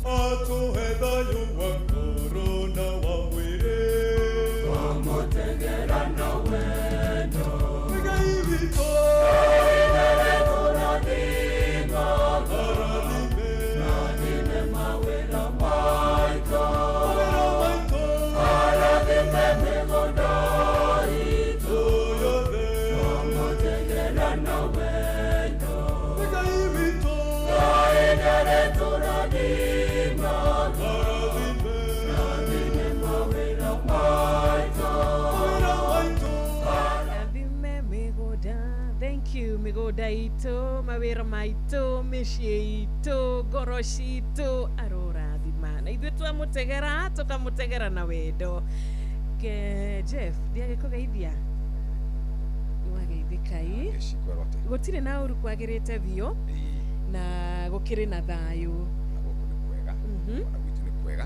atuhe thayũ wa ngoro na wa mwĩrĩ. Twamutegera na wendo Ngai witũ Migoda itu, mawira maitu, mĩciĩ itũ, ngoro citũ, arorathima. Na ithuĩ twamutegera, tukamutegera na wendo. Ke Jeff, ndiagĩkũgeithia? Wageithĩkai. Gũtirĩ na ũru kwagĩrĩte biũ na gũkĩrĩ na thayũ. Na gũkũ nĩ kwega. Ona gwitũ nĩ kwega.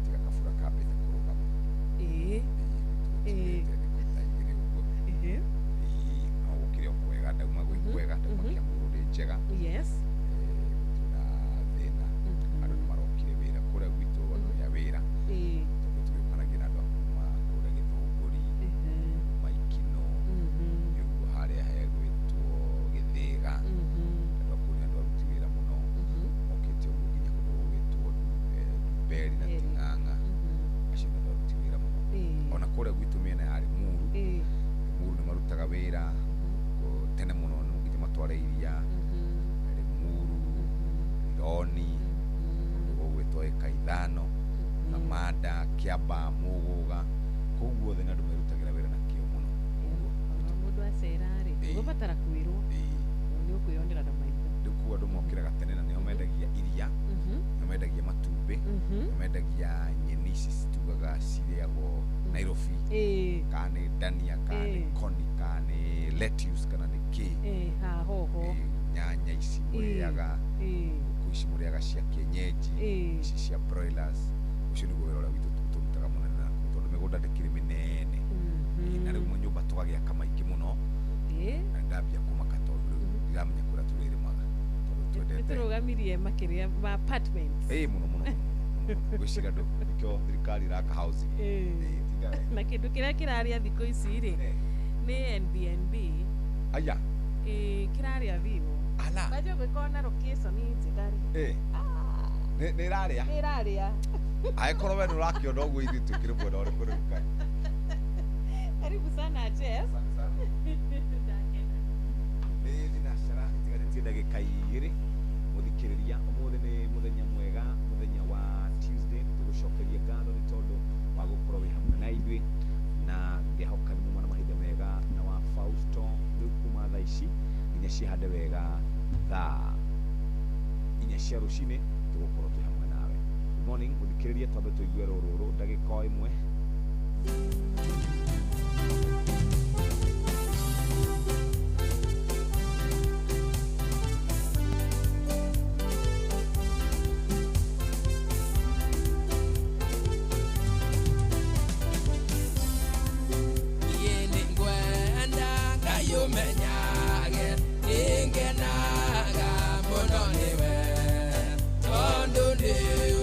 Tiga kabura kambĩte kũrũgama. Ĩĩ. Ĩĩ. Ndauma gwĩ kwega, ndauma Kĩamũrũ nĩ njega. Yes. Gũtirĩ na thĩna. Andũ nĩ marokire wĩra kũrĩa gwitũ, andũ nĩ a wĩra. Tondũ tũgĩũkanagia na andũ a kuma kũrĩa Gĩthũngũri, kuma Ikino, nĩ ũguo harĩa hegwĩtwo Gĩthĩga. Andũ a kũu nĩ andũ aruti wĩra mũno. Mokĩte ũguo nginya kũndũ gũgwĩtwo Ndumberi na Ting'ang'a. Acio nĩ andũ aruti wĩra mũno. Ona kũrĩa gwitũ mĩena ya Limuru, Limuru nĩ marutaga wĩra tene muno, no nginya matware iria Limuru, Rironi, kũndũ gũgwĩtwo ĩka ithano, Kamanda, Kĩamba, Mũgũga. Kũu guothe nĩ andũ merutagĩra wĩra na kĩo mũno. Ũguo mũndũ acera rĩ, ũgũbatara kwĩrwo nĩ ũkwĩyonera na maitho. Rĩu kũu andũ mokĩraga tene na nĩo mendagia iria, nĩo mendagia matumbĩ, nĩo mendagia nyeni ici tugaga cirĩagwo Nairobi, kana nĩ ndania, kana nĩ koni, kana nĩ lettuce, kana nĩ kĩ. Hoho. Nyanya ici mũrĩaga, ngũkũ Ngũkũ ici mũrĩaga cia kienyeji, ici cia broilers. Ũcio nĩguo wĩra ũrĩa witũ tũrutaga mũnene nakũu, tondũ mĩgũnda ndĩkĩrĩ mĩnene. Na rĩu manyũmba tũgagĩaka maingĩ mũno, na nĩndambia kũmaka tondũ rĩu ndiramenya kũrĩa tũrĩrĩmaga, tondũ twendete Nĩtũrũgamirie makĩria ma apartments. Ĩĩ, mũno mũno mũno mũno. Ngwĩciria andũ nĩkĩo thirikari ĩraka housing. Ĩĩ, tiga we. Na kĩndũ kĩrĩa kĩrarĩa thikũ ici rĩ, nĩ NBNB. Aya. Ĩĩ, kĩrarĩa biũ. Ala. Kwanja ũngĩkorwo na location njega rĩ, Ĩĩ. Nĩ ĩrarĩa. Nĩ ĩrarĩa. Angĩkorwo we nĩ ũrakĩona ũguo, ithuĩ tũkĩrĩ mwena ũrĩkũ rĩu kaĩ? Karibu sana, Jeff. Ndakena. Nĩ thinacara itigarĩtie ndagĩka 2. Mũthikĩrĩria, ũmũthĩ nĩ mũthenya mwega, mũthenya wa Tuesday. Tũgũcokeria ngatho nĩ tondũ wa gũkorwo wĩ hamwe na ithuĩ, na ngehoka nĩ muma na mahinda mega na wa Fausto. Rĩu kuma thaa ici nginya cihande wega thaa 4 cia rũcinĩ tũgũkorwo twĩ hamwe nawe. Good morning, mũthikĩrĩria. Twambe tũigue rũrũrũ ndagĩka o 1. Niĩ nĩngwenda Ngai ũmenyage nĩngenaga mũno nĩwe, tondũ nĩ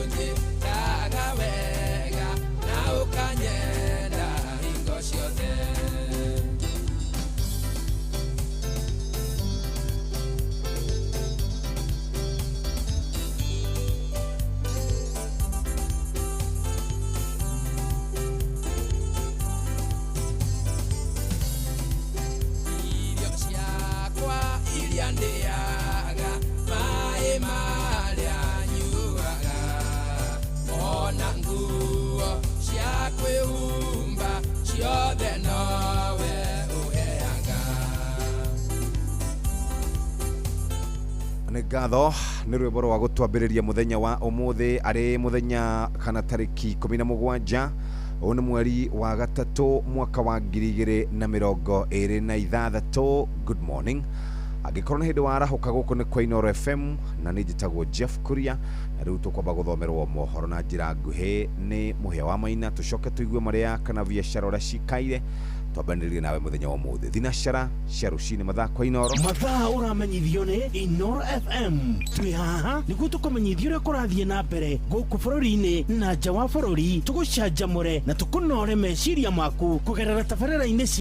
ũnjĩkaga wega na ũkanyenda hingo ciothe. Irio ciakwa iria ndĩaga, maĩ marĩa nyuaga, ona nguo cia kwĩhumba, ciothe nowe ũheaga. Nĩ ngatho nĩ rwĩmbo rwa gũtwambĩrĩria mũthenya wa ũmũthĩ, arĩ mũthenya kana tarĩki 17, ũyũ nĩ mweri wa gatatũ, mwaka wa 2026. Good morning, angĩkorwo nĩ hĩndĩ warahũka, gũkũ nĩ kwa Inooro FM na nĩ njĩtagwo Jeff Kuria. Na rĩu tũkwamba gũthomerwo mohoro na njĩra nguhĩ nĩ Mũhĩa wa Maina, tũcoke tũigue marĩa kana biacara ũrĩa cikaire. Twambanĩrĩrie nawe mũthenya wa ũmũthĩ thinacara cia rũcinĩ, mathaa kwa Inooro. Mathaa ũramenyithio nĩ Inoro FM. Twĩ haha nĩguo tũkũmenyithia ũrĩa kũrathiĩ na mbere gũkũ bũrũri-inĩ na nja wa bũrũri, tũgũcanjamũre na tũkũnore meciria maku kũgerera tabarĩra-inĩ.